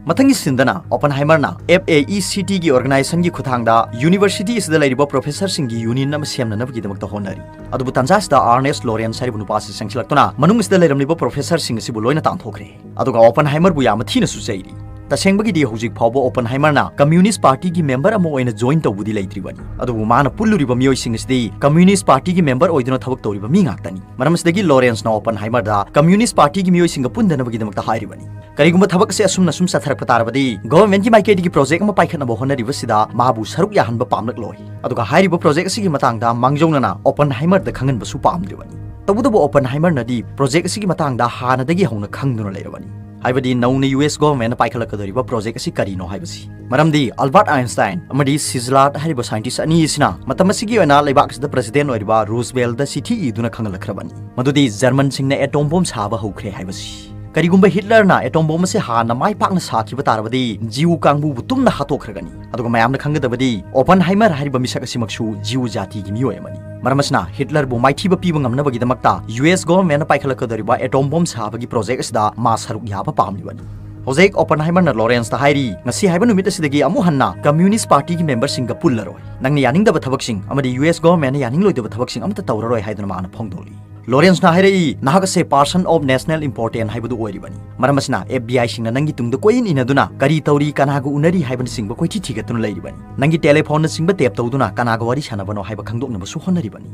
ꯃꯊꯪꯒꯤ sceneꯗꯅ ꯑꯣꯄꯟꯍꯥꯏꯃꯔꯅ FAECTꯒꯤ organizationꯒꯤ ꯈꯨꯠꯊꯥꯡꯗ university ꯑꯁꯤꯗ ꯂꯩꯔꯤꯕ professorꯁꯤꯡꯒꯤ union ꯑꯃ ꯁꯦꯝꯅꯅꯕꯒꯤꯗꯃꯛꯇ ꯍꯣꯠꯅꯔꯤ꯫ ꯑꯗꯨꯕꯨ ꯇꯥꯟꯖꯥ ꯑꯁꯤꯗ ꯑꯥꯔꯅꯦꯁ ꯂꯣꯔꯦꯟꯁ ꯍꯥꯏꯔꯤꯕ ꯅꯨꯄꯥ ꯑꯁꯤ ꯆꯪꯁꯤꯜꯂꯛꯇꯨꯅ ꯃꯅꯨꯡ ꯑꯁꯤꯗ ꯂꯩꯔꯝꯂꯤꯕ professorꯁꯤꯡ ꯑꯁꯤꯕꯨ ꯂꯣꯏꯅ ꯇꯥꯟꯊꯣꯛꯈ꯭ꯔꯦ꯫ ꯑꯗꯨꯒ ꯑꯣꯄꯟꯍꯥꯏꯃꯔꯕꯨ ꯌꯥꯝꯅ ꯊꯤꯅꯁꯨ ꯆꯩꯔꯤ꯫ ꯇꯁꯦꯡꯕꯒꯤꯗꯤ ꯍꯧꯖꯤꯛ ꯐꯥꯎꯕ ꯑꯣꯄꯟꯍꯥꯏꯃꯔꯅ Communist Partyꯒꯤ member ꯑꯃ ꯑꯣꯏꯅ join ꯇꯧꯕꯗꯤ ꯂꯩꯇ꯭ꯔꯤꯕꯅꯤ꯫ ꯑꯗꯨꯕꯨ ꯃꯥꯅ ꯄꯨꯜꯂꯨꯔꯤꯕ ꯃꯤꯑꯣꯏꯁꯤꯡ ꯑꯁꯤꯗꯤ Communist Partyꯒꯤ member ꯑꯣꯏꯗꯨꯅ ꯊꯕꯛ ꯇꯧꯔꯤꯕ ꯃꯤ ꯉꯥꯛꯇꯅꯤ꯫ ꯃꯔꯝ ꯑꯁꯤꯗꯒꯤ ꯂꯣꯔꯦꯟꯁꯅ ꯑꯣꯄꯟꯍꯥꯏꯃꯔꯗ Communist Partyꯒꯤ ꯃꯤꯑꯣꯏꯁꯤꯡꯒ ꯄꯨꯟꯗꯅꯕꯒꯤꯗꯃꯛꯇ ꯍꯥꯏꯔꯤꯕꯅꯤ꯫ ꯀꯔꯤꯒꯨꯝꯕ ꯊꯕꯛ ꯑꯁꯤ ꯑꯁꯨꯝꯅ ꯁꯨꯝ ꯆꯠꯊꯔꯛꯄ ꯇꯥꯔꯕꯗꯤ governmentꯀꯤ ꯃꯥꯏꯀꯩꯗꯒꯤ project ꯑꯃ ꯄꯥꯏꯈꯠꯅꯕ ꯍꯣꯠꯅꯔꯤꯕꯁꯤꯗ ꯃꯥꯕꯨ ꯁꯔꯨꯛ ꯌꯥꯍꯟꯕ ꯄꯥꯝꯂꯛꯂꯣꯏ꯫ ꯑꯗꯨꯒ ꯍꯥꯏꯔꯤꯕ project ꯑꯁꯤꯒꯤ ꯃꯇꯥꯡꯗ ꯃꯥꯡꯖꯧꯅꯅ ꯑꯣꯄꯟꯍꯥꯏꯃꯔꯗ ꯈꯪꯍꯟꯕꯁꯨ ꯄꯥꯝꯗ꯭ꯔꯤꯕꯅꯤ꯫ ꯇꯧꯕꯇꯕꯨ ꯑꯣꯄꯟꯍꯥꯏꯃꯔꯅꯗꯤ project ꯑꯁꯤꯒꯤ ꯃꯇꯥꯡꯗ ꯍꯥꯟꯅꯗꯒꯤ ꯍꯧꯅ ꯈꯪꯗꯨꯅ ꯂꯩꯔꯕꯅꯤ꯫ ꯍꯥꯏꯕꯗꯤ ꯅꯧꯅ US governmentꯅ ꯄꯥꯏꯈꯠꯂꯛꯀꯗꯧꯔꯤꯕ project ꯑꯁꯤ ꯀꯔꯤꯅꯣ ꯍꯥꯏꯕꯁꯤ꯫ ꯃꯔꯝꯗꯤ ꯑꯜꯕꯥꯔꯠ ꯑꯥꯏꯟꯁꯇꯥꯏꯟ ꯑꯃꯗꯤ ꯁꯤꯖꯂꯥꯔꯠ ꯍꯥꯏꯔꯤꯕ scientist ꯑꯅꯤ ꯑꯁꯤꯅ ꯃꯇꯝ ꯑꯁꯤꯒꯤ ꯑꯣꯏꯅ ꯂꯩꯕꯥꯛ ꯑꯁꯤꯗ president ꯑꯣꯏꯔꯤꯕ ꯔꯨꯖꯕꯦꯜꯗ ꯆꯤꯊꯤ ꯏꯗꯨꯅ ꯈꯪꯍꯜꯂꯛꯈ꯭ꯔꯕꯅꯤ ꯃꯗꯨꯗꯤ ꯖꯔꯃꯟꯁꯤꯡꯅ atom bomb ꯁꯥꯕ ꯍꯧꯈ꯭ꯔꯦ ꯍꯥꯏꯕꯁꯤ꯫ ꯀꯔꯤꯒꯨꯝꯕ ꯍꯤꯠꯂꯔꯅ atom bomb ꯑꯁꯤ ꯍꯥꯟꯅ ꯃꯥꯏ ꯄꯥꯛꯅ ꯁꯥꯈꯤꯕ ꯇꯥꯔꯕꯗꯤ ꯖꯤꯎ ꯀꯥꯡꯕꯨꯕꯨ ꯇꯨꯝꯅ ꯍꯥꯠꯇꯣꯛꯈ꯭ꯔꯒꯅꯤ꯫ ꯑꯗꯨꯒ ꯃꯌꯥꯝꯅ ꯈꯪꯒꯗꯕꯗꯤ ꯑꯣꯄꯟꯍꯥꯏꯃꯔ ꯍꯥꯏꯔꯤꯕ ꯃꯤꯁꯛ ꯑꯁꯤꯃꯛꯁꯨ ꯖꯤꯎ ꯖꯥꯇꯤꯒꯤ ꯃꯤꯑꯣꯏ ꯑꯃꯅꯤ꯫ ꯃꯔꯝ ꯑꯁꯤꯅ ꯍꯤꯠꯂꯔꯕꯨ ꯃꯥꯏꯊꯤꯕ ꯄꯤꯕ ꯉꯝꯅꯕꯒꯤꯗꯃꯛꯇ US governmentꯅ ꯄꯥꯏꯈꯠꯂꯛꯀꯗꯧꯔꯤꯕ atom bomb ꯁꯥꯕꯒꯤ project ꯑꯁꯤꯗ ꯃꯥ ꯁꯔꯨꯛ ꯌꯥꯕ ꯄꯥꯝꯂꯤꯕꯅꯤ꯫ ꯍꯧꯖꯤꯛ ꯑꯣꯄꯟꯍꯥꯏꯃꯔꯅ ꯂꯣꯔꯦꯟꯁꯇ ꯍꯥꯏꯔꯤ, "ꯉꯁꯤ ꯍꯥꯏꯕ ꯅꯨꯃꯤꯠ ꯑꯁꯤꯗꯒꯤ ꯑꯃꯨꯛ ꯍꯟꯅ ꯀꯝꯌꯨꯅꯤꯁ꯭ꯠ ꯄꯥꯔꯇꯤꯒꯤ ꯃꯦꯝꯕꯔꯁꯤꯡꯒ ꯄꯨꯜꯂꯔꯣꯏ꯫ ꯅꯪꯅ ꯌꯥꯅꯤꯡꯗꯕ ꯊꯕꯛꯁꯤꯡ ꯑꯃꯗꯤ ꯌꯨ ꯑꯦꯁ ꯒꯣꯚꯔꯟꯃꯦꯟꯠꯅ ꯌꯥꯅꯤꯡꯂꯣꯏꯗꯕ ꯊꯕꯛꯁꯤꯡ ꯑꯃꯠꯇ ꯇꯧꯔꯔꯣꯏ" ꯍꯥꯏꯗꯨꯅ ꯃꯥꯅ ꯐꯣꯡꯗꯣꯛꯂꯤ꯫ ꯂꯣꯔꯦꯟꯁꯅ ꯍꯥꯏꯔꯛꯏ, "ꯅꯍꯥꯛ ꯑꯁꯦ person of national importance ꯍꯥꯏꯕꯗꯨ ꯑꯣꯏꯔꯤꯕꯅꯤ꯫ ꯃꯔꯝ ꯑꯁꯤꯅ, ꯑꯦꯐ ꯕꯤ ꯑꯥꯏꯁꯤꯡꯅ ꯅꯪꯒꯤ ꯇꯨꯡꯗ ꯀꯣꯏꯏꯟ ꯏꯟꯅꯗꯨꯅ ꯀꯔꯤ ꯇꯧꯔꯤ, ꯀꯅꯥꯒ ꯎꯅꯔꯤ ꯍꯥꯏꯕꯅꯆꯤꯡꯕ ꯀꯣꯏꯊꯤ ꯊꯤꯒꯠꯇꯨꯅ ꯂꯩꯔꯤꯕꯅꯤ꯫ ꯅꯪꯒꯤ ꯇꯦꯂꯦꯐꯣꯟꯅꯆꯤꯡꯕ ꯇꯦꯞ ꯇꯧꯗꯨꯅ ꯀꯅꯥꯒ ꯋꯥꯔꯤ ꯁꯥꯟꯅꯕꯅꯣ ꯍꯥꯏꯕ ꯈꯪꯗꯣꯛꯅꯕꯁꯨ ꯍꯣꯠꯅꯔꯤꯕꯅꯤ"꯫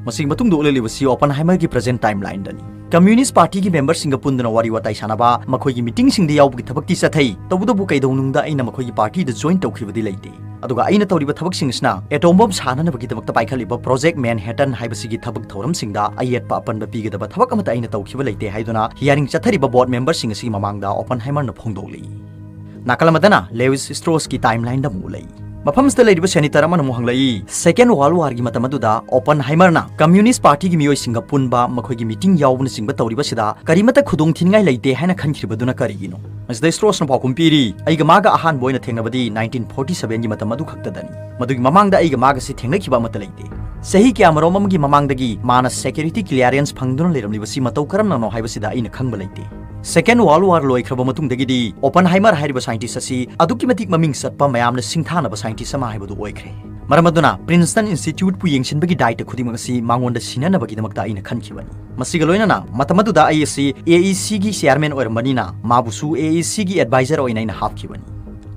ꯃꯁꯤꯒꯤ ꯃꯇꯨꯡꯗ ꯎꯠꯂꯛꯂꯤꯕꯁꯤ ꯑꯣꯄꯟꯍꯥꯏꯃꯔꯒꯤ present timelineꯗꯅꯤ꯫ ꯀꯝꯌꯨꯅꯤꯁ꯭ꯠ ꯄꯥꯔꯇꯤꯒꯤ ꯃꯦꯝꯕꯔꯁꯤꯡꯒ ꯄꯨꯟꯗꯨꯅ ꯋꯥꯔꯤ ꯋꯥꯇꯥꯏ ꯁꯥꯟꯅꯕ, ꯃꯈꯣꯏꯒꯤ ꯃꯤꯇꯤꯡꯁꯤꯡꯗ ꯌꯥꯎꯕꯒꯤ ꯊꯕꯛꯇꯤ ꯆꯠꯊꯩ, ꯇꯧꯕꯇꯕꯨ ꯀꯩꯗꯧꯅꯨꯡꯗ ꯑꯩꯅ ꯃꯈꯣꯏꯒꯤ ꯄꯥꯔꯇꯤꯗ ꯖꯣꯏꯟ ꯇꯧꯈꯤꯕꯗꯤ ꯂꯩꯇꯦ꯫ ꯑꯗꯨꯒ ꯑꯩꯅ ꯇꯧꯔꯤꯕ ꯊꯕꯛꯁꯤꯡ ꯑꯁꯤꯅ ꯑꯦꯇꯣꯝ ꯕꯣꯝ ꯁꯥꯅꯅꯕꯒꯤꯗꯃꯛꯇ ꯄꯥꯏꯈꯠꯂꯤꯕ Project Manhattan ꯍꯥꯏꯕꯁꯤꯒꯤ ꯊꯕꯛ ꯊꯧꯔꯝꯁꯤꯡꯗ ꯑꯌꯦꯠꯄ ꯑꯄꯟꯕ ꯄꯤꯒꯗꯕ ꯊꯕꯛ ꯑꯃꯠꯇ ꯑꯩꯅ ꯇꯧꯈꯤꯕ ꯂꯩꯇꯦ ꯍꯥꯏꯗꯨꯅ ꯍꯤꯌꯥꯔꯤꯡ ꯆꯠꯊꯔꯤꯕ ꯕꯣꯔꯗ ꯃꯦꯝꯕꯔꯁꯤꯡ ꯑꯁꯤꯒꯤ ꯃꯃꯥꯡꯗ ꯑꯣꯄꯟꯍꯥꯏꯃꯔꯅ ꯐꯣꯡꯗꯣꯛꯂꯤ꯫ ꯅꯥꯀꯜ ꯑꯃꯗꯅ ꯂꯦꯋꯤꯁ ꯁ꯭ꯇ꯭ꯔꯣꯁꯀꯤ timelineꯗ ꯑꯃꯨꯛ ꯎꯠꯂꯛꯏ꯫ ꯃꯐꯝꯁꯤꯗ ꯂꯩꯔꯤꯕ ꯁꯦꯅꯤꯇꯔ ꯑꯃꯅ ꯑꯃꯨꯛ ꯍꯪꯂꯛꯏ, "Second World Warꯒꯤ ꯃꯇꯝ ꯑꯗꯨꯗ ꯑꯣꯄꯟꯍꯥꯏꯃꯔꯅ ꯀꯝꯌꯨꯅꯤꯁ꯭ꯠ ꯄꯥꯔꯇꯤꯒꯤ ꯃꯤꯑꯣꯏꯁꯤꯡꯒ ꯄꯨꯟꯕ, ꯃꯈꯣꯏꯒꯤ ꯃꯤꯇꯤꯡ ꯌꯥꯎꯕꯅꯆꯤꯡꯕ ꯇꯧꯔꯤꯕꯁꯤꯗ ꯀꯔꯤꯃꯠꯇ ꯈꯨꯗꯣꯡ ꯊꯤꯅꯤꯡꯉꯥꯏ ꯂꯩꯇꯦ ꯍꯥꯏꯅ ꯈꯟꯈꯤꯕꯗꯨꯅ ꯀꯔꯤꯒꯤꯅꯣ?" ꯃꯁꯤꯗ ꯁ꯭ꯇ꯭ꯔꯣꯁꯅ ꯄꯥꯎꯈꯨꯝ ꯄꯤꯔꯤ, "ꯑꯩꯒ ꯃꯥꯒ ꯑꯍꯥꯟꯕ ꯑꯣꯏꯅ ꯊꯦꯡꯅꯕꯗꯤ nineteen forty sevenꯒꯤ ꯃꯇꯝ ꯑꯗꯨ ꯈꯛꯇꯗꯅꯤ꯫ ꯃꯗꯨꯒꯤ ꯃꯃꯥꯡꯗ ꯑꯩꯒ ꯃꯥꯒꯁꯤ ꯊꯦꯡꯅꯈꯤꯕ ꯑꯃꯠꯇ ꯂꯩꯇꯦ꯫ ꯆꯍꯤ ꯀꯌꯥꯃꯔꯣꯝ ꯑꯃꯒꯤ ꯃꯃꯥꯡꯗꯒꯤ ꯃꯥꯅ security clearance ꯐꯪꯗꯨꯅ ꯂꯩꯔꯝꯂꯤꯕꯁꯤ ꯃꯇꯧ ꯀꯔꯝꯅꯅꯣ ꯍꯥꯏꯕꯁꯤꯗ ꯑꯩꯅ ꯈꯪꯕ ꯂꯩꯇꯦ"꯫ Second World War ꯂꯣꯏꯈ꯭ꯔꯕ ꯃꯇꯨꯡꯗꯒꯤꯗꯤ ꯑꯣꯄꯟꯍꯥꯏꯃꯔ ꯍꯥꯏꯔꯤꯕ scientist ꯑꯁꯤ ꯑꯗꯨꯛꯀꯤ ꯃꯇꯤꯛ ꯃꯃꯤꯡ ꯆꯠꯄ, ꯃꯌꯥꯝꯅ ꯁꯤꯡꯊꯥꯅꯕ scientist ꯑꯃ ꯍꯥꯏꯕꯗꯨ ꯑꯣꯏꯈ꯭ꯔꯦ꯫ ꯃꯔꯝ ꯑꯗꯨꯅ Princeton Instituteꯄꯨ ꯌꯦꯡꯁꯤꯟꯕꯒꯤ ꯗꯥꯏꯇ ꯈꯨꯗꯤꯡꯃꯛ ꯑꯁꯤ ꯃꯉꯣꯟꯗ ꯁꯤꯟꯅꯅꯕꯒꯤꯗꯃꯛꯇ ꯑꯩꯅ ꯈꯟꯈꯤꯕꯅꯤ꯫ ꯃꯁꯤꯒ ꯂꯣꯏꯅꯅ ꯃꯇꯝ ꯑꯗꯨꯗ ꯑꯩ ꯑꯁꯤ AECꯒꯤ chairman ꯑꯣꯏꯔꯝꯕꯅꯤꯅ ꯃꯥꯕꯨꯁꯨ AECꯒꯤ advisor ꯑꯣꯏꯅ ꯑꯩꯅ ꯍꯥꯞꯈꯤꯕꯅꯤ꯫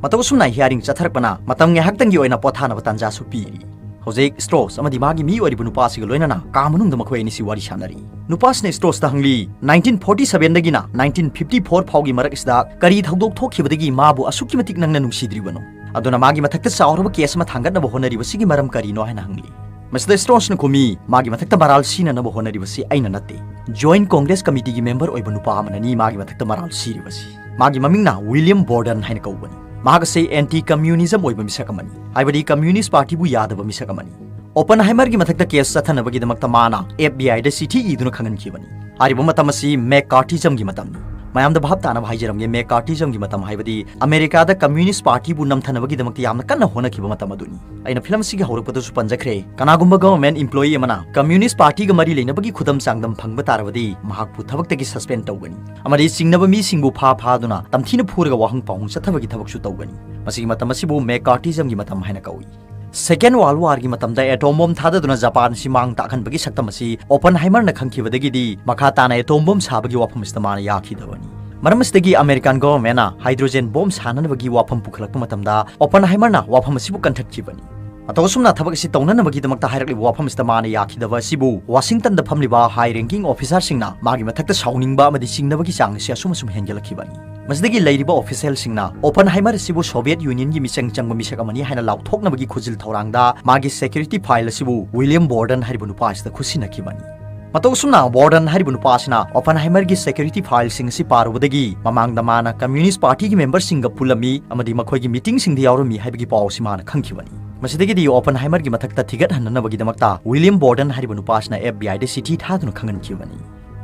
ꯃꯇꯧ ꯑꯁꯨꯝꯅ ꯍꯤꯌꯥꯔꯤꯡ ꯆꯠꯊꯔꯛꯄꯅ ꯃꯇꯝ ꯉꯥꯏꯍꯥꯛꯇꯪꯒꯤ ꯑꯣꯏꯅ ꯄꯣꯊꯥꯅꯕ ꯇꯥꯟꯖꯥꯁꯨ ꯄꯤꯔꯤ꯫ ꯍꯧꯖꯤꯛ ꯁ꯭ꯇ꯭ꯔꯣꯁ ꯑꯃꯗꯤ ꯃꯥꯒꯤ ꯃꯤ ꯑꯣꯏꯔꯤꯕ ꯅꯨꯄꯥ ꯑꯁꯤꯒ ꯂꯣꯏꯅꯅ ꯀꯥ ꯃꯅꯨꯡꯗ ꯃꯈꯣꯏ ꯑꯅꯤꯁꯤ ꯋꯥꯔꯤ ꯁꯥꯟꯅꯔꯤ꯫ ꯅꯨꯄꯥꯁꯤꯅ ꯁ꯭ꯇ꯭ꯔꯣꯁꯇ ꯍꯪꯂꯤ, "nineteen forty sevenꯗꯒꯤꯅ nineteen fifty four ꯐꯥꯎꯒꯤ ꯃꯔꯛ ꯑꯁꯤꯗ ꯀꯔꯤ ꯊꯧꯗꯣꯛ ꯊꯣꯛꯈꯤꯕꯗꯒꯤ ꯃꯥꯕꯨ ꯑꯁꯨꯛꯀꯤ ꯃꯇꯤꯛ ꯅꯪꯅ ꯅꯨꯡꯁꯤꯗ꯭ꯔꯤꯕꯅꯣ? ꯑꯗꯨꯅ ꯃꯥꯒꯤ ꯃꯊꯛꯇ ꯆꯥꯎꯔꯕ case ꯑꯃ ꯊꯥꯡꯒꯠꯅꯕ ꯍꯣꯠꯅꯔꯤꯕꯁꯤꯒꯤ ꯃꯔꯝ ꯀꯔꯤꯅꯣ?" ꯍꯥꯏꯅ ꯍꯪꯂꯤ꯫ ꯃꯁꯤꯗ ꯁ꯭ꯇ꯭ꯔꯣꯁꯅ ꯈꯨꯝꯃꯤ, "ꯃꯥꯒꯤ ꯃꯊꯛꯇ ꯃꯔꯥꯜ ꯁꯤꯅꯅꯕ ꯍꯣꯠꯅꯔꯤꯕꯁꯤ ꯑꯩꯅ ꯅꯠꯇꯦ꯫ Joint Congress Committeeꯒꯤ member ꯑꯣꯏꯕ ꯅꯨꯄꯥ ꯑꯃꯅꯅꯤ ꯃꯥꯒꯤ ꯃꯊꯛꯇ ꯃꯔꯥꯜ ꯁꯤꯔꯤꯕꯁꯤ꯫ ꯃꯥꯒꯤ ꯃꯃꯤꯡꯅ ꯋꯤꯂꯤꯌꯝ ꯕꯣꯔꯗꯟ ꯍꯥꯏꯅ ꯀꯧꯕꯅꯤ꯫ ꯃꯍꯥꯛ ꯑꯁꯤ anti communism ꯑꯣꯏꯕ ꯃꯤꯁꯛ ꯑꯃꯅꯤ, ꯍꯥꯏꯕꯗꯤ ꯀꯝꯌꯨꯅꯤꯁ꯭ꯠ ꯄꯥꯔꯇꯤꯕꯨ ꯌꯥꯗꯕ ꯃꯤꯁꯛ ꯑꯃꯅꯤ꯫ ꯑꯣꯄꯟꯍꯥꯏꯃꯔꯒꯤ ꯃꯊꯛꯇ case ꯆꯠꯊꯅꯕꯒꯤꯗꯃꯛꯇ ꯃꯥꯅ FBIꯗ ꯆꯤꯊꯤ ꯏꯗꯨꯅ ꯈꯪꯍꯟꯈꯤꯕꯅꯤ꯫ ꯍꯥꯏꯔꯤꯕ ꯃꯇꯝ ꯑꯁꯤ McCarthyismꯒꯤ ꯃꯇꯝꯅꯤ꯫ ꯃꯌꯥꯝꯗ ꯚꯥꯞ ꯇꯥꯅꯕ ꯍꯥꯏꯖꯔꯝꯒꯦ, ꯃꯦꯀꯥꯔꯇꯤꯖꯝꯒꯤ ꯃꯇꯝ ꯍꯥꯏꯕꯗꯤ ꯑꯃꯦꯔꯤꯀꯥꯗ ꯀꯝꯌꯨꯅꯤꯁ꯭ꯠ ꯄꯥꯔꯇꯤꯕꯨ ꯅꯝꯊꯅꯕꯒꯤꯗꯃꯛꯇ ꯌꯥꯝꯅ ꯀꯟꯅ ꯍꯣꯠꯅꯈꯤꯕ ꯃꯇꯝ ꯑꯗꯨꯅꯤ꯫ ꯑꯩꯅ ꯐꯤꯂꯝ ꯑꯁꯤꯒꯤ ꯍꯧꯔꯛꯄꯗꯁꯨ ꯄꯟꯖꯈ꯭ꯔꯦ, ꯀꯅꯥꯒꯨꯝꯕ ꯒꯚꯔꯟꯃꯦꯟꯠ ꯏꯝꯄ꯭ꯂꯣꯌꯤ ꯑꯃꯅ ꯀꯝꯌꯨꯅꯤꯁ꯭ꯠ ꯄꯥꯔꯇꯤꯒ ꯃꯔꯤ ꯂꯩꯅꯕꯒꯤ ꯈꯨꯗꯝ ꯆꯥꯡꯗꯝ ꯐꯪꯕ ꯇꯥꯔꯕꯗꯤ ꯃꯍꯥꯛꯄꯨ ꯊꯕꯛꯇꯒꯤ ꯁꯁꯄꯦꯟ ꯇꯧꯒꯅꯤ ꯑꯃꯗꯤ ꯆꯤꯡꯅꯕ ꯃꯤꯁꯤꯡꯕꯨ ꯐꯥ ꯐꯥꯗꯨꯅ ꯇꯝꯊꯤꯅ ꯐꯨꯔꯒ ꯋꯥꯍꯪ ꯄꯥꯎꯍꯪ ꯆꯠꯊꯕꯒꯤ ꯊꯕꯛꯁꯨ ꯇꯧꯒꯅꯤ꯫ ꯃꯁꯤꯒꯤ ꯃꯇꯝ ꯑꯁꯤꯕꯨ ꯃꯦꯀꯥꯔꯇꯤꯖꯝꯒꯤ ꯃꯇꯝ ꯍꯥꯏꯅ ꯀꯧꯏ꯫ ꯁꯦꯀꯦꯟ ꯋꯥꯔꯜꯗ ꯋꯥꯔꯒꯤ ꯃꯇꯝꯗ ꯑꯦꯇꯣꯝ ꯕꯣꯝ ꯊꯥꯗꯗꯨꯅ ꯖꯄꯥꯟ ꯑꯁꯤ ꯃꯥꯡ ꯇꯥꯛꯍꯟꯕꯒꯤ ꯁꯛꯇꯝ ꯑꯁꯤ ꯑꯣꯄꯟꯍꯥꯏꯃꯔꯅ ꯈꯪꯈꯤꯕꯗꯒꯤꯗꯤ ꯃꯈꯥ ꯇꯥꯅ ꯑꯦꯇꯣꯝ ꯕꯣꯝ ꯁꯥꯕꯒꯤ ꯋꯥꯐꯝ ꯑꯁꯤꯗ ꯃꯥꯅ ꯌꯥꯈꯤꯗꯕꯅꯤ꯫ ꯃꯔꯝ ꯑꯁꯤꯗꯒꯤ ꯑꯃꯦꯔꯤꯀꯥꯟ ꯒꯚꯔꯟꯃꯦꯟꯠꯅ ꯍꯥꯏꯗ꯭ꯔꯣꯖꯦꯟ ꯕꯣꯝ ꯁꯥꯅꯅꯕꯒꯤ ꯋꯥꯐꯝ ꯄꯨꯈꯠꯂꯛꯄ ꯃꯇꯝꯗ ꯑꯣꯄꯟꯍꯥꯏꯃꯔꯅ ꯋꯥꯐꯝ ꯑꯁꯤꯕꯨ ꯀꯟꯊꯠꯈꯤꯕꯅꯤ꯫ ꯃꯇꯧ ꯑꯁꯨꯝꯅ ꯊꯕꯛ ꯑꯁꯤ ꯇꯧꯅꯅꯕꯒꯤꯗꯃꯛꯇ ꯍꯥꯏꯔꯛꯂꯤꯕ ꯋꯥꯐꯝ ꯑꯁꯤꯗ ꯃꯥꯅ ꯌꯥꯈꯤꯗꯕ ꯑꯁꯤꯕꯨ ꯋꯥꯁꯤꯡꯇꯟꯗ ꯐꯝꯂꯤꯕ ꯍꯥꯏ ꯔꯦꯡꯀꯤꯡ ꯑꯣꯐꯤꯁꯥꯔꯁꯤꯡꯅ ꯃꯥꯒꯤ ꯃꯊꯛꯇ ꯁꯥꯎꯅꯤꯡꯕ ꯑꯃꯗꯤ ꯆꯤꯡꯅꯕꯒꯤ ꯆꯥꯡ ꯑꯁꯤ ꯑꯁꯨꯝ ꯑꯁꯨꯝ ꯍꯦꯟꯒꯠꯂꯛꯈꯤꯕꯅꯤ꯫ ꯃꯁꯤꯗꯒꯤ ꯂꯩꯔꯤꯕ ꯑꯣꯐꯤꯁꯤꯌꯦꯜꯁꯤꯡꯅ ꯑꯣꯄꯟꯍꯥꯏꯃꯔ ꯑꯁꯤꯕꯨ ꯁꯣꯚꯤꯌꯦꯠ ꯌꯨꯅꯤꯌꯟꯒꯤ ꯃꯤꯆꯪ ꯆꯪꯕ ꯃꯤꯁꯛ ꯑꯃꯅꯤ ꯍꯥꯏꯅ ꯂꯥꯎꯊꯣꯛꯅꯕꯒꯤ ꯈꯨꯖꯤꯜ ꯊꯧꯔꯥꯡꯗ ꯃꯥꯒꯤ ꯁꯦꯀ꯭ꯌꯨꯔꯤꯇꯤ ꯐꯥꯏꯜ ꯑꯁꯤꯕꯨ ꯋꯤꯂꯤꯌꯝ ꯕꯣꯔꯗꯟ ꯍꯥꯏꯔꯤꯕ ꯅꯨꯄꯥ ꯑꯁꯤꯗ ꯈꯨꯠꯁꯤꯟꯅꯈꯤꯕꯅꯤ꯫ ꯃꯇꯧ ꯑꯁꯨꯝꯅ ꯕꯣꯔꯗꯟ ꯍꯥꯏꯔꯤꯕ ꯅꯨꯄꯥ ꯑꯁꯤꯅ ꯑꯣꯄꯟꯍꯥꯏꯃꯔꯒꯤ ꯁꯦꯀ꯭ꯌꯨꯔꯤꯇꯤ ꯐꯥꯏꯜꯁꯤꯡ ꯑꯁꯤ ꯄꯥꯔꯨꯕꯗꯒꯤ ꯃꯃꯥꯡꯗ ꯃꯥꯅ ꯀꯝꯌꯨꯅꯤꯁ꯭ꯠ ꯄꯥꯔꯇꯤꯒꯤ ꯃꯦꯝꯕꯔꯁꯤꯡꯒ ꯄꯨꯜꯂꯝꯃꯤ ꯑꯃꯗꯤ ꯃꯈꯣꯏꯒꯤ ꯃꯤꯇꯤꯡꯁꯤꯡꯗ ꯌꯥꯎꯔꯝꯃꯤ ꯍꯥꯏꯕꯒꯤ ꯄꯥꯎ ꯑꯁꯤ ꯃꯥꯅ ꯈꯪꯈꯤꯕꯅꯤ꯫ ꯃꯁꯤꯗꯒꯤꯗꯤ ꯑꯣꯄꯟꯍꯥꯏꯃꯔꯒꯤ ꯃꯊꯛꯇ ꯊꯤꯒꯠꯍꯟꯅꯅꯕꯒꯤꯗꯃꯛꯇ ꯋꯤꯂꯤꯌꯝ ꯕꯣꯔꯗꯟ ꯍꯥꯏꯔꯤꯕ ꯅꯨꯄꯥ ꯑꯁꯤꯅ ꯑꯦꯐ ꯕꯤ ꯑꯥꯏꯗ ꯆꯤꯊꯤ ꯊꯥꯗꯨꯅ ꯈꯪꯍꯟꯈꯤꯕꯅꯤ꯫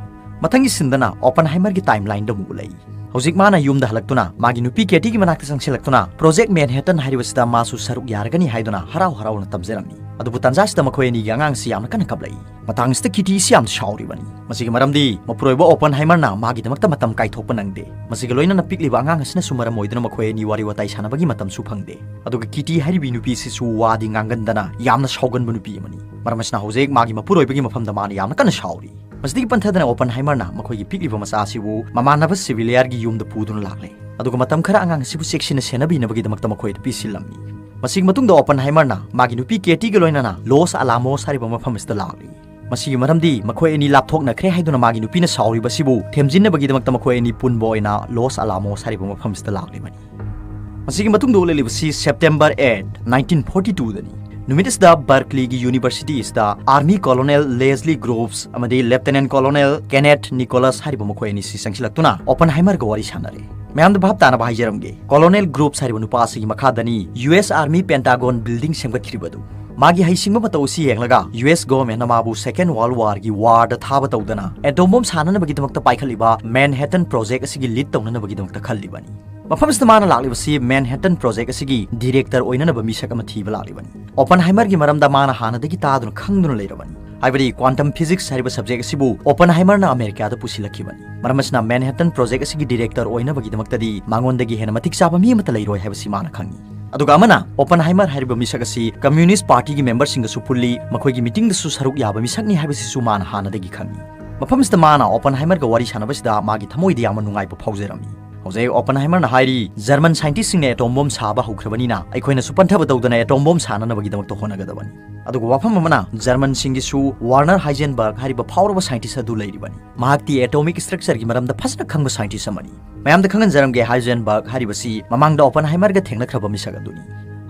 ꯃꯊꯪꯒꯤ ꯁꯤꯟꯗꯅ ꯑꯣꯄꯟꯍꯥꯏꯃꯔꯒꯤ ꯇꯥꯏꯝꯂꯥꯏꯟꯗ ꯑꯃꯨꯛ ꯎꯠꯂꯛꯏ꯫ ꯍꯧꯖꯤꯛ ꯃꯥꯅ ꯌꯨꯝꯗ ꯍꯜꯂꯛꯇꯨꯅ ꯃꯥꯒꯤ ꯅꯨꯄꯤ ꯀꯦꯇꯤꯒꯤ ꯃꯅꯥꯛꯇ ꯆꯪꯁꯤꯜꯂꯛꯇꯨꯅ ꯄ꯭ꯔꯣꯖꯦꯛ ꯃꯦꯟꯍꯦꯇꯟ ꯍꯥꯏꯔꯤꯕꯁꯤꯗ ꯃꯥꯁꯨ ꯁꯔꯨꯛ ꯌꯥꯔꯒꯅꯤ ꯍꯥꯏꯗꯨꯅ ꯍꯔꯥꯎ ꯍꯔꯥꯎꯅ ꯇꯝꯖꯔꯝꯃꯤ꯫ ꯑꯗꯨꯕꯨ ꯇꯥꯟꯖꯥꯁꯤꯗ ꯃꯈꯣꯏ ꯑꯅꯤꯒꯤ ꯑꯉꯥꯡꯁꯤ ꯌꯥꯝꯅ ꯀꯟꯅ ꯀꯞꯂꯛꯏ꯫ ꯃꯇꯥꯡꯁꯤꯗ ꯀꯤꯇꯤ ꯑꯁꯤ ꯌꯥꯝꯅ ꯁꯥꯎꯔꯤꯕꯅꯤ꯫ ꯃꯁꯤꯒꯤ ꯃꯔꯝꯗꯤ ꯃꯄꯨꯔꯣꯏꯕ ꯑꯣꯄꯟꯍꯥꯏꯃꯔꯅ ꯃꯥꯒꯤꯗꯃꯛꯇ ꯃꯇꯝ ꯀꯥꯏꯊꯣꯛꯄ ꯅꯪꯗꯦ꯫ ꯃꯁꯤꯒ ꯂꯣꯏꯅꯅ ꯄꯤꯛꯂꯤꯕ ꯑꯉꯥꯡ ꯑꯁꯤꯅꯁꯨ ꯃꯔꯝ ꯑꯣꯏꯗꯨꯅ ꯃꯈꯣꯏ ꯑꯅꯤ ꯋꯥꯔꯤ ꯋꯥꯇꯥꯏ ꯁꯥꯟꯅꯕꯒꯤ ꯃꯇꯝꯁꯨ ꯐꯪꯗꯦ꯫ ꯑꯗꯨꯒ ꯀꯤꯇꯤ ꯍꯥꯏꯔꯤꯕꯤ ꯅꯨꯄꯤꯁꯤꯁꯨ ꯋꯥꯗꯤ ꯉꯥꯡꯒꯟꯗꯅ ꯌꯥꯝꯅ ꯁꯥꯎꯒꯟꯕ ꯅꯨꯄꯤ ꯑꯃꯅꯤ꯫ ꯃꯔꯝ ꯑꯁꯤꯅ ꯍꯧꯖꯤꯛ ꯃꯥꯒꯤ ꯃꯄꯨꯔꯣꯏꯕꯒꯤ ꯃꯐꯝꯗ ꯃꯥꯅ ꯌꯥꯝꯅ ꯀꯟꯅ ꯁꯥꯎꯔꯤ꯫ ꯃꯁꯤꯗꯒꯤ ꯄꯟꯊꯗꯅ ꯑꯣꯄꯟꯍꯥꯏꯃꯔꯅ ꯃꯈꯣꯏꯒꯤ ꯄꯤꯛꯂꯤꯕ ꯃꯆꯥ ꯑꯁꯤꯕꯨ ꯃꯃꯥꯟꯅꯕ ꯁꯤꯚꯤꯂꯤꯌꯥꯔꯒꯤ ꯌꯨꯝꯗ ꯄꯨꯗꯨꯅ ꯂꯥꯛꯂꯦ꯫ ꯑꯗꯨꯒ ꯃꯇꯝ ꯈꯔ ꯑꯉꯥꯡ ꯑꯁꯤꯕꯨ ꯆꯦꯛꯁꯤꯟꯅ ꯁꯦꯟꯅꯕꯤꯅꯕꯒꯤꯗꯃꯛꯇ ꯃꯈꯣꯏꯗ ꯄꯤꯁꯤꯜꯂꯝꯃꯤ꯫ ꯃꯁꯤꯒꯤ ꯃꯇꯨꯡꯗ ꯑꯣꯄꯟꯍꯥꯏꯃꯔꯅ ꯃꯥꯒꯤ ꯅꯨꯄꯤ ꯀꯦꯇꯤꯒ ꯂꯣꯏꯅꯅ ꯂꯣꯁ ꯑꯂꯥꯃꯣꯁ ꯍꯥꯏꯔꯤꯕ ꯃꯐꯝ ꯑꯁꯤꯗ ꯂꯥꯛꯂꯤ꯫ ꯃꯁꯤꯒꯤ ꯃꯔꯝꯗꯤ ꯃꯈꯣꯏ ꯑꯅꯤ ꯂꯥꯞꯊꯣꯛꯅꯈ꯭ꯔꯦ ꯍꯥꯏꯗꯨꯅ ꯃꯥꯒꯤ ꯅꯨꯄꯤꯅ ꯁꯥꯎꯔꯤꯕ ꯑꯁꯤꯕꯨ ꯊꯦꯝꯖꯤꯟꯅꯕꯒꯤꯗꯃꯛꯇ ꯃꯈꯣꯏ ꯑꯅꯤ ꯄꯨꯟꯕ ꯑꯣꯏꯅ ꯂꯣꯁ ꯑꯂꯥꯃꯣꯁ ꯍꯥꯏꯔꯤꯕ ꯃꯐꯝ ꯑꯁꯤꯗ ꯂꯥꯛꯂꯤꯕꯅꯤ꯫ ꯃꯁꯤꯒꯤ ꯃꯇꯨꯡꯗ ꯎꯠꯂꯛꯂꯤꯕꯁꯤ ꯁꯦꯞꯇꯦꯝꯕꯔ ꯑꯩꯠ, ꯅꯥꯏꯟꯇꯤꯟ ꯐꯣꯔꯇꯤ ꯇꯨꯗꯅꯤ꯫ ꯅꯨꯃꯤꯠ ꯑꯁꯤꯗ ꯕꯔꯀꯂꯤꯒꯤ ꯌꯨꯅꯤꯚꯔꯁꯤꯇꯤ ꯑꯁꯤꯗ ꯑꯥꯔꯃꯤ ꯀꯣꯂꯣꯅꯦꯜ ꯂꯦꯁꯂꯤ ꯒ꯭ꯔꯣꯚꯁ ꯑꯃꯗꯤ ꯂꯦꯐꯇꯦꯅꯦꯟ ꯀꯣꯂꯣꯅꯦꯜ ꯀꯦꯅꯦꯊ ꯅꯤꯀꯣꯂꯁ ꯍꯥꯏꯔꯤꯕ ꯃꯈꯣꯏ ꯑꯅꯤꯁꯤ ꯆꯪꯁꯤꯜꯂꯛꯇꯨꯅ ꯑꯣꯄꯟꯍꯥꯏꯃꯔꯒ ꯋꯥꯔꯤ ꯁꯥꯟꯅꯔꯦ꯫ ꯃꯌꯥꯝꯗ ꯚꯥꯞ ꯇꯥꯅꯕ ꯍꯥꯏꯖꯔꯝꯒꯦ, ꯀꯣꯂꯣꯅꯦꯜ ꯒ꯭ꯔꯣꯚꯁ ꯍꯥꯏꯔꯤꯕ ꯅꯨꯄꯥ ꯑꯁꯤꯒꯤ ꯃꯈꯥꯗꯅꯤ U S army Pentagon building ꯁꯦꯝꯒꯠꯈꯤꯕꯗꯨ꯫ ꯃꯥꯒꯤ ꯍꯩꯁꯤꯡꯕ ꯃꯇꯧ ꯑꯁꯤ ꯌꯦꯡꯂꯒ ꯌꯨ ꯑꯦꯁ ꯒꯣꯚꯔꯟꯃꯦꯟꯠꯅ ꯃꯥꯕꯨ ꯁꯦꯀꯦꯟ ꯋꯥꯔꯜꯗ ꯋꯥꯔꯒꯤ ꯋꯥꯔꯗ ꯊꯥꯕ ꯇꯧꯗꯅ ꯑꯦꯇꯣꯝ ꯕꯣꯝ ꯁꯥꯅꯅꯕꯒꯤꯗꯃꯛꯇ ꯄꯥꯏꯈꯠꯂꯤꯕ ꯃꯦꯟꯍꯦꯇꯟ ꯄ꯭ꯔꯣꯖꯦꯛ ꯑꯁꯤꯒꯤ ꯂꯤꯗ ꯇꯧꯅꯅꯕꯒꯤꯗꯃꯛꯇ ꯈꯜꯂꯤꯕꯅꯤ꯫ ꯃꯐꯝ ꯑꯁꯤꯗ ꯃꯥꯅ ꯂꯥꯛꯂꯤꯕꯁꯤ ꯃꯦꯟꯍꯦꯇꯟ ꯄ꯭ꯔꯣꯖꯦꯛ ꯑꯁꯤꯒꯤ ꯗꯤꯔꯦꯛꯇꯔ ꯑꯣꯏꯅꯅꯕ ꯃꯤꯁꯛ ꯑꯃ ꯊꯤꯕ ꯂꯥꯛꯂꯤꯕꯅꯤ꯫ ꯑꯣꯄꯟꯍꯥꯏꯃꯔꯒꯤ ꯃꯔꯝꯗ ꯃꯥꯅ ꯍꯥꯟꯅꯗꯒꯤ ꯇꯥꯗꯨꯅ ꯈꯪꯗꯨꯅ ꯂꯩꯔꯕꯅꯤ꯫ ꯍꯥꯏꯕꯗꯤ ꯀ꯭ꯋꯥꯟꯇꯝ ꯐꯤꯖꯤꯛꯁ ꯍꯥꯏꯔꯤꯕ ꯁꯕꯖꯦꯛ ꯑꯁꯤꯕꯨ ꯑꯣꯄꯟꯍꯥꯏꯃꯔꯅ ꯑꯃꯦꯔꯤꯀꯥꯗ ꯄꯨꯁꯤꯜꯂꯛꯈꯤꯕꯅꯤ꯫ ꯃꯔꯝ ꯑꯁꯤꯅ ꯃꯦꯟꯍꯦꯇꯟ ꯄ꯭ꯔꯣꯖꯦꯛ ꯑꯁꯤꯒꯤ ꯗꯤꯔꯦꯛꯇꯔ ꯑꯣꯏꯅꯕꯒꯤꯗꯃꯛꯇꯗꯤ ꯃꯉꯣꯟꯗꯒꯤ ꯍꯦꯟꯅ ꯃꯇꯤꯛ ꯆꯥꯕ ꯃꯤ ꯑꯃꯠꯇ ꯂꯩꯔꯣꯏ ꯍꯥꯏꯕꯁꯤ ꯃꯥꯅ ꯈꯪꯏ꯫ ꯑꯗꯨꯒ ꯑꯃꯅ, ꯑꯣꯄꯟꯍꯥꯏꯃꯔ ꯍꯥꯏꯔꯤꯕ ꯃꯤꯁꯛ ꯑꯁꯤ ꯀꯝꯌꯨꯅꯤꯁ꯭ꯠ ꯄꯥꯔꯇꯤꯒꯤ ꯃꯦꯝꯕꯔꯁꯤꯡꯒꯁꯨ ꯄꯨꯜꯂꯤ, ꯃꯈꯣꯏꯒꯤ ꯃꯤꯇꯤꯡꯗꯁꯨ ꯁꯔꯨꯛ ꯌꯥꯕ ꯃꯤꯁꯛꯅꯤ ꯍꯥꯏꯕꯁꯤꯁꯨ ꯃꯥꯅ ꯍꯥꯟꯅꯗꯒꯤ ꯈꯪꯏ꯫ ꯃꯐꯝꯁꯤꯗ ꯃꯥꯅ ꯑꯣꯄꯟꯍꯥꯏꯃꯔꯒ ꯋꯥꯔꯤ ꯁꯥꯟꯅꯕꯁꯤꯗ ꯃꯥꯒꯤ ꯊꯃꯣꯏꯗ ꯌꯥꯝꯅ ꯅꯨꯡꯉꯥꯏꯕ ꯐꯥꯎꯖꯔꯝꯃꯤ꯫ ꯍꯧꯖꯤꯛ ꯑꯣꯄꯟꯍꯥꯏꯃꯔꯅ ꯍꯥꯏꯔꯤ, "ꯖꯔꯃꯟ ꯁꯥꯏꯟꯇꯤꯁ꯭ꯠꯁꯤꯡꯅ ꯑꯦꯇꯣꯝ ꯕꯣꯝ ꯁꯥꯕ ꯍꯧꯈ꯭ꯔꯕꯅꯤꯅ ꯑꯩꯈꯣꯏꯅꯁꯨ ꯄꯟꯊꯕ ꯇꯧꯗꯅ ꯑꯦꯇꯣꯝ ꯕꯣꯝ ꯁꯥꯅꯅꯕꯒꯤꯗꯃꯛꯇ ꯍꯣꯠꯅꯒꯗꯕꯅꯤ"꯫ ꯑꯗꯨꯒ ꯋꯥꯐꯝ ꯑꯃꯅ, ꯖꯔꯃꯟꯁꯤꯡꯒꯤꯁꯨ ꯋꯥꯔꯅꯔ ꯍꯥꯏꯖꯦꯟꯕꯔꯒ ꯍꯥꯏꯔꯤꯕ ꯐꯥꯎꯔꯕ ꯁꯥꯏꯟꯇꯤꯁ꯭ꯠ ꯑꯗꯨ ꯂꯩꯔꯤꯕꯅꯤ꯫ ꯃꯍꯥꯛꯇꯤ ꯑꯦꯇꯣꯃꯤꯛ ꯁ꯭ꯇ꯭ꯔꯛꯆꯔꯒꯤ ꯃꯔꯝꯗ ꯐꯖꯅ ꯈꯪꯕ ꯁꯥꯏꯟꯇꯤꯁ꯭ꯠ ꯑꯃꯅꯤ꯫ ꯃꯌꯥꯝꯗ ꯈꯪꯍꯟꯖꯔꯝꯒꯦ, ꯍꯥꯏꯖꯦꯟꯕꯔꯒ ꯍꯥꯏꯔꯤꯕꯁꯤ ꯃꯃꯥꯡꯗ ꯑꯣꯄꯟꯍꯥꯏꯃꯔꯒ ꯊꯦꯡꯅꯈ꯭ꯔꯕ ꯃꯤꯁꯛ ꯑꯗꯨꯅꯤ꯫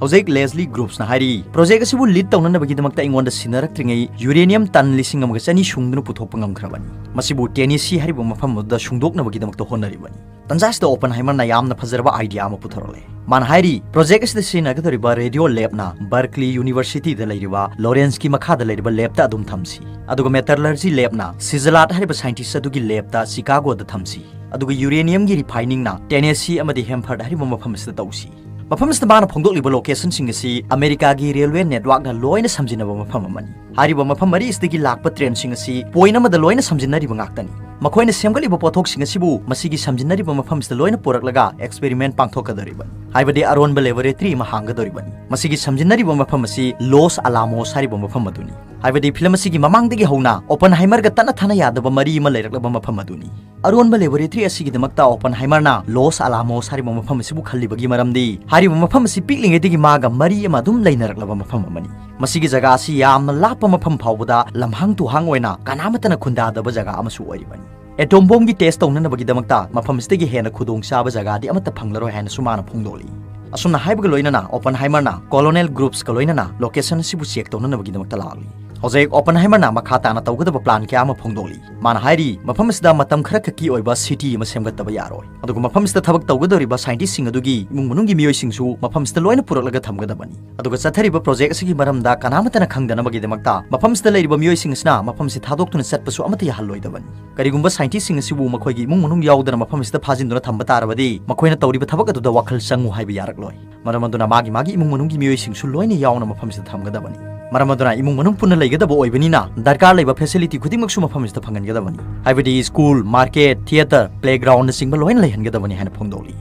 ꯍꯧꯖꯤꯛ ꯂꯦꯁꯂꯤ ꯒ꯭ꯔꯨꯞꯁꯅ ꯍꯥꯏꯔꯤ, "ꯄ꯭ꯔꯣꯖꯦꯛ ꯑꯁꯤꯕꯨ ꯂꯤꯗ ꯇꯧꯅꯅꯕꯒꯤꯗꯃꯛꯇ ꯑꯩꯉꯣꯟꯗ ꯁꯤꯟꯅꯔꯛꯇ꯭ꯔꯤꯉꯩ ꯌꯨꯔꯦꯅꯤꯌꯝ ꯇꯟ ꯂꯤꯁꯤꯡ ꯑꯃꯒ ꯆꯅꯤ ꯁꯨꯡꯗꯨꯅ ꯄꯨꯊꯣꯛꯄ ꯉꯝꯈ꯭ꯔꯕꯅꯤ꯫ ꯃꯁꯤꯕꯨ ꯇꯦꯅꯤꯁꯤ ꯍꯥꯏꯔꯤꯕ ꯃꯐꯝ ꯑꯗꯨꯗ ꯁꯨꯡꯗꯣꯛꯅꯕꯒꯤꯗꯃꯛꯇ ꯍꯣꯠꯅꯔꯤꯕꯅꯤ"꯫ ꯇꯟꯖꯥꯁꯤꯗ ꯑꯣꯄꯟꯍꯥꯏꯃꯔꯅ ꯌꯥꯝꯅ ꯐꯖꯔꯕ ꯑꯥꯏꯗꯤꯌꯥ ꯑꯃ ꯄꯨꯊꯣꯔꯛꯂꯦ꯫ ꯃꯥꯅ ꯍꯥꯏꯔꯤ, "ꯄ꯭ꯔꯣꯖꯦꯛ ꯑꯁꯤꯗ ꯁꯤꯖꯤꯟꯅꯒꯗꯧꯔꯤꯕ ꯔꯦꯗꯤꯑꯣ ꯂꯦꯕꯅ ꯕꯔꯀꯂꯤ ꯌꯨꯅꯤꯚꯔꯁꯤꯇꯤꯗ ꯂꯩꯔꯤꯕ ꯂꯣꯔꯦꯟꯁꯀꯤ ꯃꯈꯥꯗ ꯂꯩꯔꯤꯕ ꯂꯦꯕꯇ ꯑꯗꯨꯝ ꯊꯝꯁꯤ, ꯑꯗꯨꯒ ꯃꯦꯇꯥꯂꯔꯖꯤ ꯂꯦꯕꯅ ꯁꯤꯖꯂꯥꯠ ꯍꯥꯏꯔꯤꯕ ꯁꯥꯏꯟꯇꯤꯁ꯭ꯠ ꯑꯗꯨꯒꯤ ꯂꯦꯕꯇ ꯆꯤꯀꯥꯒꯣꯗ ꯊꯝꯁꯤ, ꯑꯗꯨꯒ ꯌꯨꯔꯦꯅꯤꯌꯝꯒꯤ ꯔꯤꯐꯥꯏꯅꯤꯡꯅ ꯇꯦꯅꯦꯁꯤ ꯑꯃꯗꯤ ꯍꯦꯝꯐꯔꯗ ꯍꯥꯏꯔꯤꯕ ꯃꯐꯝ ꯑꯁꯤꯗ ꯇꯧꯁꯤ"꯫ ꯃꯐꯝ ꯑꯁꯤꯗ ꯃꯥꯅ ꯐꯣꯡꯗꯣꯛꯂꯤꯕ ꯂꯣꯀꯦꯁꯟꯁꯤꯡ ꯑꯁꯤ ꯑꯃꯦꯔꯤꯀꯥꯒꯤ ꯔꯦꯜꯋꯦ ꯅꯦꯠꯋꯥꯔꯛꯅ ꯂꯣꯏꯅ ꯁꯝꯖꯤꯟꯅꯕ ꯃꯐꯝ ꯑꯃꯅꯤ꯫ ꯍꯥꯏꯔꯤꯕ ꯃꯐꯝ ꯃꯔꯤ ꯑꯁꯤꯗꯒꯤ ꯂꯥꯛꯄ ꯇ꯭ꯔꯦꯟꯁꯤꯡ ꯑꯁꯤ ꯄꯣꯏꯟꯠ ꯑꯃꯗ ꯂꯣꯏꯅ ꯁꯝꯖꯤꯟꯅꯔꯤꯕ ꯉꯥꯛꯇꯅꯤ꯫ ꯃꯈꯣꯏꯅ ꯁꯦꯝꯒꯠꯂꯤꯕ ꯄꯣꯠꯊꯣꯛꯁꯤꯡ ꯑꯁꯤꯕꯨ ꯃꯁꯤꯒꯤ ꯁꯝꯖꯤꯟꯅꯔꯤꯕ ꯃꯐꯝ ꯑꯁꯤꯗ ꯂꯣꯏꯅ ꯄꯨꯔꯛꯂꯒ ꯑꯦꯛꯁꯄꯦꯔꯤꯃꯦꯟꯠ ꯄꯥꯡꯊꯣꯛꯀꯗꯧꯔꯤꯕꯅꯤ, ꯍꯥꯏꯕꯗꯤ ꯑꯔꯣꯟꯕ ꯂꯦꯕꯣꯔꯦꯇꯔꯤ ꯑꯃ ꯍꯥꯡꯒꯗꯧꯔꯤꯕꯅꯤ꯫ ꯃꯁꯤꯒꯤ ꯁꯝꯖꯤꯟꯅꯔꯤꯕ ꯃꯐꯝ ꯑꯁꯤ ꯂꯣꯁ ꯑꯂꯥꯃꯣꯁ ꯍꯥꯏꯔꯤꯕ ꯃꯐꯝ ꯑꯗꯨꯅꯤ꯫ ꯍꯥꯏꯕꯗꯤ ꯐꯤꯂꯝ ꯑꯁꯤꯒꯤ ꯃꯃꯥꯡꯗꯒꯤ ꯍꯧꯅ ꯑꯣꯄꯟꯍꯥꯏꯃꯔꯒ ꯇꯠꯅ ꯊꯥꯅ ꯌꯥꯗꯕ ꯃꯔꯤ ꯑꯃ ꯂꯩꯔꯛꯂꯕ ꯃꯐꯝ ꯑꯗꯨꯅꯤ꯫ ꯑꯔꯣꯟꯕ ꯂꯦꯕꯣꯔꯦꯇꯔꯤ ꯑꯁꯤꯒꯤꯗꯃꯛꯇ ꯑꯣꯄꯟꯍꯥꯏꯃꯔꯅ ꯂꯣꯁ ꯑꯂꯥꯃꯣꯁ ꯍꯥꯏꯔꯤꯕ ꯃꯐꯝ ꯑꯁꯤꯕꯨ ꯈꯜꯂꯤꯕꯒꯤ ꯃꯔꯝꯗꯤ, ꯍꯥꯏꯔꯤꯕ ꯃꯐꯝ ꯑꯁꯤ ꯄꯤꯛꯂꯤꯉꯩꯗꯒꯤ ꯃꯥꯒ ꯃꯔꯤ ꯑꯃ ꯑꯗꯨꯝ ꯂꯩꯅꯔꯛꯂꯕ ꯃꯐꯝ ꯑꯃꯅꯤ꯫ ꯃꯁꯤꯒꯤ ꯖꯒꯥ ꯑꯁꯤ ꯌꯥꯝꯅ ꯂꯥꯞꯄ ꯃꯐꯝ ꯐꯥꯎꯕꯗ ꯂꯝꯍꯥꯡ ꯇꯨꯍꯥꯡ ꯑꯣꯏꯅ ꯀꯅꯥꯃꯠꯇꯅ ꯈꯨꯟꯗꯥꯗꯕ ꯖꯒꯥ ꯑꯃꯁꯨ ꯑꯣꯏꯔꯤꯕꯅꯤ꯫ ꯑꯦꯇꯣꯝ ꯕꯣꯝꯒꯤ ꯇꯦꯁ ꯇꯧꯅꯅꯕꯒꯤꯗꯃꯛꯇ ꯃꯐꯝ ꯑꯁꯤꯗꯒꯤ ꯍꯦꯟꯅ ꯈꯨꯗꯣꯡꯆꯥꯕ ꯖꯒꯥꯗꯤ ꯑꯃꯠꯇ ꯐꯪꯂꯔꯣꯏ ꯍꯥꯏꯅꯁꯨ ꯃꯥꯅ ꯐꯣꯡꯗꯣꯛꯂꯤ꯫ ꯑꯁꯨꯝꯅ ꯍꯥꯏꯕꯒ ꯂꯣꯏꯅꯅ ꯑꯣꯄꯟꯍꯥꯏꯃꯔꯅ ꯀꯣꯂꯣꯅꯦꯜ ꯒ꯭ꯔꯨꯞꯁꯀ ꯂꯣꯏꯅꯅ ꯂꯣꯀꯦꯁꯟ ꯑꯁꯤꯕꯨ ꯆꯦꯛ ꯇꯧꯅꯅꯕꯒꯤꯗꯃꯛꯇ ꯂꯥꯛꯂꯤ꯫ ꯍꯧꯖꯤꯛ ꯑꯣꯄꯟꯍꯥꯏꯃꯔꯅ ꯃꯈꯥ ꯇꯥꯅ ꯇꯧꯒꯗꯕ ꯄ꯭ꯂꯥꯟ ꯀꯌꯥ ꯑꯃ ꯐꯣꯡꯗꯣꯛꯂꯤ꯫ ꯃꯥꯅ ꯍꯥꯏꯔꯤ, ꯃꯐꯝ ꯑꯁꯤꯗ ꯃꯇꯝ ꯈꯔꯈꯛꯀꯤ ꯑꯣꯏꯕ ꯁꯤꯇꯤ ꯑꯃ ꯁꯦꯝꯒꯠꯇꯕ ꯌꯥꯔꯣꯏ, ꯑꯗꯨꯒ ꯃꯐꯝ ꯑꯁꯤꯗ ꯊꯕꯛ ꯇꯧꯒꯗꯧꯔꯤꯕ ꯁꯥꯏꯟꯇꯤꯁꯁꯤꯡ ꯑꯗꯨꯒꯤ ꯏꯃꯨꯡ ꯃꯅꯨꯡꯒꯤ ꯃꯤꯑꯣꯏꯁꯤꯡꯁꯨ ꯃꯐꯝ ꯑꯁꯤꯗ ꯂꯣꯏꯅ ꯄꯨꯔꯛꯂꯒ ꯊꯝꯒꯗꯕꯅꯤ꯫ ꯑꯗꯨꯒ ꯆꯠꯊꯔꯤꯕ ꯄ꯭ꯔꯣꯖꯦꯛ ꯑꯁꯤꯒꯤ ꯃꯔꯝꯗ ꯀꯅꯥꯃꯠꯇꯅ ꯈꯪꯗꯅꯕꯒꯤꯗꯃꯛꯇ ꯃꯐꯝ ꯑꯁꯤꯗ ꯂꯩꯔꯤꯕ ꯃꯤꯑꯣꯏꯁꯤꯡ ꯑꯁꯤꯅ ꯃꯐꯝ ꯑꯁꯤ ꯊꯥꯗꯣꯛꯇꯨꯅ ꯆꯠꯄꯁꯨ ꯑꯃꯠꯇ ꯌꯥꯍꯜꯂꯣꯏꯗꯕꯅꯤ꯫ ꯀꯔꯤꯒꯨꯝꯕ ꯁꯥꯏꯟꯇꯤꯁꯁꯤꯡ ꯑꯁꯤꯕꯨ ꯃꯈꯣꯏꯒꯤ ꯏꯃꯨꯡ ꯃꯅꯨꯡ ꯌꯥꯎꯗꯅ ꯃꯐꯝ ꯑꯁꯤꯗ ꯐꯥꯖꯤꯟꯗꯨꯅ ꯊꯝꯕ ꯇꯥꯔꯕꯗꯤ, ꯃꯈꯣꯏꯅ ꯇꯧꯔꯤꯕ ꯊꯕꯛ ꯑꯗꯨꯗ ꯋꯥꯈꯜ ꯆꯪꯉꯨ ꯍꯥꯏꯕ ꯌꯥꯔꯛꯂꯣꯏ꯫ ꯃꯔꯝ ꯑꯗꯨꯅ ꯃꯥꯒꯤ ꯃꯥꯒꯤ ꯏꯃꯨꯡ ꯃꯅꯨꯡꯒꯤ ꯃꯤꯑꯣꯏꯁꯤꯡꯁꯨ ꯂꯣꯏꯅ ꯌꯥꯎꯅ ꯃꯐꯝꯁꯤꯗ ꯊꯝꯒꯗꯕꯅꯤ꯫ ꯃꯔꯝ ꯑꯗꯨꯅ ꯏꯃꯨꯡ ꯃꯅꯨꯡ ꯄꯨꯟꯅ ꯂꯩꯒꯗꯕ ꯑꯣꯏꯕꯅꯤꯅ, ꯗꯔꯀꯥꯔ ꯂꯩꯕ ꯐꯦꯁꯤꯂꯤꯇꯤ ꯈꯨꯗꯤꯡꯃꯛꯁꯨ ꯃꯐꯝꯁꯤꯗ ꯐꯪꯍꯟꯒꯗꯕꯅꯤ, ꯍꯥꯏꯕꯗꯤ ꯁ꯭ꯀꯨꯜ, ꯃꯥꯔꯀꯦꯠ, ꯊꯤꯌꯦꯇꯔ, ꯄ꯭ꯂꯦꯒ꯭ꯔꯥꯎꯟꯅꯆꯤꯡꯕ ꯂꯣꯏꯅ ꯂꯩꯍꯟꯒꯗꯕꯅꯤ ꯍꯥꯏꯅ ꯐꯣꯡꯗꯣꯛꯂꯤ꯫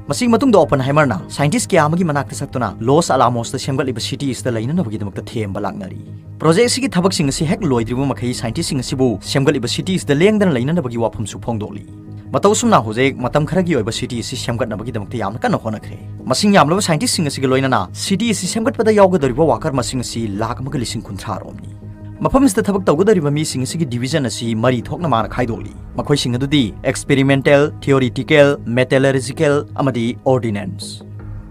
ꯃꯁꯤꯒꯤ ꯃꯇꯨꯡꯗ ꯑꯣꯄꯟꯍꯥꯏꯃꯔꯅ ꯁꯥꯏꯟꯇꯤꯁ ꯀꯌꯥ ꯑꯃꯒꯤ ꯃꯅꯥꯛꯇ ꯆꯠꯇꯨꯅ ꯂꯣꯁ ꯑꯂꯥꯃꯣꯁꯇ ꯁꯦꯝꯒꯠꯂꯤꯕ ꯁꯤꯇꯤ ꯑꯁꯤꯗ ꯂꯩꯅꯅꯕꯒꯤꯗꯃꯛꯇ ꯊꯦꯝꯕ ꯂꯥꯛꯅꯔꯤ꯫ ꯄ꯭ꯔꯣꯖꯦꯛ ꯑꯁꯤꯒꯤ ꯊꯕꯛꯁꯤꯡ ꯑꯁꯤ ꯍꯦꯛ ꯂꯣꯏꯗ꯭ꯔꯤꯕ ꯃꯈꯩ ꯁꯥꯏꯟꯇꯤꯁꯁꯤꯡ ꯑꯁꯤꯕꯨ ꯁꯦꯝꯒꯠꯂꯤꯕ ꯁꯤꯇꯤ ꯑꯁꯤꯗ ꯂꯦꯡꯗꯅ ꯂꯩꯅꯅꯕꯒꯤ ꯋꯥꯐꯝꯁꯨ ꯐꯣꯡꯗꯣꯛꯂꯤ꯫ ꯃꯇꯧ ꯑꯁꯨꯝꯅ ꯍꯧꯖꯤꯛ ꯃꯇꯝ ꯈꯔꯒꯤ ꯑꯣꯏꯕ ꯁꯤꯇꯤ ꯑꯁꯤ ꯁꯦꯝꯒꯠꯅꯕꯒꯤꯗꯃꯛꯇ ꯌꯥꯝꯅ ꯀꯟꯅ ꯍꯣꯠꯅꯈ꯭ꯔꯦ꯫ ꯃꯁꯤꯡ ꯌꯥꯝꯂꯕ ꯁꯥꯏꯟꯇꯤꯁꯁꯤꯡ ꯑꯁꯤꯒ ꯂꯣꯏꯅꯅ ꯁꯤꯇꯤ ꯑꯁꯤ ꯁꯦꯝꯒꯠꯄꯗ ꯌꯥꯎꯒꯗꯧꯔꯤꯕ ꯋꯥꯀꯔ ꯃꯁꯤꯡ ꯑꯁꯤ ꯂꯥꯈ ꯑꯃꯒ ꯂꯤꯁꯤꯡ ꯀꯨꯟꯊ꯭ꯔꯥ ꯔꯣꯝꯅꯤ꯫ ꯃꯐꯝ ꯑꯁꯤꯗ ꯊꯕꯛ ꯇꯧꯒꯗꯧꯔꯤꯕ ꯃꯤꯁꯤꯡ ꯑꯁꯤꯒꯤ ꯗꯤꯕꯤꯖꯟ ꯑꯁꯤ ꯃꯔꯤ ꯊꯣꯛꯅ ꯃꯥꯅ ꯈꯥꯏꯗꯣꯛꯂꯤ꯫ ꯃꯈꯣꯏꯁꯤꯡ ꯑꯗꯨꯗꯤ ꯑꯦꯛꯁꯄꯦꯔꯤꯃꯦꯟꯇꯦꯜ, ꯊꯤꯑꯣꯔꯤꯇꯤꯀꯦꯜ, ꯃꯦꯇꯦꯂꯔꯖꯤꯀꯦꯜ ꯑꯃꯗꯤ ꯑꯣꯔꯗꯤꯅꯦꯟꯁ꯫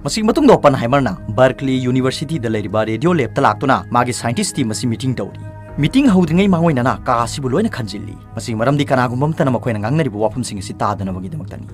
ꯃꯁꯤꯒꯤ ꯃꯇꯨꯡꯗ ꯑꯣꯄꯟꯍꯥꯏꯃꯔꯅ ꯕꯔꯀꯂꯤ ꯌꯨꯅꯤꯚꯔꯁꯤꯇꯤꯗ ꯂꯩꯔꯤꯕ ꯔꯦꯗꯤꯑꯣ ꯂꯦꯕꯇ ꯂꯥꯛꯇꯨꯅ ꯃꯥꯒꯤ ꯁꯥꯏꯟꯇꯤꯁ ꯇꯤꯝ ꯑꯁꯤ ꯃꯤꯇꯤꯡ ꯇꯧꯔꯤ꯫ ꯃꯤꯇꯤꯡ ꯍꯧꯗ꯭ꯔꯤꯉꯩ ꯃꯥꯡꯑꯣꯏꯅꯅ ꯀꯥ ꯑꯁꯤꯕꯨ ꯂꯣꯏꯅ ꯈꯟꯖꯤꯜꯂꯤ꯫ ꯃꯁꯤꯒꯤ ꯃꯔꯝꯗꯤ ꯀꯅꯥꯒꯨꯝꯕ ꯑꯃꯠꯇꯅ ꯃꯈꯣꯏꯅ ꯉꯥꯡꯅꯔꯤꯕ ꯋꯥꯐꯝꯁꯤꯡ ꯑꯁꯤ ꯇꯥꯗꯅꯕꯒꯤꯗꯃꯛꯇꯅꯤ꯫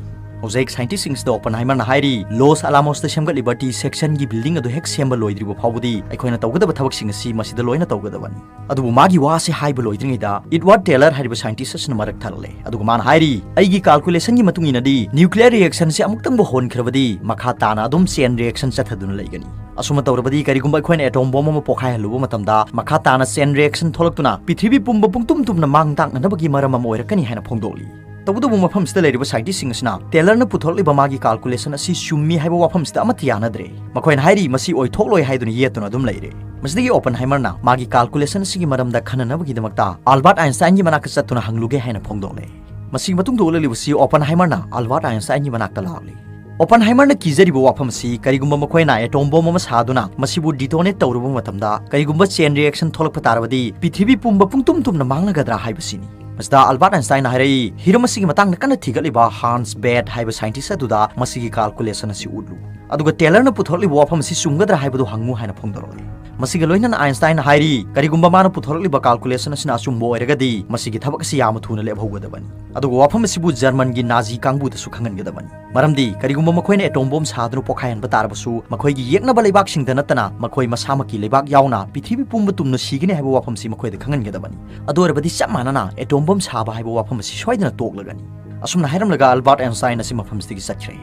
ꯍꯧꯖꯤꯛ ꯁꯥꯏꯟꯇꯤꯁꯁꯤꯡꯁꯤꯗ ꯑꯣꯄꯟꯍꯥꯏꯃꯔꯅ ꯍꯥꯏꯔꯤ, ꯂꯣꯁ ꯑꯂꯥꯃꯣꯁꯇ ꯁꯦꯝꯒꯠꯂꯤꯕ ꯇꯤ ꯁꯦꯛꯁꯟꯒꯤ ꯕꯤꯜꯗꯤꯡ ꯑꯗꯨ ꯍꯦꯛ ꯁꯦꯝꯕ ꯂꯣꯏꯗ꯭ꯔꯤꯕ ꯐꯥꯎꯕꯗꯤ ꯑꯩꯈꯣꯏꯅ ꯇꯧꯒꯗꯕ ꯊꯕꯛꯁꯤꯡ ꯑꯁꯤ ꯃꯁꯤꯗ ꯂꯣꯏꯅ ꯇꯧꯒꯗꯕꯅꯤ꯫ ꯑꯗꯨꯕꯨ ꯃꯥꯒꯤ ꯋꯥꯁꯦ ꯍꯥꯏꯕ ꯂꯣꯏꯗ꯭ꯔꯤꯉꯩꯗ ꯏꯗꯋꯥꯔꯗ ꯇꯦꯂꯔ ꯍꯥꯏꯔꯤꯕ ꯁꯥꯏꯟꯇꯤꯁ ꯑꯁꯤꯅ ꯃꯔꯛ ꯊꯜꯂꯦ, ꯑꯗꯨꯒ ꯃꯥꯅ ꯍꯥꯏꯔꯤ, "ꯑꯩꯒꯤ ꯀꯥꯜꯀꯨꯂꯦꯁꯟꯒꯤ ꯃꯇꯨꯡ ꯏꯟꯅꯗꯤ ꯅ꯭ꯌꯨꯀ꯭ꯂꯤꯌꯔ ꯔꯤꯑꯦꯛꯁꯟꯁꯦ ꯑꯃꯨꯛꯇꯪꯕꯨ ꯍꯣꯟꯈ꯭ꯔꯕꯗꯤ ꯃꯈꯥ ꯇꯥꯅ ꯑꯗꯨꯝ ꯆꯦꯟ ꯔꯤꯑꯦꯛꯁꯟ ꯆꯠꯊꯗꯨꯅ ꯂꯩꯒꯅꯤ꯫ ꯑꯁꯨꯝꯅ ꯇꯧꯔꯕꯗꯤ ꯀꯔꯤꯒꯨꯝꯕ ꯑꯩꯈꯣꯏꯅ ꯑꯦꯇꯣꯝ ꯕꯣꯝ ꯑꯃ ꯄꯣꯈꯥꯏꯍꯜꯂꯨꯕ ꯃꯇꯝꯗ ꯃꯈꯥ ꯇꯥꯅ ꯆꯦꯟ ꯔꯤꯑꯦꯛꯁꯟ ꯊꯣꯛꯂꯛꯇꯨꯅ ꯄ꯭ꯔꯤꯊꯤꯕꯤ ꯄꯨꯝꯕ ꯄꯨꯡꯇꯨꯝ ꯇꯨꯝꯅ ꯃꯥꯡ ꯇꯥꯛꯅꯅꯕꯒꯤ ꯃꯔꯝ ꯑꯃ ꯑꯣꯏꯔꯛꯀꯅꯤ" ꯍꯥꯏꯅ ꯐꯣꯡꯗꯣꯛꯂꯤ꯫ ꯇꯧꯕꯇꯕꯨ ꯃꯐꯝꯁꯤꯗ ꯂꯩꯔꯤꯕ ꯁꯥꯏꯟꯇꯤꯁꯁꯤꯡ ꯑꯁꯤꯅ ꯇꯦꯂꯔꯅ ꯄꯨꯊꯣꯔꯛꯂꯤꯕ ꯃꯥꯒꯤ ꯀꯥꯜꯀꯨꯂꯦꯁꯟ ꯑꯁꯤ ꯆꯨꯝꯃꯤ ꯍꯥꯏꯕ ꯋꯥꯐꯝꯁꯤꯗ ꯑꯃꯠꯇ ꯌꯥꯅꯗ꯭ꯔꯦ꯫ ꯃꯈꯣꯏꯅ ꯍꯥꯏꯔꯤ, "ꯃꯁꯤ ꯑꯣꯏꯊꯣꯛꯂꯣꯏ" ꯍꯥꯏꯗꯨꯅ ꯌꯦꯠꯇꯨꯅ ꯑꯗꯨꯝ ꯂꯩꯔꯦ꯫ ꯃꯁꯤꯗꯒꯤ ꯑꯣꯄꯟꯍꯥꯏꯃꯔꯅ ꯃꯥꯒꯤ ꯀꯥꯜꯀꯨꯂꯦꯁꯟ ꯑꯁꯤꯒꯤ ꯃꯔꯝꯗ ꯈꯟꯅꯅꯕꯒꯤꯗꯃꯛꯇ ꯑꯜꯕꯥꯔꯠ ꯑꯥꯏꯟꯁꯇꯥꯏꯟꯒꯤ ꯃꯅꯥꯛꯇ ꯆꯠꯇꯨꯅ ꯍꯪꯂꯨꯒꯦ ꯍꯥꯏꯅ ꯐꯣꯡꯗꯣꯛꯂꯦ꯫ ꯃꯁꯤꯒꯤ ꯃꯇꯨꯡꯗ ꯎꯠꯂꯛꯂꯤꯕꯁꯤ ꯑꯣꯄꯟꯍꯥꯏꯃꯔꯅ ꯑꯜꯕꯥꯔꯠ ꯑꯥꯏꯟꯁꯇꯥꯏꯟꯒꯤ ꯃꯅꯥꯛꯇ ꯂꯥꯛꯂꯤ꯫ ꯑꯣꯄꯟꯍꯥꯏꯃꯔꯅ ꯀꯤꯖꯔꯤꯕ ꯋꯥꯐꯝ ꯑꯁꯤ ꯀꯔꯤꯒꯨꯝꯕ ꯃꯈꯣꯏꯅ ꯑꯦꯇꯣꯝ ꯕꯣꯝ ꯑꯃ ꯁꯥꯗꯨꯅ ꯃꯁꯤꯕꯨ ꯗꯤꯇꯣꯅꯦꯠ ꯇꯧꯔꯨꯕ ꯃꯇꯝꯗ ꯀꯔꯤꯒꯨꯝꯕ ꯆꯦꯟ ꯔꯤꯑꯦꯛꯁꯟ ꯊꯣꯛꯂꯛꯄ ꯇꯥꯔꯕꯗꯤ ꯄ꯭ꯔꯤꯊꯤꯕꯤ ꯄꯨꯝꯕ ꯄꯨꯡꯇꯨꯝ ꯇꯨꯝꯅ ꯃꯥꯡꯂꯒꯗ꯭ꯔꯥ ꯍꯥꯏꯕꯁꯤꯅꯤ꯫ ꯃꯁꯤꯗ ꯑꯜꯕꯥꯔꯠ ꯑꯥꯏꯟꯁꯇꯥꯏꯟꯅ ꯍꯥꯏꯔꯛꯏ, "ꯍꯤꯔꯝ ꯑꯁꯤꯒꯤ ꯃꯇꯥꯡꯗ ꯀꯟꯅ ꯊꯤꯒꯠꯂꯤꯕ ꯍꯥꯟꯁ ꯕꯦꯠ ꯍꯥꯏꯕ ꯁꯥꯏꯟꯇꯤꯁ ꯑꯗꯨꯗ ꯃꯁꯤꯒꯤ ꯀꯥꯜꯀꯨꯂꯦꯁꯟ ꯑꯁꯤ ꯎꯠꯂꯨ"꯫ ꯑꯗꯨꯒ ꯇꯦꯂꯔꯅ ꯄꯨꯊꯣꯔꯛꯂꯤꯕ ꯋꯥꯐꯝ ꯑꯁꯤ ꯆꯨꯝꯒꯗ꯭ꯔꯥ ꯍꯥꯏꯕꯗꯨ ꯍꯪꯉꯨ ꯍꯥꯏꯅ ꯐꯣꯡꯗꯣꯔꯛꯂꯤ꯫ ꯃꯁꯤꯒ ꯂꯣꯏꯅꯅ ꯑꯥꯏꯟꯁꯇꯥꯏꯟꯅ ꯍꯥꯏꯔꯤ, ꯀꯔꯤꯒꯨꯝꯕ ꯃꯥꯅ ꯄꯨꯊꯣꯔꯛꯂꯤꯕ ꯀꯥꯜꯀꯨꯂꯦꯁꯟ ꯑꯁꯤꯅ ꯑꯆꯨꯝꯕ ꯑꯣꯏꯔꯒꯗꯤ ꯃꯁꯤꯒꯤ ꯊꯕꯛ ꯑꯁꯤ ꯌꯥꯝꯅ ꯊꯨꯅ ꯂꯦꯞꯍꯧꯒꯗꯕꯅꯤ꯫ ꯑꯗꯨꯒ ꯋꯥꯐꯝ ꯑꯁꯤꯕꯨ ꯖꯔꯃꯟꯒꯤ ꯅꯥꯖꯤ ꯀꯥꯡꯕꯨꯗꯁꯨ ꯈꯪꯍꯟꯒꯗꯕꯅꯤ꯫ ꯃꯔꯝꯗꯤ ꯀꯔꯤꯒꯨꯝꯕ ꯃꯈꯣꯏꯅ ꯑꯦꯇꯣꯝ ꯕꯣꯝ ꯁꯥꯗꯨꯅ ꯄꯣꯈꯥꯏꯍꯟꯕ ꯇꯥꯔꯕꯁꯨ, ꯃꯈꯣꯏꯒꯤ ꯌꯦꯛꯅꯕ ꯂꯩꯕꯥꯛꯁꯤꯡꯗ ꯅꯠꯇꯅ ꯃꯈꯣꯏ ꯃꯁꯥꯃꯛꯀꯤ ꯂꯩꯕꯥꯛ ꯌꯥꯎꯅ ꯄ꯭ꯔꯤꯊꯤꯕꯤ ꯄꯨꯝꯕ ꯇꯨꯝꯅ ꯁꯤꯒꯅꯤ ꯍꯥꯏꯕ ꯋꯥꯐꯝꯁꯤ ꯃꯈꯣꯏꯗ ꯈꯪꯍꯟꯒꯗꯕꯅꯤ꯫ ꯑꯗꯨ ꯑꯣꯏꯔꯕꯗꯤ ꯆꯞ ꯃꯥꯟꯅꯅ ꯑꯦꯇꯣꯝ ꯕꯣꯝ ꯁꯥꯕ ꯍꯥꯏꯕ ꯋꯥꯐꯝ ꯑꯁꯤ ꯁꯣꯏꯗꯅ ꯇꯣꯛꯂꯒꯅꯤ꯫ ꯑꯁꯨꯝꯅ ꯍꯥꯏꯔꯝꯂꯒ ꯑꯜꯕꯥꯔꯠ ꯑꯥꯏꯟꯁꯇꯥꯏꯟ ꯑꯁꯤ ꯃꯐꯝꯁꯤꯗꯒꯤ ꯆꯠꯈ꯭ꯔꯦ꯫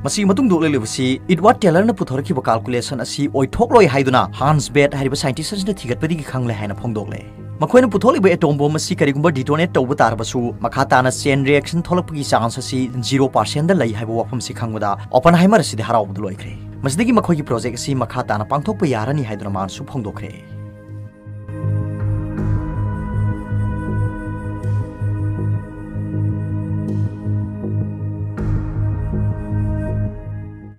ꯃꯁꯤꯒꯤ ꯃꯇꯨꯡꯗ ꯎꯠꯂꯛꯂꯤꯕꯁꯤ ꯏꯗꯋꯥꯔꯗ ꯇꯦꯂꯔꯅ ꯄꯨꯊꯣꯔꯛꯈꯤꯕ ꯀꯥꯜꯀꯨꯂꯦꯁꯟ ꯑꯁꯤ ꯑꯣꯏꯊꯣꯛꯂꯣꯏ ꯍꯥꯏꯗꯨꯅ ꯍꯥꯟꯁ ꯕꯦꯠ ꯍꯥꯏꯔꯤꯕ ꯁꯥꯏꯟꯇꯤꯁ ꯑꯁꯤꯅ ꯊꯤꯒꯠꯄꯗꯒꯤ ꯈꯪꯂꯦ ꯍꯥꯏꯅ ꯐꯣꯡꯗꯣꯛꯂꯦ꯫ ꯃꯈꯣꯏꯅ ꯄꯨꯊꯣꯛꯂꯤꯕ ꯑꯦꯇꯣꯝ ꯕꯣꯝ ꯑꯁꯤ ꯀꯔꯤꯒꯨꯝꯕ ꯗꯤꯇꯣꯅꯦꯠ ꯇꯧꯕ ꯇꯥꯔꯕꯁꯨ, ꯃꯈꯥ ꯇꯥꯅ ꯆꯦꯟ ꯔꯤꯌꯦꯛꯁꯟ ꯊꯣꯛꯂꯛꯄꯒꯤ ꯆꯥꯟꯁ ꯑꯁꯤ ꯖꯤꯔꯣ ꯄꯥꯔꯁꯦꯟꯗ ꯂꯩ ꯍꯥꯏꯕ ꯋꯥꯐꯝꯁꯤ ꯈꯪꯕꯗ ꯑꯣꯄꯟꯍꯥꯏꯃꯔ ꯑꯁꯤꯗꯤ ꯍꯔꯥꯎꯕꯗ ꯂꯣꯏꯈ꯭ꯔꯦ꯫ ꯃꯁꯤꯗꯒꯤ ꯃꯈꯣꯏꯒꯤ ꯄ꯭ꯔꯣꯖꯦꯛ ꯑꯁꯤ ꯃꯈꯥ ꯇꯥꯅ ꯄꯥꯡꯊꯣꯛꯄ ꯌꯥꯔꯅꯤ ꯍꯥꯏꯗꯨꯅ ꯃꯥꯅꯁꯨ ꯐꯣꯡꯗꯣꯛꯈ꯭ꯔꯦ꯫